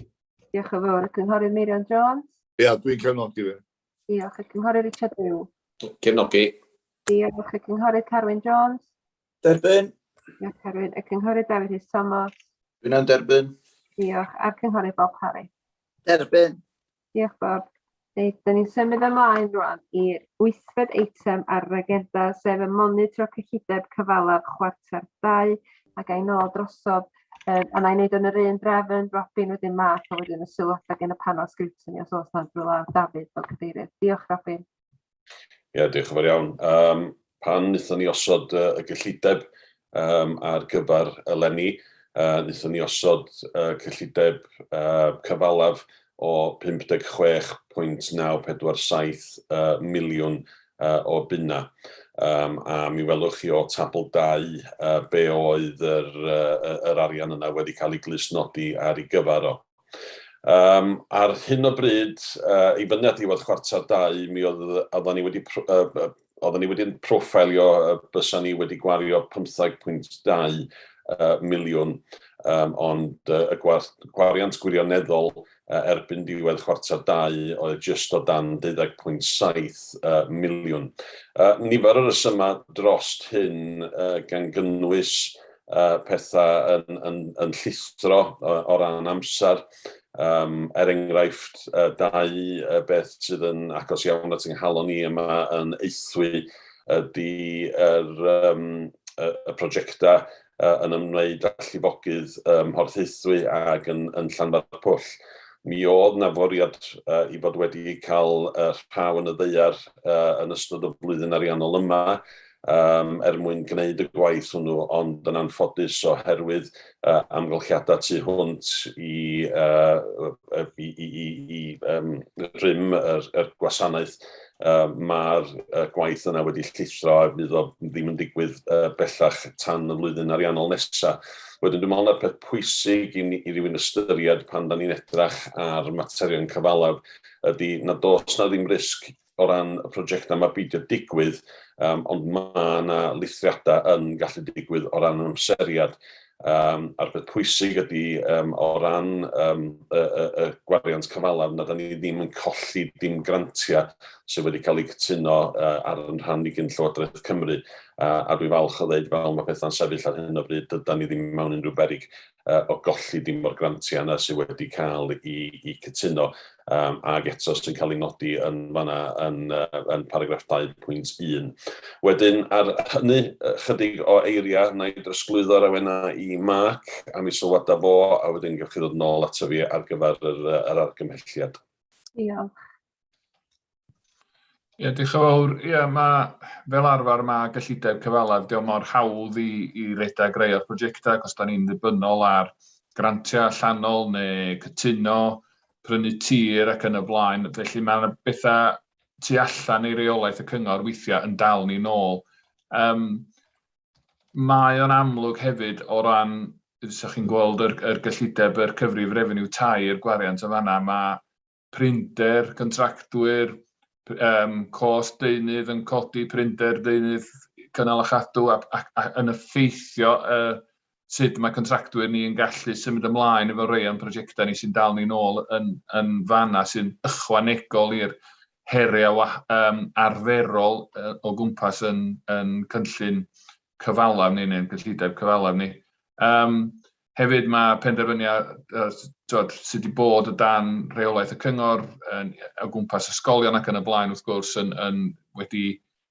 Diolch yn fawr. Y Cynghorydd Meirion Jones. Ia, dwi'n cefnogi fe. Diolch. Y Cynghorydd Richard Huw. Cefnogi. Diolch. Y Cynghorydd Carwyn Jones. Derbyn. Diolch, Carwyn. Y Cynghorydd David Rhys Thomas. Dwi'n derbyn. Diolch. A'r Cynghorydd Bob Parry. Derbyn. Diolch, Bob. Reit, da ni'n symud ymlaen rwan i'r wythfed eitem ar yr agenda, sef y monitro cyllideb cyfalaf chwarter 2, ac a'i nôl drosodd, a na i wneud yn yr un drefn, Robin, wedyn Mark, a wedyn y sylwadau gen y panel sgriwtini os oes na drwy law Dafydd fel cadeirydd. Diolch, Robin. Ie, yeah, diolch yn fawr iawn. Pan wnaethon ni osod y gyllideb ar gyfer eleni, wnaethon ni osod cyllideb cyfalaf o 56.947 miliwn o bunna. A mi welwch chi o tabl 2 be oedd yr, yr arian yna wedi cael ei glustnodi ar ei gyfer o. Ar hyn o bryd, i fyny at ddiwedd chwarter 2, mi oedd, oedden ni wedi, oedden ni wedi proffeilio bysa ni wedi gwario 15.2 miliwn, ond y gwariant gwirioneddol erbyn diwedd chwarter 2 oedd jyst o dan 12.7 miliwn. Nifer o resymau drost hyn gan gynnwys pethau yn, yn, yn llithro o ran amser. Er enghraifft, dau beth sydd yn agos iawn at yng nghalon i yma yn Aethwy ydy yr, um, y, y prosiectau yn ymwneud â llifogydd ym Mhorthaethwy ac yn, yn Llanfairpwll. Mi oedd na fwriad i fod wedi cael rhaw yn y ddaear yn ystod y flwyddyn ariannol yma, er mwyn gwneud y gwaith hwnnw, ond yn anffodus oherwydd amgylchiadau tu hwnt i, i, i, i, i um, rym yr, yr gwasanaeth, mae'r gwaith yna wedi llithro a fydd o ddim yn digwydd bellach tan y flwyddyn ariannol nesaf. Wedyn dwi'n meddwl na'r peth pwysig i, i rywun ystyried pan da ni'n edrach ar materion cyfalaf ydy nad oes na ddim risg o ran y prosiectau yma beidio digwydd, ond mae yna lithriadau yn gallu digwydd o ran amseriad. A'r peth pwysig ydy o ran y, y, y gwariant cyfalaf na da ni ddim yn colli dim grantiau sydd wedi cael eu cytuno ar yn rhan i gyn Llywodraeth Cymru. A dwi'n falch o ddeud fel mae pethau'n sefyll ar hyn o bryd, dydan ni ddim mewn unrhyw berig o golli dim o'r grantiau yna sydd wedi cael i, i cytuno, ac eto sy'n cael ei nodi yn fanna yn, yn paragraff 2.1. Wedyn, ar hynny, chydig o eiriau, na i drosglwyddo'r awenau i Mark am ei sylwadau fo, a wedyn gewch chi ddod nôl ato fi ar gyfer yr, yr argymhelliad. Diolch. Ie, diolch yn fawr. Ie, mae, fel arfer mae gyllideb cyfalaf, diolch mor hawdd i, i redeg rai o'r prosiectau, achos da ni'n ddibynnol ar grantiau allanol neu cytuno, prynu tir ac yn y blaen. Felly mae yna bethau tu allan i reolaeth y cyngor weithiau yn dal ni nôl. Um, mae o'n amlwg hefyd o ran, fysa chi'n gweld yr, yr gyllideb, yr cyfrif refeniw tai, yr gwariant yn fanna, mae prinder contractwyr, um, cost deunydd yn codi, prinder deunydd cynnal a chadw a, a, a yn effeithio uh, sut mae contractwyr ni yn gallu symud ymlaen efo rei o'n prosiectau ni sy'n dal ni nôl yn, yn fanna sy'n ychwanegol i'r heriau um, arferol uh, o gwmpas yn, yn cynllun cyfalaf ni neu'n cyllideb cyfalaf ni. Um, Hefyd mae penderfyniad twod, sydd wedi bod o dan reolaeth y cyngor yn, o gwmpas ysgolion ac yn y blaen wrth gwrs yn, yn wedi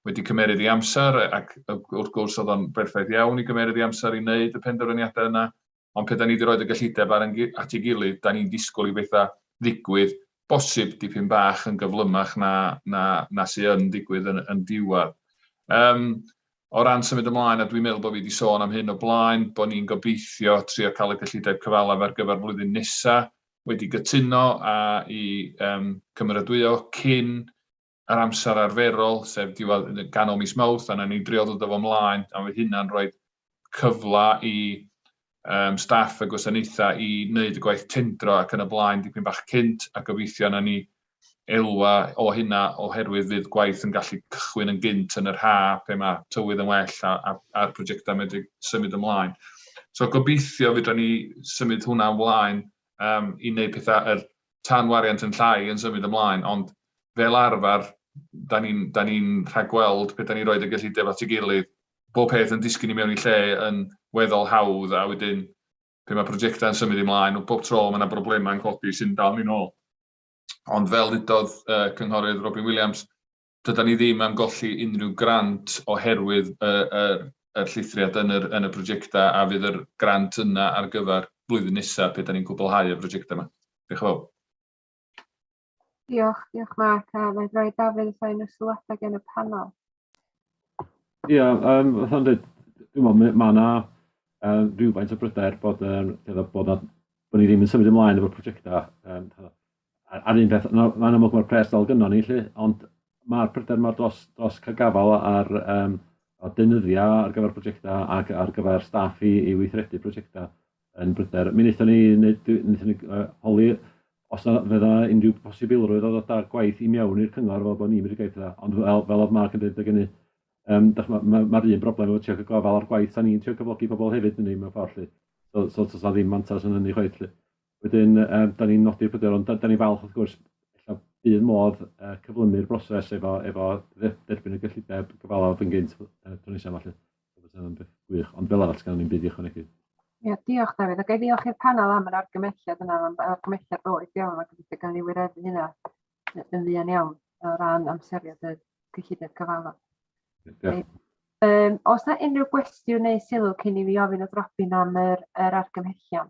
wedi cymeryd ei amser, ac wrth gwrs oedd o'n berffaith iawn i gymeryd ei amser i wneud y penderfyniadau yna, ond pe da ni wedi rhoi y gyllideb ar at ei gilydd, da ni'n disgwyl i bethau ddigwydd, bosib dipyn bach yn gyflymach na, na, na sydd yn digwydd yn, yn diwedd. Um, o ran symud ymlaen, a dwi'n meddwl bod fi wedi sôn am hyn o blaen, bod ni'n gobeithio trio cael y gyllideb cyfalaf ar gyfer flwyddyn nesaf wedi gytuno a i um, cymeradwyo cyn yr amser arferol, sef diwedd ganol mis Mawrth, a nawn ni drio ddod â fo ymlaen, a fydd hynna'n rhoi cyfle i um, staff y gwasanaethau i wneud y gwaith tendro ac yn y blaen dipyn bach cynt, a gobeithio na ni elwa o hynna oherwydd fydd gwaith yn gallu cychwyn yn gynt yn yr ha pe mae tywydd yn well a, a, a'r prosiectau medru symud ymlaen. So gobeithio fedra ni symud hwnna ymlaen um, i wneud pethau yr tan wariant yn llai yn symud ymlaen, ond fel arfer, da ni'n da ni rhagweld pe da ni'n rhoi y gyllideb at ei gilydd, bob peth yn disgyn i mewn i lle yn weddol hawdd, a wedyn pe mae prosiectau'n symud ymlaen, bob tro mae yna broblemau'n codi sy'n dal ni'n ôl. Ond fel ddudodd uh, cynghorydd Robin Williams, dyda ni ddim am golli unrhyw grant oherwydd y, y, y llithriad yn yr, yn y prosiectau a fydd yr grant yna ar gyfer blwyddyn nesaf pe da ni'n cwblhau y prosiectau yma. Diolch yn fawr. Diolch, diolch Mark. A mae'n rhoi Dafydd os unrhyw sylwadau gen y panel. Ie, um, fatha'n dweud, dwi'n meddwl, mae yna um, rhywfaint o bryder bod, um, bod, na, bod ni ddim yn symud ymlaen efo'r prosiectau. Um, ar un peth, mae'n amlwg mae'r pres dal gynnon ni, lly, ond mae'r pryder yma dros, dros cael gafael ar um, ar deunyddiau ar gyfer prosiectau ac ar gyfer staff i, i weithredu prosiectau yn bryder. Mi wnaethon ni, wnaethon ni uh, holi os na fydda unrhyw posibilrwydd o ddod â gwaith i mewn i'r cyngor fel bod ni'n medru gael pethau, ond fel, fel oedd Mark yn dweud, gen i, um, mae'r ma, ma un broblem efo trio cael gofal ar gwaith, da ni'n trio cyflogi pobl hefyd yn mewn ffordd, lly. So, so, so, so ddim mantais yn hynny chwaith, lly. Wedyn, um, da ni'n nodi'r pryder, ond da, da ni'n falch wrth gwrs, ella bydd modd uh, cyflymu'r broses efo, efo derbyn y gyllideb gyfalaf yn gynt uh, tro nesaf, falle. So, beth gwych, ond fel arall, sgan ni'n byd i ychwanegu. Ie, diolch Dafydd. A ga i ddiolch i'r panel am yr argymhelliad yna, mae'n argymhelliad doeth iawn, a gobeithio gawn ni wireddu hynna yn fuan iawn o ran amseriad y cyllideb cyfalaf. Diolch. Um, oes na unrhyw gwestiwn neu sylw cyn i fi ofyn wrth Robin am yr, yr argymhellion?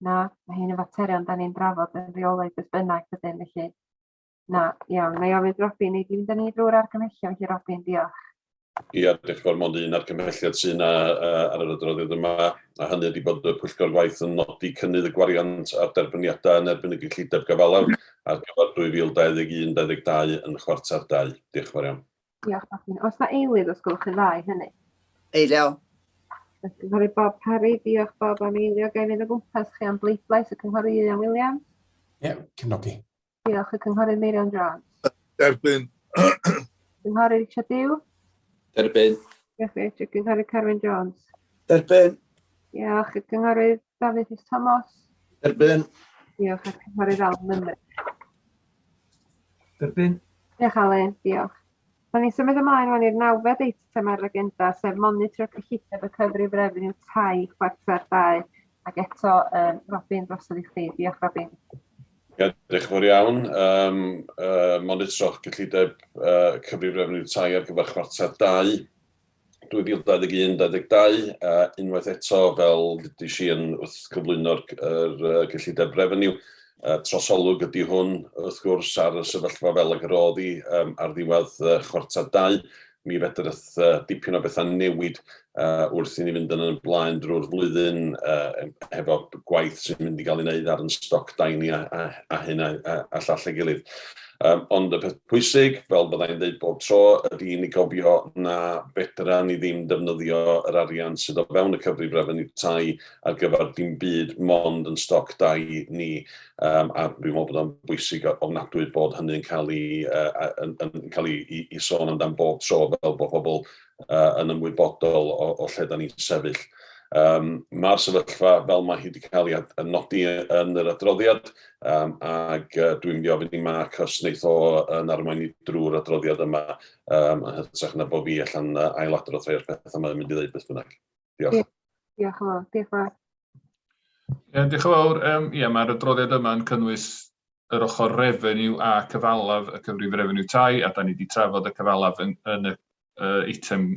Na, mae hyn yn faterion da ni'n drafod yn rheolaidd beth bynnag dydyn, felly na, iawn. Na i ofyn wrth Robin, i di fynd â ni drwy'r argymhellion, felly Robin, diolch. Ia, diolch yn fawr, mond un argymhelliad sydd yna ar yr adroddiad yma, a hynny ydy bod y Pwyllgor Gwaith yn nodi cynnydd y gwariant a'r derbyniadau yn erbyn y gyllideb gyfalaf ar gyfer 2021-2022 yn chwarter dau. Diolch yn fawr iawn. Diolch, Robin. Oes na eilydd os gwelwch yn dda i hynny? Eilio. Cynghorydd Bob Parry, diolch Bob am eilio. Ga i fynd o gwmpas chi am bleidlais y Cynghorydd Ieuan Williams? Ie, yeah, cefnogi. Diolch y Cynghorydd Meirion Jones. Derbyn. Cynghorydd Richard Dew. Derbyn. Diolch Richard. Cynghorydd Carwyn Jones. Derbyn. Diolch y Cynghorydd Dafydd Rhys Thomas. Derbyn. Diolch y Cynghorydd Alan Mynwy. Derbyn. Diolch Alun, diolch. Da ni'n symud ymlaen rwan i'r nawfed eitem ar yr agenda, sef monitro cyllideb y cyfrif refeniw tai chwarter dau. Ac eto, um, Robin, drosodd i chdi. Diolch, Robin. Ie, diolch yn fawr iawn. Um, uh, monitro cyllideb uh, cyfrif refeniw tai ar gyfer chwarter 2, 2021-2022. Uh, unwaith eto, fel dydys i yn wrth cyflwyno'r er, uh, cyllideb refeniw, uh, trosolwg ydy hwn, wrth gwrs, ar y sefyllfa fel ag yr oedd hi um, ar ddiwedd uh, chwarter 2. Mi fedrith uh, dipyn o bethau newid uh, wrth i ni fynd yn y blaen drwy'r flwyddyn uh, hefo gwaith sy'n mynd i gael ei wneud ar yn stoc dai ni a, a, a hyn a, a, a llall ei gilydd. Um, ond y peth pwysig, fel byddai'n dweud bob tro, ydy i ni gofio na fedra ni ddim defnyddio yr arian sydd o fewn y cyfrif refeniw tai ar gyfer dim byd mond yn stoc dai ni. Um, a dwi'n meddwl bod o'n bwysig ofnadwy bod hynny'n cael ei, uh, yn, yn cael ei, ei, ei sôn amdan bob tro fel bod pobl uh, yn ymwybodol o, o lle da ni'n sefyll. Um, Mae'r sefyllfa fel mae hi wedi cael ei nodi yn yr adroddiad, um, ac uh, dwi'n mynd i ofyn i Mark os wneith o yn arwain i drwy'r adroddiad yma, um, yn hytrach na bod fi allan uh, ailadrodd rhai o'r pethau mae'n mynd i ddweud beth bynnag. Diolch. Diolch yn fawr. Diolch fawr. Ie, diolch yn fawr. Um, ie, mae'r adroddiad yma yn cynnwys yr ochr revenue a cyfalaf y cyfrif refeniw tai, a da ni wedi trafod y cyfalaf yn, yn y eitem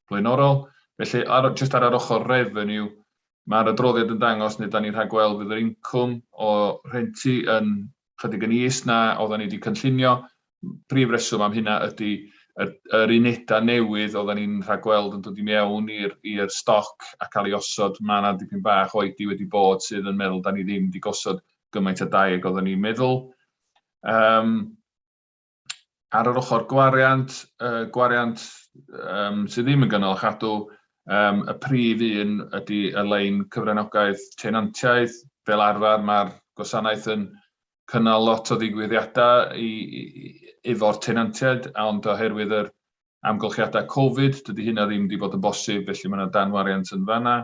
blaenorol. Felly, ar, jyst ar yr ochr revenue, mae'r adroddiad yn dangos neu da ni'n rhagweld fydd yr incwm o rhenti yn chydig yn is na oedden ni wedi cynllunio. Prif reswm am hynna ydy yr, yr unedau newydd oedden ni'n rhagweld yn dod i mewn i'r stoc a cael ei osod. Mae yna dipyn bach oedi wedi bod sydd yn meddwl da ni ddim wedi gosod gymaint o dai ag oedden ni'n meddwl. Um, ar yr ochr gwariant, uh, gwariant um, sydd ddim yn gynnal a chadw, um, y prif un ydy y lein cyfranogaeth tenantiaeth. Fel arfer mae'r gwasanaeth yn cynnal lot o ddigwyddiadau i, i, efo'r tenantiaid, ond oherwydd yr amgylchiadau Covid, dydy hynna ddim wedi bod yn bosib, felly mae yna danwariant yn fanna.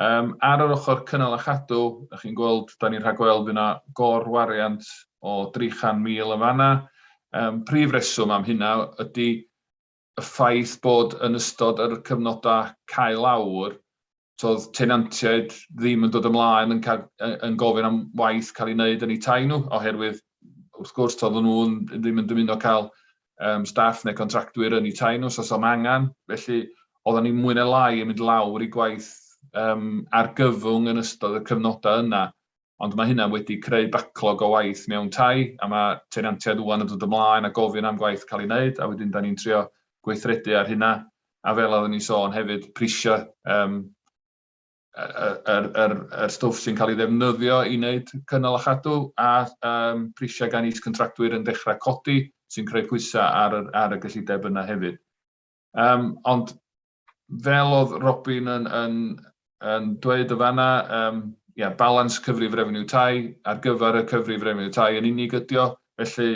Um, ar yr ochr cynnal a chadw, ydych chi'n gweld, da ni'n rhagweld fydd yna gorwariant o 300,000 yn fanna. Um, prif reswm am hynna ydy y ffaith bod yn ystod yr cyfnodau cael lawr, toedd tenantiaid ddim yn dod ymlaen yn, cael, yn gofyn am waith cael ei wneud yn eu tai nhw, oherwydd wrth gwrs toedden nhw ddim yn dymuno cael um, staff neu contractwyr yn eu tai nhw, so os angen. Felly oedden ni mwy neu lai yn mynd lawr i gwaith um, argyfwng yn ystod y cyfnodau yna, ond mae hynna wedi creu backlog o waith mewn tai, a mae tenantiaid ŵan yn dod ymlaen a gofyn am gwaith cael ei wneud, a wedyn da ni'n trio gweithredu ar hynna. A fel oeddwn ni'n sôn hefyd, prisio um, yr, yr, yr, yr stwff sy'n cael ei ddefnyddio i wneud cynnal a chadw, a um, prisiau gan is-contractwyr yn dechrau codi, sy'n creu pwysau ar, yr, ar y gyllideb yna hefyd. Um, ond fel oedd Robin yn, yn, yn dweud o fanna, um, yeah, balans cyfrif refeniw tai ar gyfer y cyfrif refeniw tai yn unig ydi o, felly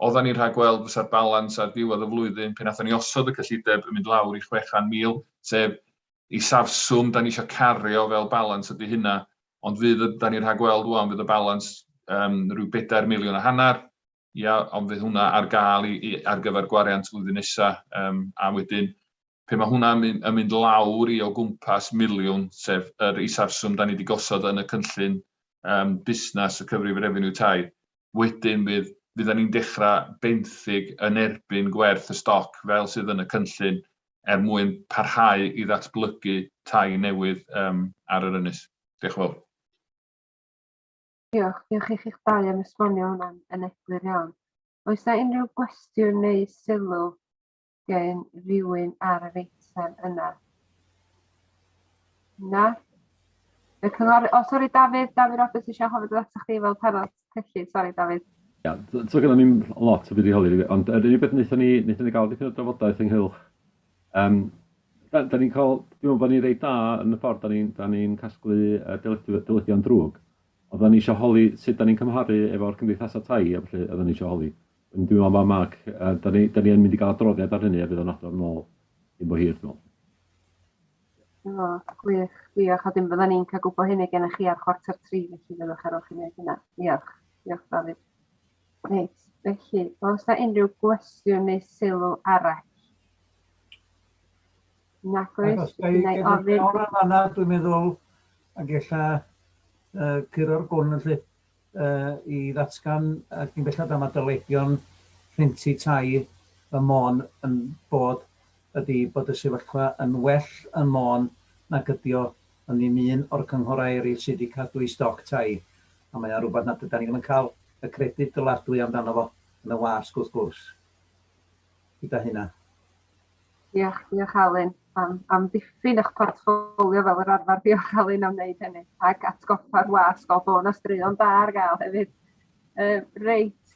oeddan ni'n rhagweld fysa'r balans ar ddiwedd y flwyddyn pe nathon ni osod y cyllideb yn mynd lawr i 600,000, sef isafswm da ni eisiau cario fel balans ydy hynna, ond fydd, da ni'n rhagweld ŵan fydd y balans um, rhyw 4 miliwn a hanner, ia, ond fydd hwnna ar gael i, i, ar gyfer gwariant flwyddyn nesa, um, a wedyn pe mae hwnna'n mynd, yn mynd lawr i o gwmpas miliwn, sef yr isafswm da ni wedi gosod yn y cynllun um, busnes y cyfrif refeniw tai, wedyn fydd, fydda ni'n dechrau benthyg yn erbyn gwerth y stoc fel sydd yn y cynllun er mwyn parhau i ddatblygu tai newydd um, ar yr ynys. Diolch yn fawr. Diolch, diolch i chi'ch dau am esbonio hwnna'n yn eglur iawn. Oes yna unrhyw gwestiwn neu sylw gen rhywun ar yr eitem yna? Na? Y cyngor... O, sori Dafydd, Dafydd Roberts eisiau hoffi dod atoch chdi fel penod cyllid, sori Dafydd. Ia, so gyda ni'n lot o byd i holi, ond yr unig beth wnaethon ni, wnaethon ni gael dipyn o drafodaeth ynghylch, um, da, da ni'n cael, dwi'n meddwl bod ni'n reit da yn y ffordd da ni'n da ni casglu uh, dyledion drwg, ond da ni eisiau holi sut da ni'n cymharu efo'r cymdeithasau tai, a felly oedden ni eisiau holi. Dwi'n meddwl mae Mark, uh, da ni, da ni yn mynd i gael adroddiad ar hynny a fydd o'n adrodd nôl cyn bo hir, dwi'n meddwl. O, gwych, diolch. A dim fydda ni'n cael gwybod hynny gennych chi ar chwarter tri, felly fyddwch ar ôl chi wneud hynna. Diolch, diolch Dafydd. Reit, felly, oes na unrhyw gwestiwn neu sylw arall? Nac oes, Os ga i wna i ofyn... O'r fanna, dwi'n meddwl, ac ella uh, curo'r gwn yn lle. i ddatgan cyn belled â mae dyledion rhentu tai ym Môn yn bod ydy bod y sefyllfa yn well yn Môn nag ydy o yn ddim un o'r cynghorau eraill sydd wedi cadw eu stoc tai, a mae o'n rhywbeth nad ydan ni ddim yn cael y credyd dyladwy amdano fo yn y wasg wrth gwrs. Gyda hynna. Diolch, diolch Alun am, am ddiffyn eich portffolio fel yr arfer. Diolch Alun am wneud hynny. Ac atgoffa'r wasg o bod 'na straeon da ar gael hefyd. Uh, reit,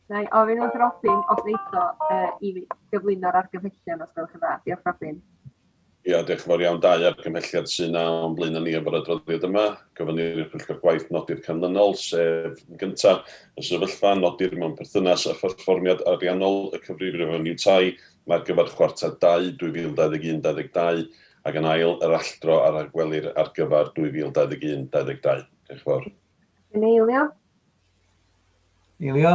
na i ofyn wrth Robin os wneith o uh, i gyflwyno'r argymhellion os gwelwch yn dda. Diolch Robin. Ia, diolch yn fawr iawn. Dau argymhelliad sy'n na o'n blaen ni efo'r adroddiad yma. Gofynnir i'r Pwyllgor Gwaith nodi'r canlynol, sef yn gyntaf, y sefyllfa nodir mewn perthynas â pherfformiad ariannol y cyfrif refeniw tai ar gyfer chwarter 2 2021-22 ac yn ail, yr alldro a ragwelir ar gyfer 2021-22. Diolch yn fawr. Yn eilio? Eilio.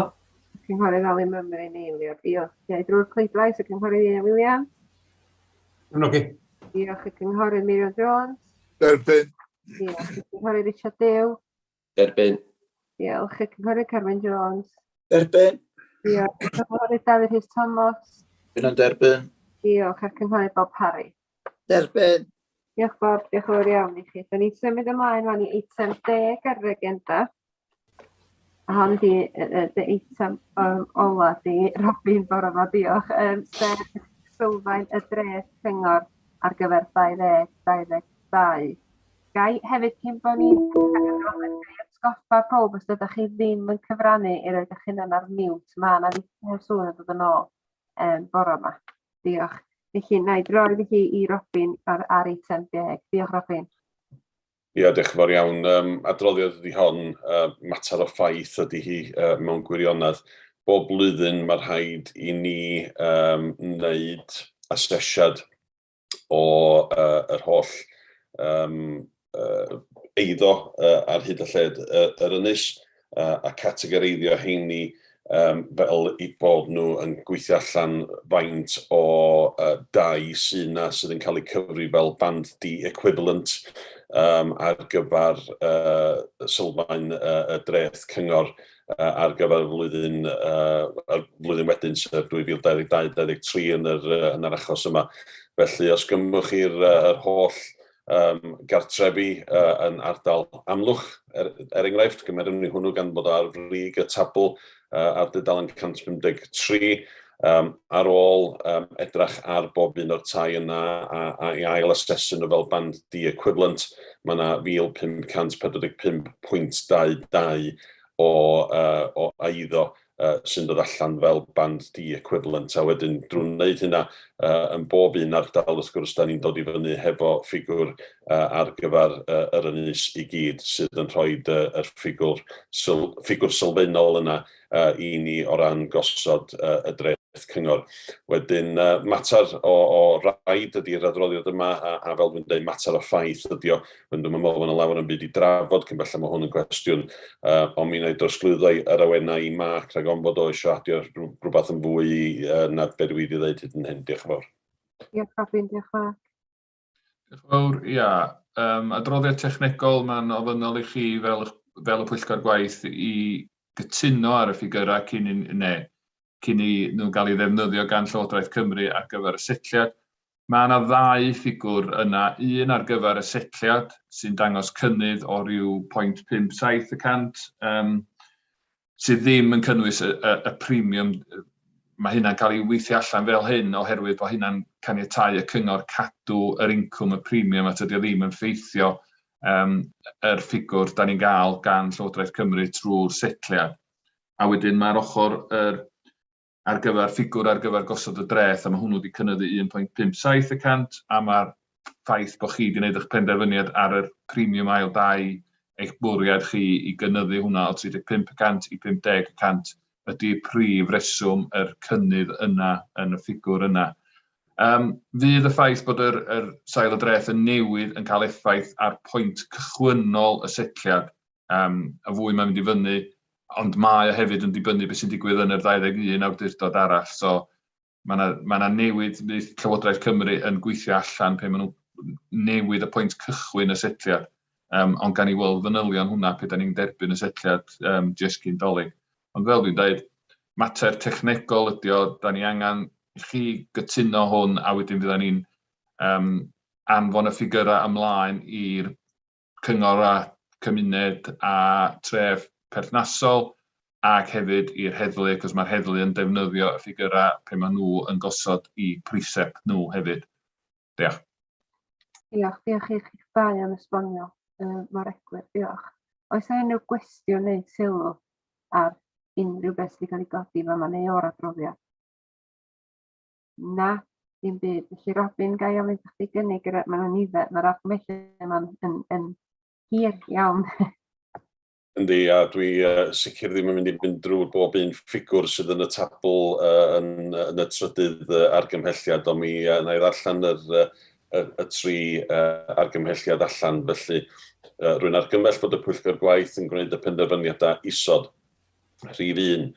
Cynghorydd Alun Mymryn eilio. Diolch. Ia, drwy'r pleidlais, y Cynghorydd Ian Williams. Cefnogi. Diolch y Cynghorydd Meirion Jones. Derbyn. Diolch y Cynghorydd Richard Dew. Derbyn. Diolch. Y Cynghorydd Carwyn Jones. Derbyn. Diolch. Y Cynghorydd Dafydd Rhys Thomas. Dwi'n derbyn. Diolch. A'r Cynghorydd Bob Parry. Derbyn. Diolch Bob, diolch yn fawr iawn i chi. Da ni'n symud ymlaen rwan i eitem 10 ar yr agenda. A hon ydi y eitem ola di, Robin, bore yma, diolch. Sef sylfaen y dreth cyngor ar gyfer 2022. Gai hefyd, cyn bod ni'n atgoffa pawb, os ydych chi ddim yn cyfrannu i roid eich hunan ar mute, mae yna ddipyn o sŵn yn dod yn ôl bore yma. Diolch. Felly, na i droi fi hi i Robin ar eitem 10. Diolch, Robin. Ia, diolch yn fawr iawn. Adroddiad ydy hon, mater o ffaith ydy hi mewn gwirionedd. Bob blwyddyn mae rhaid i ni wneud asesiad o yr holl eiddo ar hyd a lled yr ynys a categoreiddio heini fel eu bod nhw yn gweithio allan faint o dai sydd 'na sydd yn cael eu cyfri fel Band D equivalent ar gyfer sylfaen y dreth cyngor ar gyfer y flwyddyn wedyn, sef 2022-2023 yn yr achos yma. Felly, os gymwch chi'r holl gartrefi yn ardal Amlwch, er enghraifft, gymerwn ni hwnnw gan bod o ar frig y tabl ar dudalen 153, ar ôl edrach ar bob un o'r tai yna a i ail asesu nhw fel Band D equivalent, mae yna 1,545.22 o eiddo sy'n dod allan fel Band D equivalent, a wedyn drwy wneud hynna yn bob un ardal, wrth gwrs, da ni'n dod i fyny hefo ffigwr ar gyfer yr ynys i gyd sydd yn rhoi yr ffigwr sylfaenol yna i ni o ran gosod y dreth cyngor. Wedyn, mater o raid ydy'r adroddiad yma, a fel dwi'n dweud, mater o ffaith ydy o. Wedyn dwi'm yn meddwl bod yna lawer o'm byd i drafod cyn belled mae hwn yn gwestiwn, ond mi wna i drosglwyddo yr awenau i Mark rhag ofn bod o eisiau adio rhywbeth yn fwy na be dwi wedi dweud hyd yn hyn. Diolch yn fawr. Diolch Robin, diolch Mark. Diolch yn fawr. Ia, adroddiad technegol, mae'n ofynnol i chi fel y Pwyllgor Gwaith i gytuno ar y ffigyrau cyn i, neu, cyn i nhw gael ei ddefnyddio gan Llywodraeth Cymru ar gyfer y setliad. Mae yna ddau ffigwr yna, un ar gyfer y setliad sy'n dangos cynnydd o ryw 0.57 y cant, sydd ddim yn cynnwys y, y, y premium. Mae hynna'n cael ei weithio allan fel hyn oherwydd bod hynna'n caniatáu y cyngor cadw yr incwm y premium a tydi o ddim yn ffeithio yr ffigwr da ni'n gael gan Llywodraeth Cymru trwy'r setliad. A wedyn mae'r ochr yr, ar gyfer ffigwr ar gyfer gosod y dreth, a mae hwnnw wedi cynyddu 1.57 y cant, a mae'r ffaith bod chi wedi gwneud eich penderfyniad ar yr premium ail dai, eich bwriad chi i gynyddu hwnna o 35 y cant i 50 y cant ydy prif reswm yr cynnydd yna yn y ffigwr yna. Fydd y ffaith bod yr, yr sail y dreth yn newid yn cael effaith ar pwynt cychwynnol y setliad, y fwy mae'n mynd i fyny, ond mae o hefyd yn dibynnu beth sy'n digwydd yn yr 21 awdurdod arall. So mae yna ma 'na newid, fydd Llywodraeth Cymru yn gweithio allan pe maen nhw'n newid y pwynt cychwyn y setliad. Ond gan i weld fanylion hwnna pe da ni'n derbyn y setliad jyst cyn Dolig. Ond fel dwi'n dweud, mater technegol ydy o, da ni angen i chi gytuno hwn a wedyn fydda ni'n anfon y ffigyrau ymlaen i'r cyngor a cymuned a tref perthnasol ac hefyd i'r heddlu, cos mae'r heddlu yn defnyddio y ffigyrau pe maen nhw yn gosod i precept nhw hefyd. Diolch. Diolch, diolch i chi'ch dau am esbonio mor eglur, diolch. Oes yna unrhyw gwestiwn neu sylw ar unrhyw beth sydd wedi cael ei godi fama neu o'r adroddiad? Na, dim byd. Felly Robin, ga i ofyn i chdi gynnig, mae yna nifer, mae'r argymhelliad yma'n yn hir iawn. Yndi, a dwi sicr ddim yn mynd i fynd drwy bob un ffigwr sydd yn y tabl yn y trydydd argymhelliad, ond mi wna i ddarllen y tri argymhelliad allan. Felly, rwy'n argymell bod y Pwyllgor Gwaith yn gwneud y penderfyniadau isod. Rhif 1.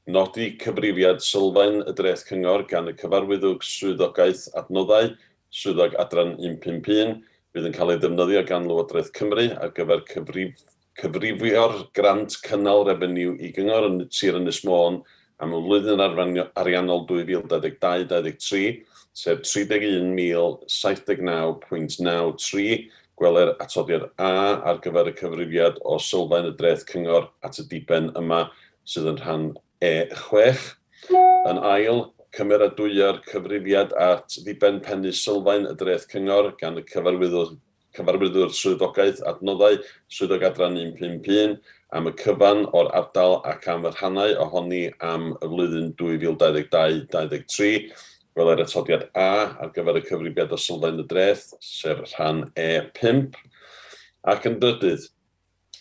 Nodi cyfrifiad sylfaen y dreth cyngor gan y Cyfarwyddwr Swyddogaeth Adnoddau, Swyddog Adran 151, fydd yn cael ei ddefnyddio gan Lywodraeth Cymru ar gyfer cyfrif cyfrifio'r grant cynnal refeniw i Gyngor Sir Ynys Môn am y flwyddyn ariannol 2022-23, sef 31,079.93, gweler atodiad A ar gyfer y cyfrifiad o sylfaen y dreth cyngor at y diben yma sydd yn rhan E6. Yn ail, cymeradwyo'r cyfrifiad at ddiben pennu sylfaen y dreth cyngor gan y cyfarwyddwr Cyfarwyddwr Swyddogaeth Adnoddau, Swyddog Adran 151, am y cyfan o'r ardal ac am y rhannau ohoni am y flwyddyn 2022-23, gweler Atodiad A ar gyfer y cyfrifiad o sylfaen y dreth, sef Rhan E5. Ac yn drydydd,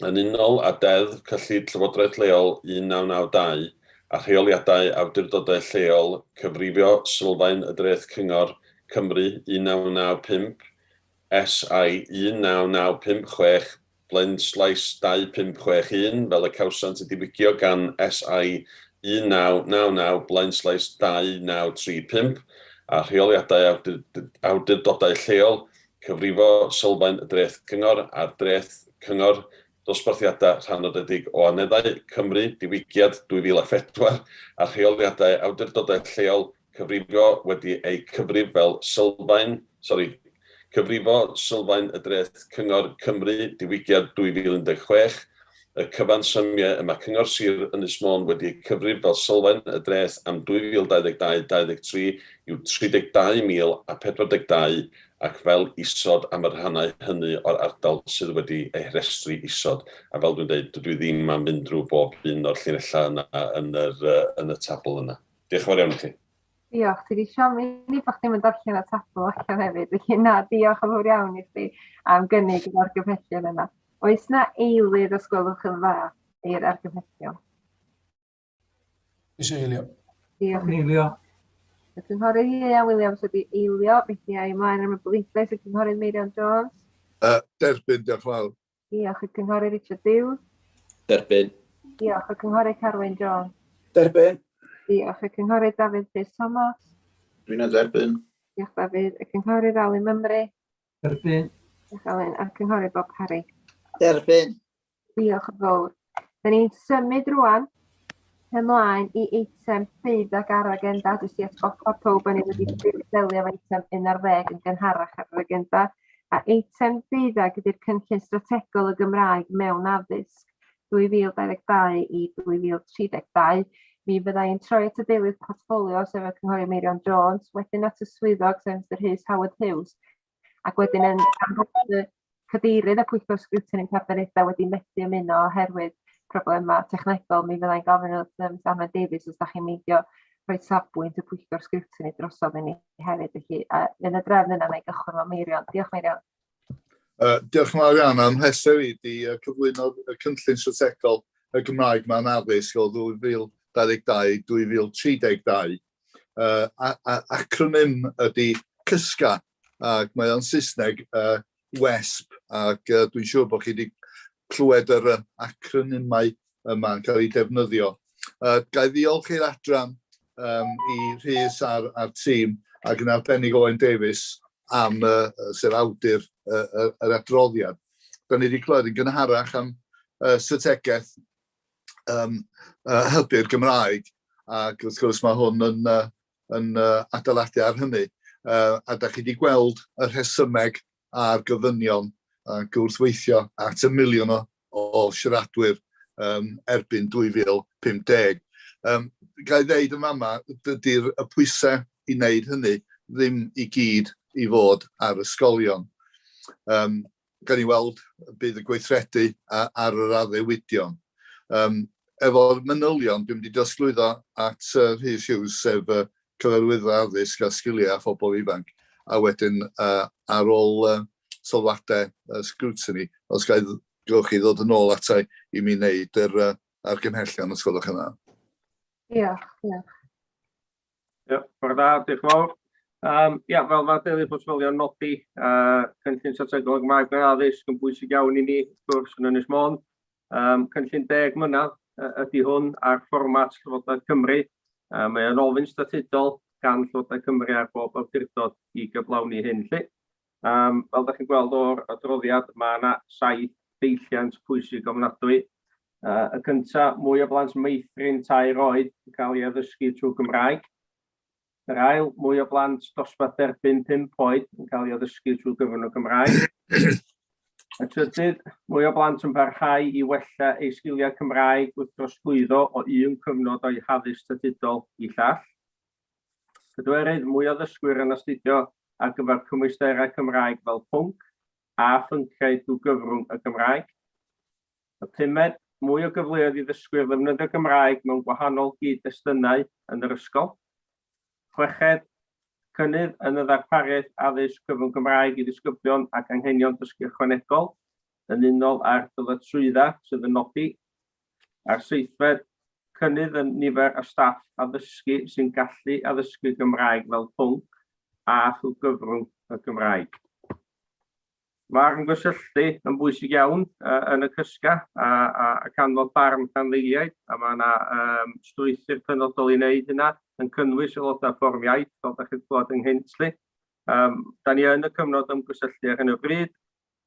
yn unol â Deddf Cyllid Llywodraeth Leol 1992 a Rheoliadau Awdurdodau Lleol Cyfrifio Sylfaen y Dreth Cyngor, Cymru, 1995, SI 19956 blaenslaes 2561 fel y cawsant eu diwygio gan SI 1999 blaenslaes 2935 a Rheoliadau Awdurdodau Lleol, Cyfrifo Sylfaen y Dreth Cyngor a'r Dreth Cyngor, Dosbarthiadau Rhanodedig o Aneddau, Cymru, Diwygiad 2004 a Rheoliadau Awdurdodau Lleol, Cyfrifo wedi eu cyfrif fel sylfaen, sori, Cyfrifo sylfaen y dreth Cyngor Cymru, Diwygiad 2016, y cyfansymiau y mae Cyngor Sir Ynys Môn wedi eu cyfrif fel sylfaen y dreth am 2022-23 yw 32,042 ac fel isod am y rhannau hynny o'r ardal sydd wedi eu rhestru isod. A fel dwi'n dweud, dydw i ddim am fynd drwy bob un o'r llinellau yna yn yr, yn y tabl yna. Diolch yn fawr iawn i chi. Diolch, ti wedi siomi ni bod chdi'n mynd darllen y tabl allan hefyd. Felly na, diolch yn fawr iawn i chdi am gynnig yr argymhellion yna. Oes na eilydd os gwelwch yn dda i'r argymhellion? Eisiau eilio. Diolch. Eilio. Y cynghorydd Ieuan Williams wedi eilio, felly ai ymlaen am y bleidlais y cynghorydd Meirion Jones. Derbyn, diolch yn fawr. Diolch. Y cynghorydd Richard Hughes. Derbyn. Diolch. Y cynghorydd Carwyn Jones. Derbyn. Diolch. Y cynghorydd Dafydd Rhys Thomas. Dwi'n derbyn. Diolch Dafydd. Y cynghorydd Alun Mymru. Derbyn. Diolch Alun. A'r cynghorydd Bob Parry. Derbyn. Diolch yn fawr. Da ni'n symud rwan ymlaen i eitem 12 ar yr agenda, jyst i atgoffa pawb bod ni wedi delio efo eitem 11 yn gynharach ar yr agenda. A eitem 12 ydy'r cynllun strategol y Gymraeg mewn addysg 2022 i 2032. Mi fydda i'n troi at y deilydd portffolio, sef y Cynghorydd Meirion Jones, wedyn at y swyddog, sef Mr Rhys Howard Hughes, ac wedyn yn gan fod y cadeirydd y pwyllgor sgriwtini cabinet wedi methu ymuno oherwydd problemau technegol, mi fyddai'n gofyn wrth Miss Anwen Davies os da chi'n meindio rhoi safbwynt y pwyllgor sgriwtini drosodd i ni hefyd. Felly, yn y drefn yna, na i gychwyn efo Meirion. Diolch, Meirion. Diolch yn fawr iawn am mhleser i di cyflwyno y cynllun strategol y Gymraeg mewn addysg o 2022-2032. Acronym ydy CYSGA, ac mae o'n Saesneg WESP, ac dwi'n siŵr bod chi wedi clywed yr acronymau yma'n cael eu defnyddio. Ga i ddiolch i'r adran, i Rhys a'r, a'r tîm, ac yn arbennig Owen Davies am sef awdur yr adroddiad. Da ni wedi clywed yn gynharach am strategaeth hybu'r Gymraeg, ac wrth gwrs mae hwn yn, yn adeiladu ar hynny. A da chi wedi gweld y rhesymeg a'r gofynion ac wrth weithio at y miliwn o, o siaradwyr erbyn 2050. Ga i ddeud yn fama, dydy'r y pwysau i wneud hynny ddim i gyd i fod ar ysgolion. Gawn ni weld bydd y gweithredu ar yr addewidion. Efo'r manylion, dwi'n mynd i drosglwyddo at Rhys Hughes, sef cyfarwyddwr addysg a sgiliau a phobl ifanc, a wedyn ar ôl sylwadau scrutiny, os ga i gewch chi ddod yn ôl ata i mi wneud yr argymhellion, os gwelwch yn dda. Diolch, diolch. Ia, bore da, diolch yn fawr. Ia, fel mae Deulu Portffolio'n nodi, cynllun strategol y Gymraeg mewn addysg yn bwysig iawn i ni, wrth gwrs, yn Ynys Môn. Cynllun 10 mlynedd ydy hwn ar fformat Llywodraeth Cymru. Mae o'n ofyn statudol gan Llywodraeth Cymru ar bob awdurdod i gyflawni hyn. Lly. Fel da chi'n gweld o'r adroddiad, mae yna 7 deilliant pwysig ofnadwy. Y cyntaf, mwy o blant meithrin tair oed yn cael ei addysgu trwy Gymraeg. Yr ail, mwy o blant dosbarth derbyn 5 oed yn cael ei addysgu trwy gyfrwng y Gymraeg. Y trydydd, mwy o blant yn parhau i wella eu sgiliau Cymraeg wrth drosglwyddo o un cyfnod o'u haddysg statudol i llall. Pedwerydd, mwy o ddysgwyr yn astudio ar gyfer cymwysterau Cymraeg fel pwnc a phynciau drwy gyfrwng y Gymraeg. Y pumed, mwy o gyfleoedd i ddysgwyr ddefnyddio Gymraeg mewn gwahanol gyd-destunau yn yr ysgol. Chweched, cynnydd yn y ddarpariaeth addysg cyfrwng Gymraeg i ddisgyblion ac anghenion dysgu ychwanegol yn unol â'r dyletswyddau sydd yn nodi. A'r seithfed, cynnydd yn nifer y staff addysgu sy'n gallu addysgu Gymraeg fel pwnc a thrwy gyfrwng y Gymraeg. Mae'r ymgysylltu yn bwysig iawn uh, yn y cysga a, a, a canfod barn rhanddeiliaid a mae yna um, strwythur penodol i wneud hynna yn cynnwys aelodau fforwm iaith fel da chi'n clywed ynghynt. Lly. Um, da ni yn y cyfnod ymgysylltu ar hyn o bryd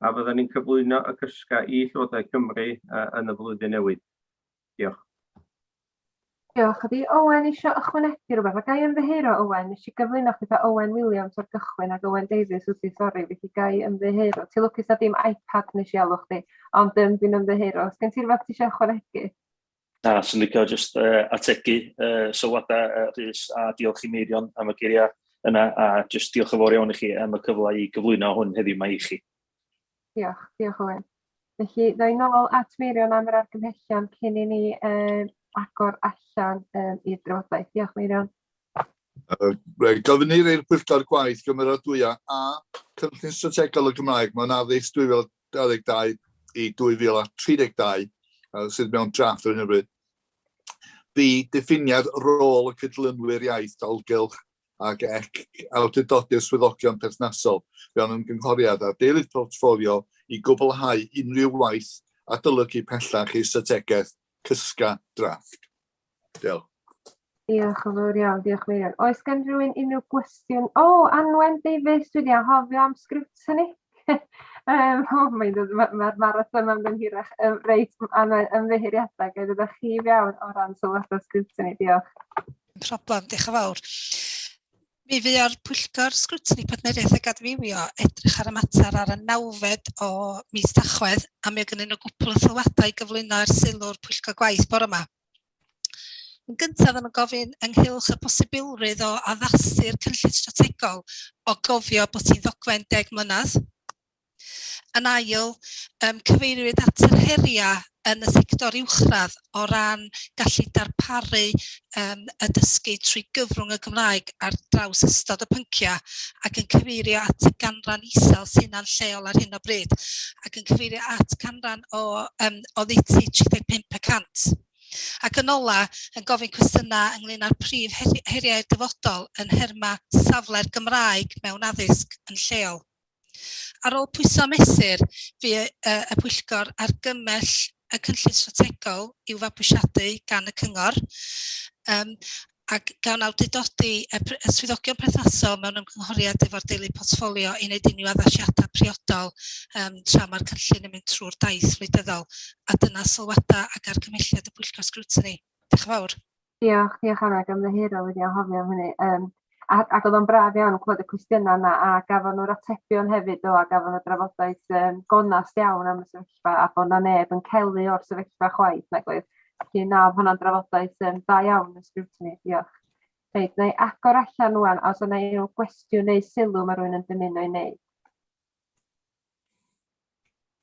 a fyddwn ni'n cyflwyno y cysga i Llywodraeth Cymru uh, yn y flwyddyn newydd. Diolch. Diolch. Ydy Owen eisiau ychwanegu rhywbeth? A ga i ymddiheuro, Owen, nes i gyflwyno chdi fatha Owen Williams o'r gychwyn ac Owen Davies wyt ti, sori, felly ga i ymddiheuro. Ti'n lwcus na dim iPad nes i alw chdi, ond um, dwi'n ymddiheuro. Os gen ti rhywbeth ti eisiau ychwanegu? Na, swn licio jyst uh, ategu uh, sylwadau uh, Rhys a diolch i Meirion am y geiriau yna a jyst diolch yn fawr iawn i chi am y cyfle i gyflwyno hwn heddiw mae i chi. Diolch, diolch Owen. Felly, ddo i nôl at Meirion am yr argymhellion cyn i ni um, agor allan um, i'r drafodaeth. Diolch Meirion. Uh, reit, gofynnir i'r Pwyllgor Gwaith gymeradwyo a Cynllun Strategol y Gymraeg mewn Addysg 2022 i 2032, uh, sydd mewn drafft ar hyn o bryd. B. Diffiniad rôl y cydlynwyr iaith dalgylch ac ec awdurdodi'r swyddogion perthnasol mewn ymgynghoriad â deilydd portffolio i gwblhau unrhyw waith adolygu pellach i strategaeth Cysga drafft. Diolch. Diolch yn fawr iawn, diolch Meirion. Oes gan rhywun unrhyw gwestiwn? O, oh, Anwen Davies, dwi wedi anghofio am sgrwtini. um, oh, mae'n dod, mae'r ma, marathon ma'n mynd hirach. Um, reit, Anwen, ymddiheuriadau, gael dod â chi fewn o ran sylwadau sgrwtini, diolch. Problem, diolch yn fawr. Mi fu o'r Pwyllgor Sgrwtini Partneriaeth ag Adfywio edrych ar y mater ar y nawfed o mis Tachwedd a mi oedd gennyn nhw gwpl o sylwadau i gyflwyno er sylw'r Pwyllgor Gwaith bore yma. Yn gyntaf, oedden nhw'n gofyn ynghylch y posibilrwydd o addasu'r cynllun strategol o gofio bod hi'n ddogfen 10 mlynedd. Yn ail, um, cyfeiriwyd at yr heriau yn y sector uwchradd o ran gallu darparu um, y dysgu trwy gyfrwng y Gymraeg ar draws ystod y pynciau ac yn cyfeirio at y ganran isel sy'n yna'n lleol ar hyn o bryd ac yn cyfeirio at canran o um, oddeutu 35 y cant. Ac yn ola, yn gofyn cwestiynau ynglyn â'r prif heriau'r dyfodol yn nhermau safle'r Gymraeg mewn addysg yn lleol. Ar ôl pwyso a mesur, fu y, y pwyllgor argymell y cynllun strategol i'w fabwysiadu gan y cyngor, um, ac gan awdurdodi y, y swyddogion perthnasol mewn ymgynghoriad efo'r deulu portffolio i wneud unrhyw addasiadau priodol um, tra mae'r cynllun yn mynd trwy'r daith wleidyddol. A dyna sylwadau ac argymhelliad y pwyllgor sgrwtini. Diolch yn fawr. Diolch, diolch Anna, ac ymddiheuro wedi anghofio am hynny. Um, a, ac oedd o'n braf iawn clywed y cwestiynau yna, a gafon nhw'r atebion hefyd, do, a gafon nhw drafodaeth um, gonast iawn am y sefyllfa, a bod na neb yn celu o'r sefyllfa chwaith, nag oedd. Felly na, oedd hwnna'n drafodaeth um, da iawn yn sgrwtini, diolch. Reit, na i agor allan rwan, os yna unrhyw gwestiwn neu sylw mae rhywun yn dymuno ei wneud.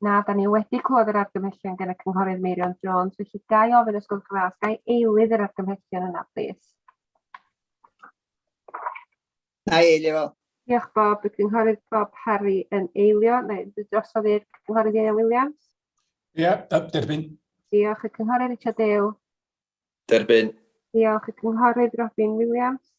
Na, da ni wedi clywed yr argymhellion gan y Cynghorydd Meirion Jones, felly ga i ofyn os gwelwch yn dda, os ga i eilydd yr argymhellion yna, plîs? Na i eilio fo. Diolch Bob, y Cynghorydd Bob Harry yn eilio. Na i ddod drosodd i'r Cynghorydd Ieuan Williams. Ie, yeah, derbyn. Diolch, y Cynghorydd Richard Dew. Derbyn. Diolch, y Cynghorydd Robin Williams.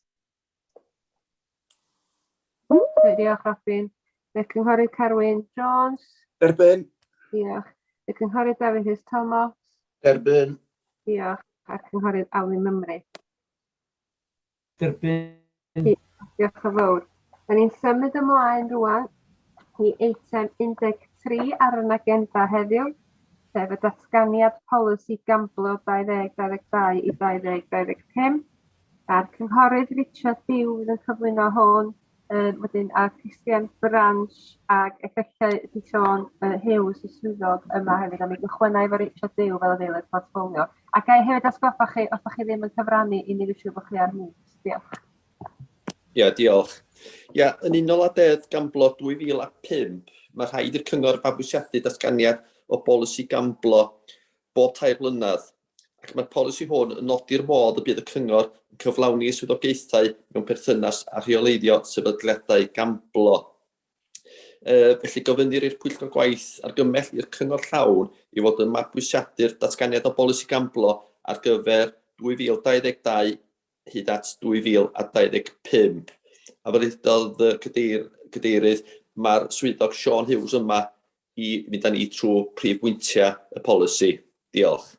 Diolch, Robin. Y Cynghorydd Carwyn Jones. Derbyn. Diolch. Y Cynghorydd Dafydd Rhys Thomas. Derbyn. Diolch. A'r Cynghorydd Alun Mymru. Derbyn. Diolch yn fawr. Da ni'n symud ymlaen rwan i eitem 13 ar yn agenda heddiw. sef y datganiad polisi gamblo 2022 i 2025. A'r cynghorydd Richard Dew fydd yn cyflwyno hwn, wedyn a Christian Branch ac efallai ydy Siôn Hughes y swyddog yma hefyd, a mi gychwynna efo Richard Dew fel y ddeiled portffolio. A ga i hefyd atgoffa chi, os ydych chi ddim yn cyfrannu, i ni siŵr bod chi ar mute. Diolch. Ia, diolch. Ia, yn unol â Deddf Gamblo 2005, mae rhaid i'r Cyngor fabwysiadu datganiad o bolisi gamblo bob tair blynedd, ac mae'r polisi hwn yn nodi'r modd y bydd y Cyngor yn cyflawni ei swyddogaethau mewn perthynas â rheoleiddio sefydliadau gamblo. Felly gofynnir i'r Pwyllgor Gwaith argymell i'r Cyngor llawn i fod yn mabwysiadu'r datganiad o bolisi gamblo ar gyfer 2022 hyd at 2025. A fel ddudodd y cadeir, cadeirydd, mae'r swyddog Sean Hughes yma i fynd â ni trwy prif bwyntiau y polisi. Diolch.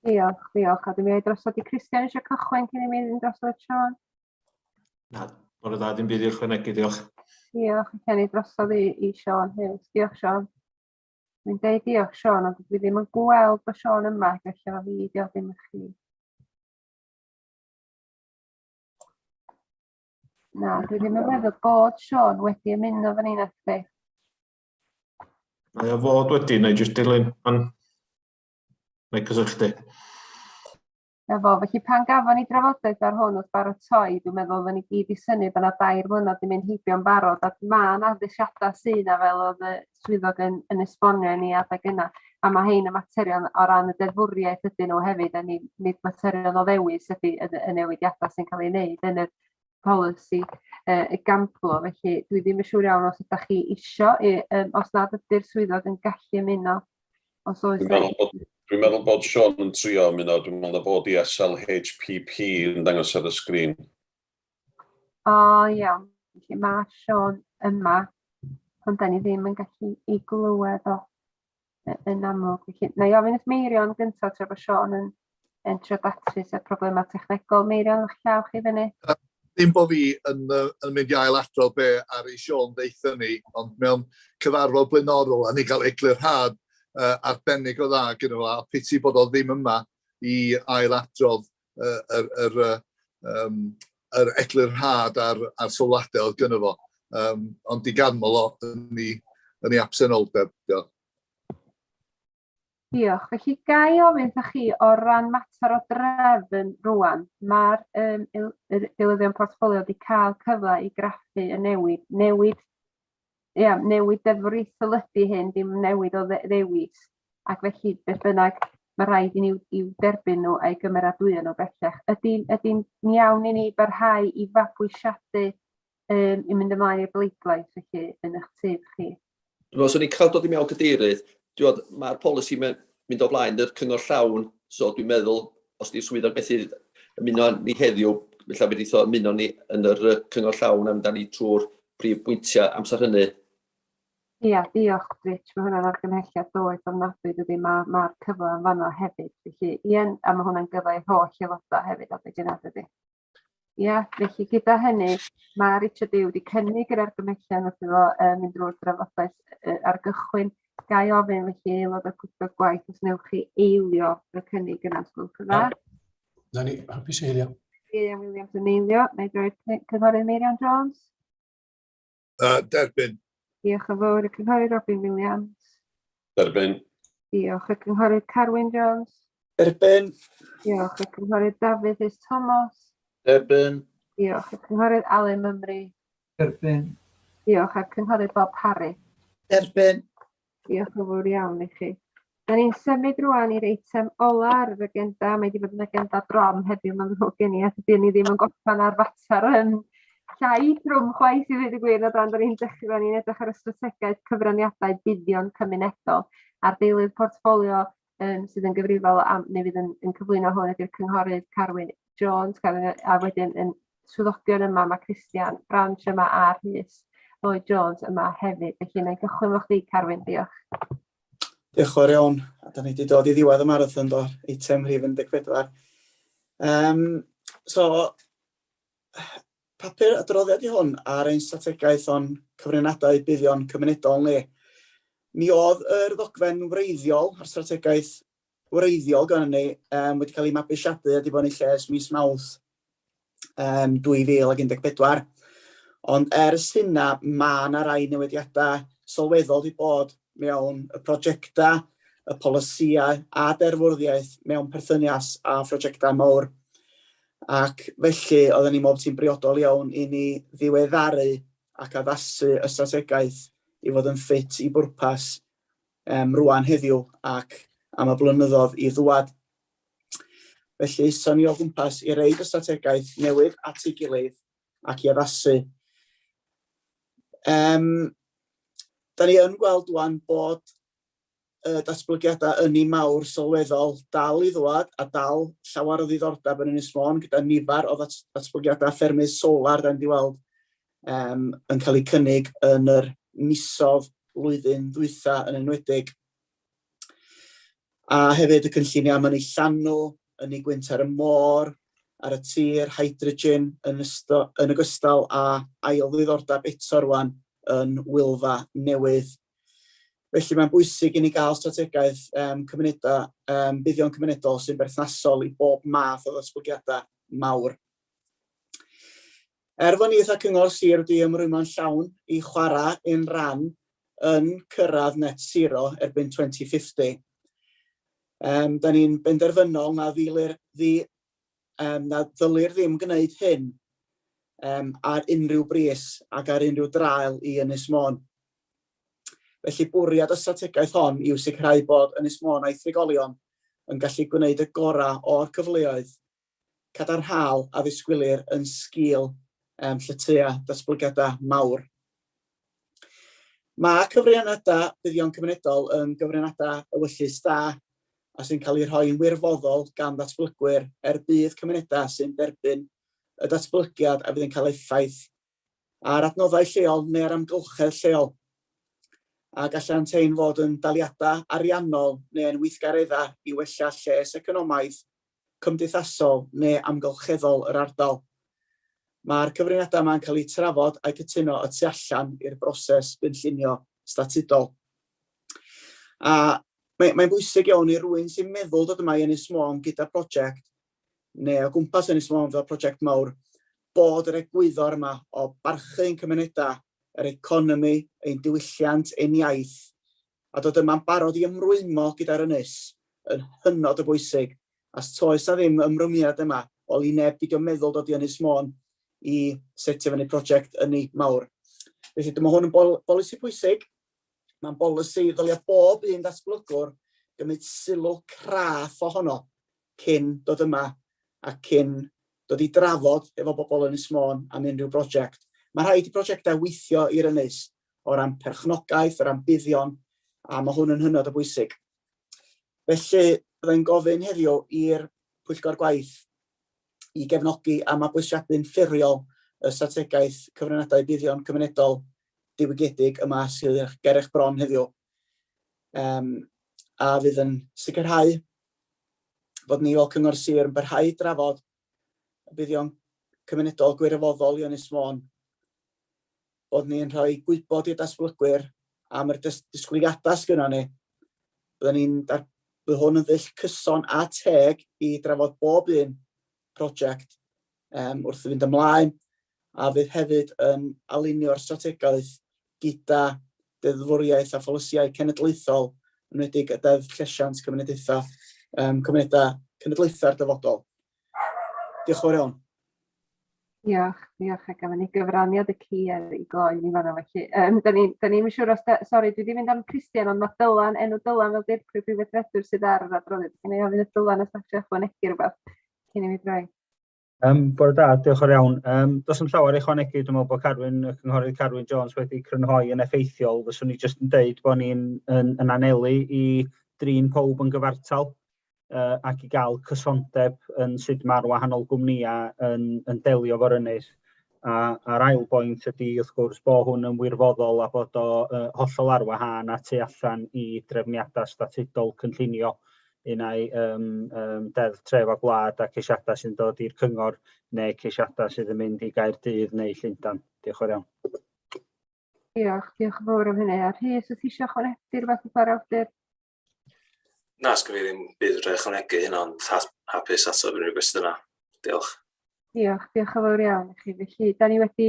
Diolch, diolch. A dwi'n mynd drosodd i Christian eisiau cychwyn cyn i mi fynd drosodd Sean. Na, bore da, dim byd i ychwanegu, diolch. Diolch, i ni drosodd i Sean Hughes. Diolch, Sean. Dwi'n deud diolch, Sean, ond dwi ddim yn gweld bod Sean yma, felly mae fi, diolch ddim i chi. Na, dwi ddim yn meddwl bod Siôn wedi ymuno fan hyn ati. Mae o fod wedi, neu jyst dilyn, ond neu cysylltu. Na fo, felly pan gafon ni drafodaeth ar hwn wrth baratoi, dwi'n meddwl oedden ni gyd i synnu bod yna dair mlynedd wedi mynd heibio'n barod, a mae yna addasiadau sydd yna fel oedd y swyddog yn, yn esbonio i ni adeg yna, a mae hein y materion o ran y deddfwriaeth ydyn nhw hefyd, a ni, nid materion o ddewis ydy y, y newidiadau sy'n cael ei wneud yn y polisi y gamblo, felly dwi ddim yn siŵr iawn os ydych chi isio, i, um, os nad ydy'r swyddog yn gallu ymuno, os oes... Dwi'n meddwl bod, dwi'n meddwl bod Sean yn trio ymuno, dwi'n meddwl bod ESLHPP yn dangos ar y sgrin. O, iawn. Felly mae Siôn yma, ond da ni ddim yn gallu ei glywed o yn amlwg. Felly, na i ofyn wrth Meirion gyntaf tra bod Siôn yn, yn trio datrys y problemau technegol. Meirion, o'ch llaw chi fyny? Ddim bod fi yn, yn mynd i ailadrodd be ar ei Siôn ddeitha ni, ond mewn cyfarfod blaenorol a ni gael eglurhad arbennig o dda gyda fo, a piti bod o ddim yma i ailadrodd yr, yr, um, yr eglurhad a'r, a'r sylwadau oedd gynno fo. Um, ond di ganmol o yn ei, yn ei absenoldeb. Diolch. Diolch. Felly, ga i ofyn wrthych chi o ran mater o drefn rwan, mae'r um, dilyddion portffolio wedi cael cyfle i graffu y newid, newid, ia, newid deddfwriaethol ydy hyn, dim newid o ddewis. Ac felly, beth bynnag, mae rhaid i ni i'w derbyn nhw a'i gymeradwyo nhw bellach. Ydy'n ydy iawn i ni barhau i fabwysiadu um, i mynd ymlaen i'r bleidlais felly yn eich tyb chi? Dwi'n meddwl, swn i'n cael dod i mewn cadeirydd, dwi'n mae'r polisi mynd o flaen yr cyngor llawn, so dwi'n meddwl, os di'r swyddog methu ymuno ni heddiw, felly fe wnaeth o ymuno ni yn yr cyngor llawn a mynd â ni trwy'r prif bwyntiau amser hynny. Ia, diolch Rich, mae hwnna'n argymhelliad doeth ofnadwy dydy, mae'r ma cyfle yn fanno hefyd, felly ie, a mae hwnna'n gyfle i'r holl aelodau hefyd adeg yna dydy. Ia, felly gyda hynny, mae Richard Dew wedi cynnig yr argymhelliad wrth iddo uh, mynd drwy'r drafodaeth uh, ar gychwyn. Ga i ofyn felly aelod o'r pwyllgor gwaith os wnewch chi eilio y cynnig yna, os gwelwch yn dda. Na ni, hapus i eilio. Miriam Williams yn eilio. Na i droi'r cynghorydd Meirion Jones. Derbyn. Diolch yn fawr. Y cynghorydd Robin Williams. Derbyn. Diolch. Y cynghorydd Carwyn Jones. Derbyn. Diolch. Y cynghorydd Dafydd Rhys Thomas. Derbyn. Diolch. Y cynghorydd Alun Mymru. Derbyn. Diolch. A'r cynghorydd Bob Parry. Derbyn. Diolch yn fawr iawn i chi. Da ni'n symud rwan i'r eitem ola ar yr agenda. Mae wedi bod yn agenda drom heddiw, mae'n ddrwg gen i, a dydyn ni ddim yn gorffen ar fater yn llai drwm chwaith i ddweud y gwir, na dan, da ni'n dechrau, da ni'n edrych ar y strategaeth cyfraniadau buddion cymunedol a'r deilydd portffolio um, sydd yn gyfrifol am, neu fydd yn, yn cyflwyno hwn ydy'r cynghorydd Carwyn Jones, Carwyn, a wedyn yn swyddogion yma, mae Christian Branch yma a Rhys Lloyd Jones yma hefyd. Felly, na i gychwyn efo chdi, Carwyn, diolch. Diolch yn fawr iawn. A da ni wedi dod i ddiwedd y marathon do, eitem rhif 14. Um, so, papur adroddiad i hwn ar ein strategaeth o'n cyfraniadau buddion cymunedol ni. Mi oedd yr ddogfen wreiddiol a'r strategaeth wreiddiol gynnon ni um, wedi cael ei mabwysiadu a wedi bod yn ei lle ers mis Mawrth um, 2014. Ond ers hynna, mae yna rai newidiadau sylweddol wedi bod mewn y prosiectau, y polisïau a derfwrddiaeth mewn perthynas â phrosiectau mawr. Ac felly, oedden ni'n meddwl bod hi'n briodol iawn i ni ddiweddaru ac addasu y strategaeth i fod yn ffit i bwrpas um, rwan heddiw ac am y blynyddoedd i ddwad. Felly, son ni o gwmpas i reid y strategaeth newydd at ei gilydd ac i addasu. Um, da ni yn gweld wan bod y datblygiadau ynni mawr sylweddol dal i ddwad a dal llawer o ddiddordeb yn Ynys Môn gyda nifer o ddatblygiadau ffermydd solar da ni wedi weld um, yn cael eu cynnig yn yr misodd blwyddyn ddwytha yn enwedig. A hefyd y cynlluniau am ynni llanw, ynni gwynt ar y môr, ar y tir, hydrogen, yn, ysto, yn ogystal â ail ddiddordeb eto rwan yn Wylfa newydd. Felly mae'n bwysig i ni gael strategaeth um, cymunedau, um, buddion cymunedol sy'n berthnasol i bob math o ddatblygiadau mawr. Er fod ni fatha cyngor sir wedi ymrwymo'n llawn i chwarae ein rhan yn cyrraedd net zero erbyn 2050, um, da ni'n benderfynol na ddilir, ddi, um, na ddylir ddim gwneud hyn um, ar unrhyw bris ac ar unrhyw draul i Ynys Môn. Felly bwriad y strategaeth hon yw sicrhau bod Ynys Môn a'i thrigolion yn gallu gwneud y gorau o'r cyfleoedd cadarnhaol a ddisgwylir yn sgil um, lletya datblygiadau mawr. Mae cyfraniadau buddion cymunedol yn gyfraniadau ewyllys da a sy'n cael eu rhoi'n wirfoddol gan ddatblygwyr er budd cymunedau sy'n derbyn y datblygiad a fydd yn cael effaith ar adnoddau lleol neu ar amgylchedd lleol. A gallant ein fod yn daliadau ariannol neu yn weithgareddau i wella lles economaidd cymdeithasol neu amgylcheddol yr ardal. Mae'r cyfraniadau yma'n cael eu trafod a'u cytuno y tu allan i'r broses gynllunio statudol. A mae'n mae bwysig iawn i rywun sy'n meddwl dod yma i Ynys Môn gyda prosiect, neu o gwmpas Ynys Môn fel prosiect mawr, bod yr egwyddor yma o barchu ein cymunedau, yr economi, ein diwylliant, ein iaith, a dod yma'n barod i ymrwymo gyda'r ynys yn hynod o bwysig, as toes na ddim ymrwymiad yma, wel i neb beidio meddwl dod i Ynys Môn i setio fyny prosiect ynni mawr. Felly dyma hwn yn bol bolisi pwysig, mae'n bolisi ddylia bob un datblygwr gymryd sylw craff ohono cyn dod yma a cyn dod i drafod efo bobl Ynys Môn am unrhyw brosiect. Mae rhaid i brosiectau weithio i'r ynys, o ran perchnogaeth, o ran buddion, a mae hwn yn hynod o bwysig. Felly, byddai'n gofyn heddiw i'r Pwyllgor Gwaith i gefnogi a mabwysiadu'n ffurfiol y strategaeth cyfraniadau buddion cymunedol diwygiedig yma sydd ger eich bron heddiw, um, a fydd yn sicrhau bod ni fel Cyngor Sir yn parhau i drafod y buddion cymunedol gwirfoddol i Ynys Môn, bod ni'n rhoi gwybod i'r datblygwyr am yr disgwyliadau sgynnon ni. Byddwn ni'n dar... bydd hwn yn ddull cyson a teg i drafod bob un prosiect um, wrth fynd ymlaen, a fydd hefyd yn alinio'r strategaeth gyda deddfwriaeth a pholisïau cenedlaethol, yn enwedig y Deddf Llesiant Cymunedau, um, Cymunedau Cenedlaethau'r Dyfodol. Diolch yn fawr iawn. Diolch, diolch a gafon ni gyfraniad y ci ar i gloi ni fanna felly. Um, da ni'n da ni siŵr os... Da, sori, dwi wedi mynd am Christian, ond mae Dylan, enw Dylan fel dirprwy prif weithredwr sydd ar yr adroddiad. Can i ofyn i Dylan os da chi ychwanegu rhywbeth cyn i mi droi? Um, bore da, diolch o'r iawn. Um, does yn llawer i ychwanegu, dwi'n meddwl bod Carwyn, y cynghorydd Carwyn Jones wedi crynhoi yn effeithiol. Fyswn i jyst yn deud bod ni'n yn, yn anelu i drin pob yn gyfartal uh, ac i gael cysondeb yn sut mae'r wahanol gwmnïau yn, yn delio fo'r ynys. A, a'r ail boint ydy, wrth gwrs, bod hwn yn wirfoddol a bod o uh, hollol ar wahân a tu allan i drefniadau statudol cynllunio unai um, um, deddf tref a gwlad a ceisiadau sy'n dod i'r cyngor neu ceisiadau sydd yn mynd i Gaerdydd neu Llundain. Diolch yn fawr iawn. Diolch, diolch yn fawr am hynny. A Rhys, wyt ti eisiau ychwanegu rhywbeth wrth yr awdur? Na, sgyn fi ddim byd rhaid ychwanegu hynna, ond hapus ateb unrhyw gwestiynau. Diolch. Diolch, diolch yn fawr iawn i chi. Felly, da ni wedi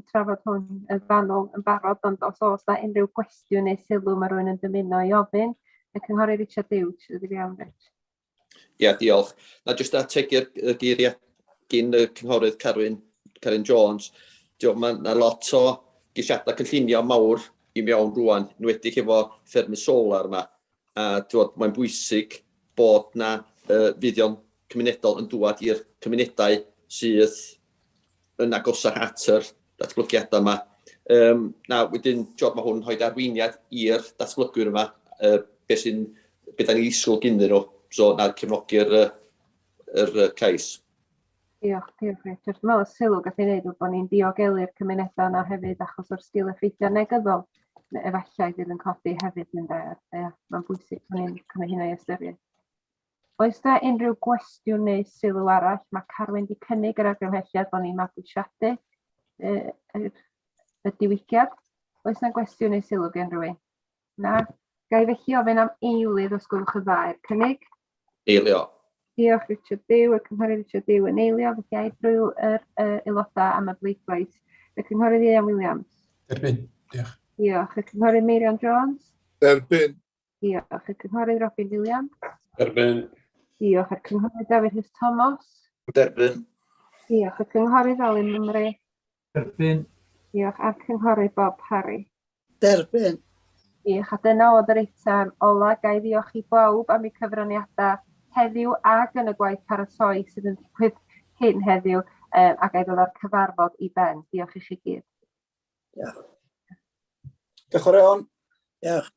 trafod hwn yn fanwl yn barod, ond os oes na unrhyw gwestiwn neu sylw mae rhywun yn dymuno i ofyn, y cynghorydd Richard Hughes, ydy fi iawn, Rich. Ia, diolch. Na, jyst ategu'r geiriau gyn y cynghorydd Carwyn, Carwyn Jones. Diolch, mae yna lot o geisiadau cynllunio mawr i mewn rwan, enwedig efo ffermydd solar yma. A dywod, mae'n bwysig bod na fuddion cymunedol yn dŵad i'r cymunedau sydd yn agosach at yr datblygiadau yma. Na, wedyn, ti'wod, mae hwn yn rhoi arweiniad i'r datblygwyr yma, be sy'n, be da ni'n ddisgwyl gynddyn nhw. So, na, cefnogi'r yr, yr cais. Diolch, diolch Richard. Dwi'n meddwl y sylw gath ei wneud oedd bod ni'n diogelu'r cymunedau yna hefyd achos o'r sgil effeithiau negyddol efallai fydd yn codi hefyd yn de. Ie, mae'n bwysig bod ni'n cymryd hynna i ystyried. Oes da unrhyw gwestiwn neu sylw arall? Mae Carwyn wedi cynnig yr argymhelliad bod ni'n mabwysiadu y, y, y diwygiad. Oes na gwestiwn neu sylw gen rhywun? Na? Ga i felly ofyn am eilydd os gwelwch yn dda i'r cynnig? Eilio. Diolch Richard Dew, y cynghorydd Richard Dew yn eilio, felly ai drwy yr aelodau am y bleidlais. Y cynghorydd Ieuan Williams. Derbyn, diolch. Diolch. Y cynghorydd Meirion Jones. Derbyn. Diolch. Y cynghorydd Robin Williams. Derbyn. Diolch. Y cynghorydd Dafydd Rhys Thomas. Derbyn. Diolch. Y cynghorydd Alun Mymru. Derbyn. Diolch. A'r cynghorydd Bob Parry. Derbyn. Diolch. A dyna oedd yr eitem ola. Ga i ddiolch i bawb am eu cyfraniadau heddiw ac yn y gwaith paratoi sydd yn digwydd cyn heddiw, a ga i ddod â'r cyfarfod i ben. Diolch i chi gyd. Diolch. Diolch yn fawr iawn. Diolch.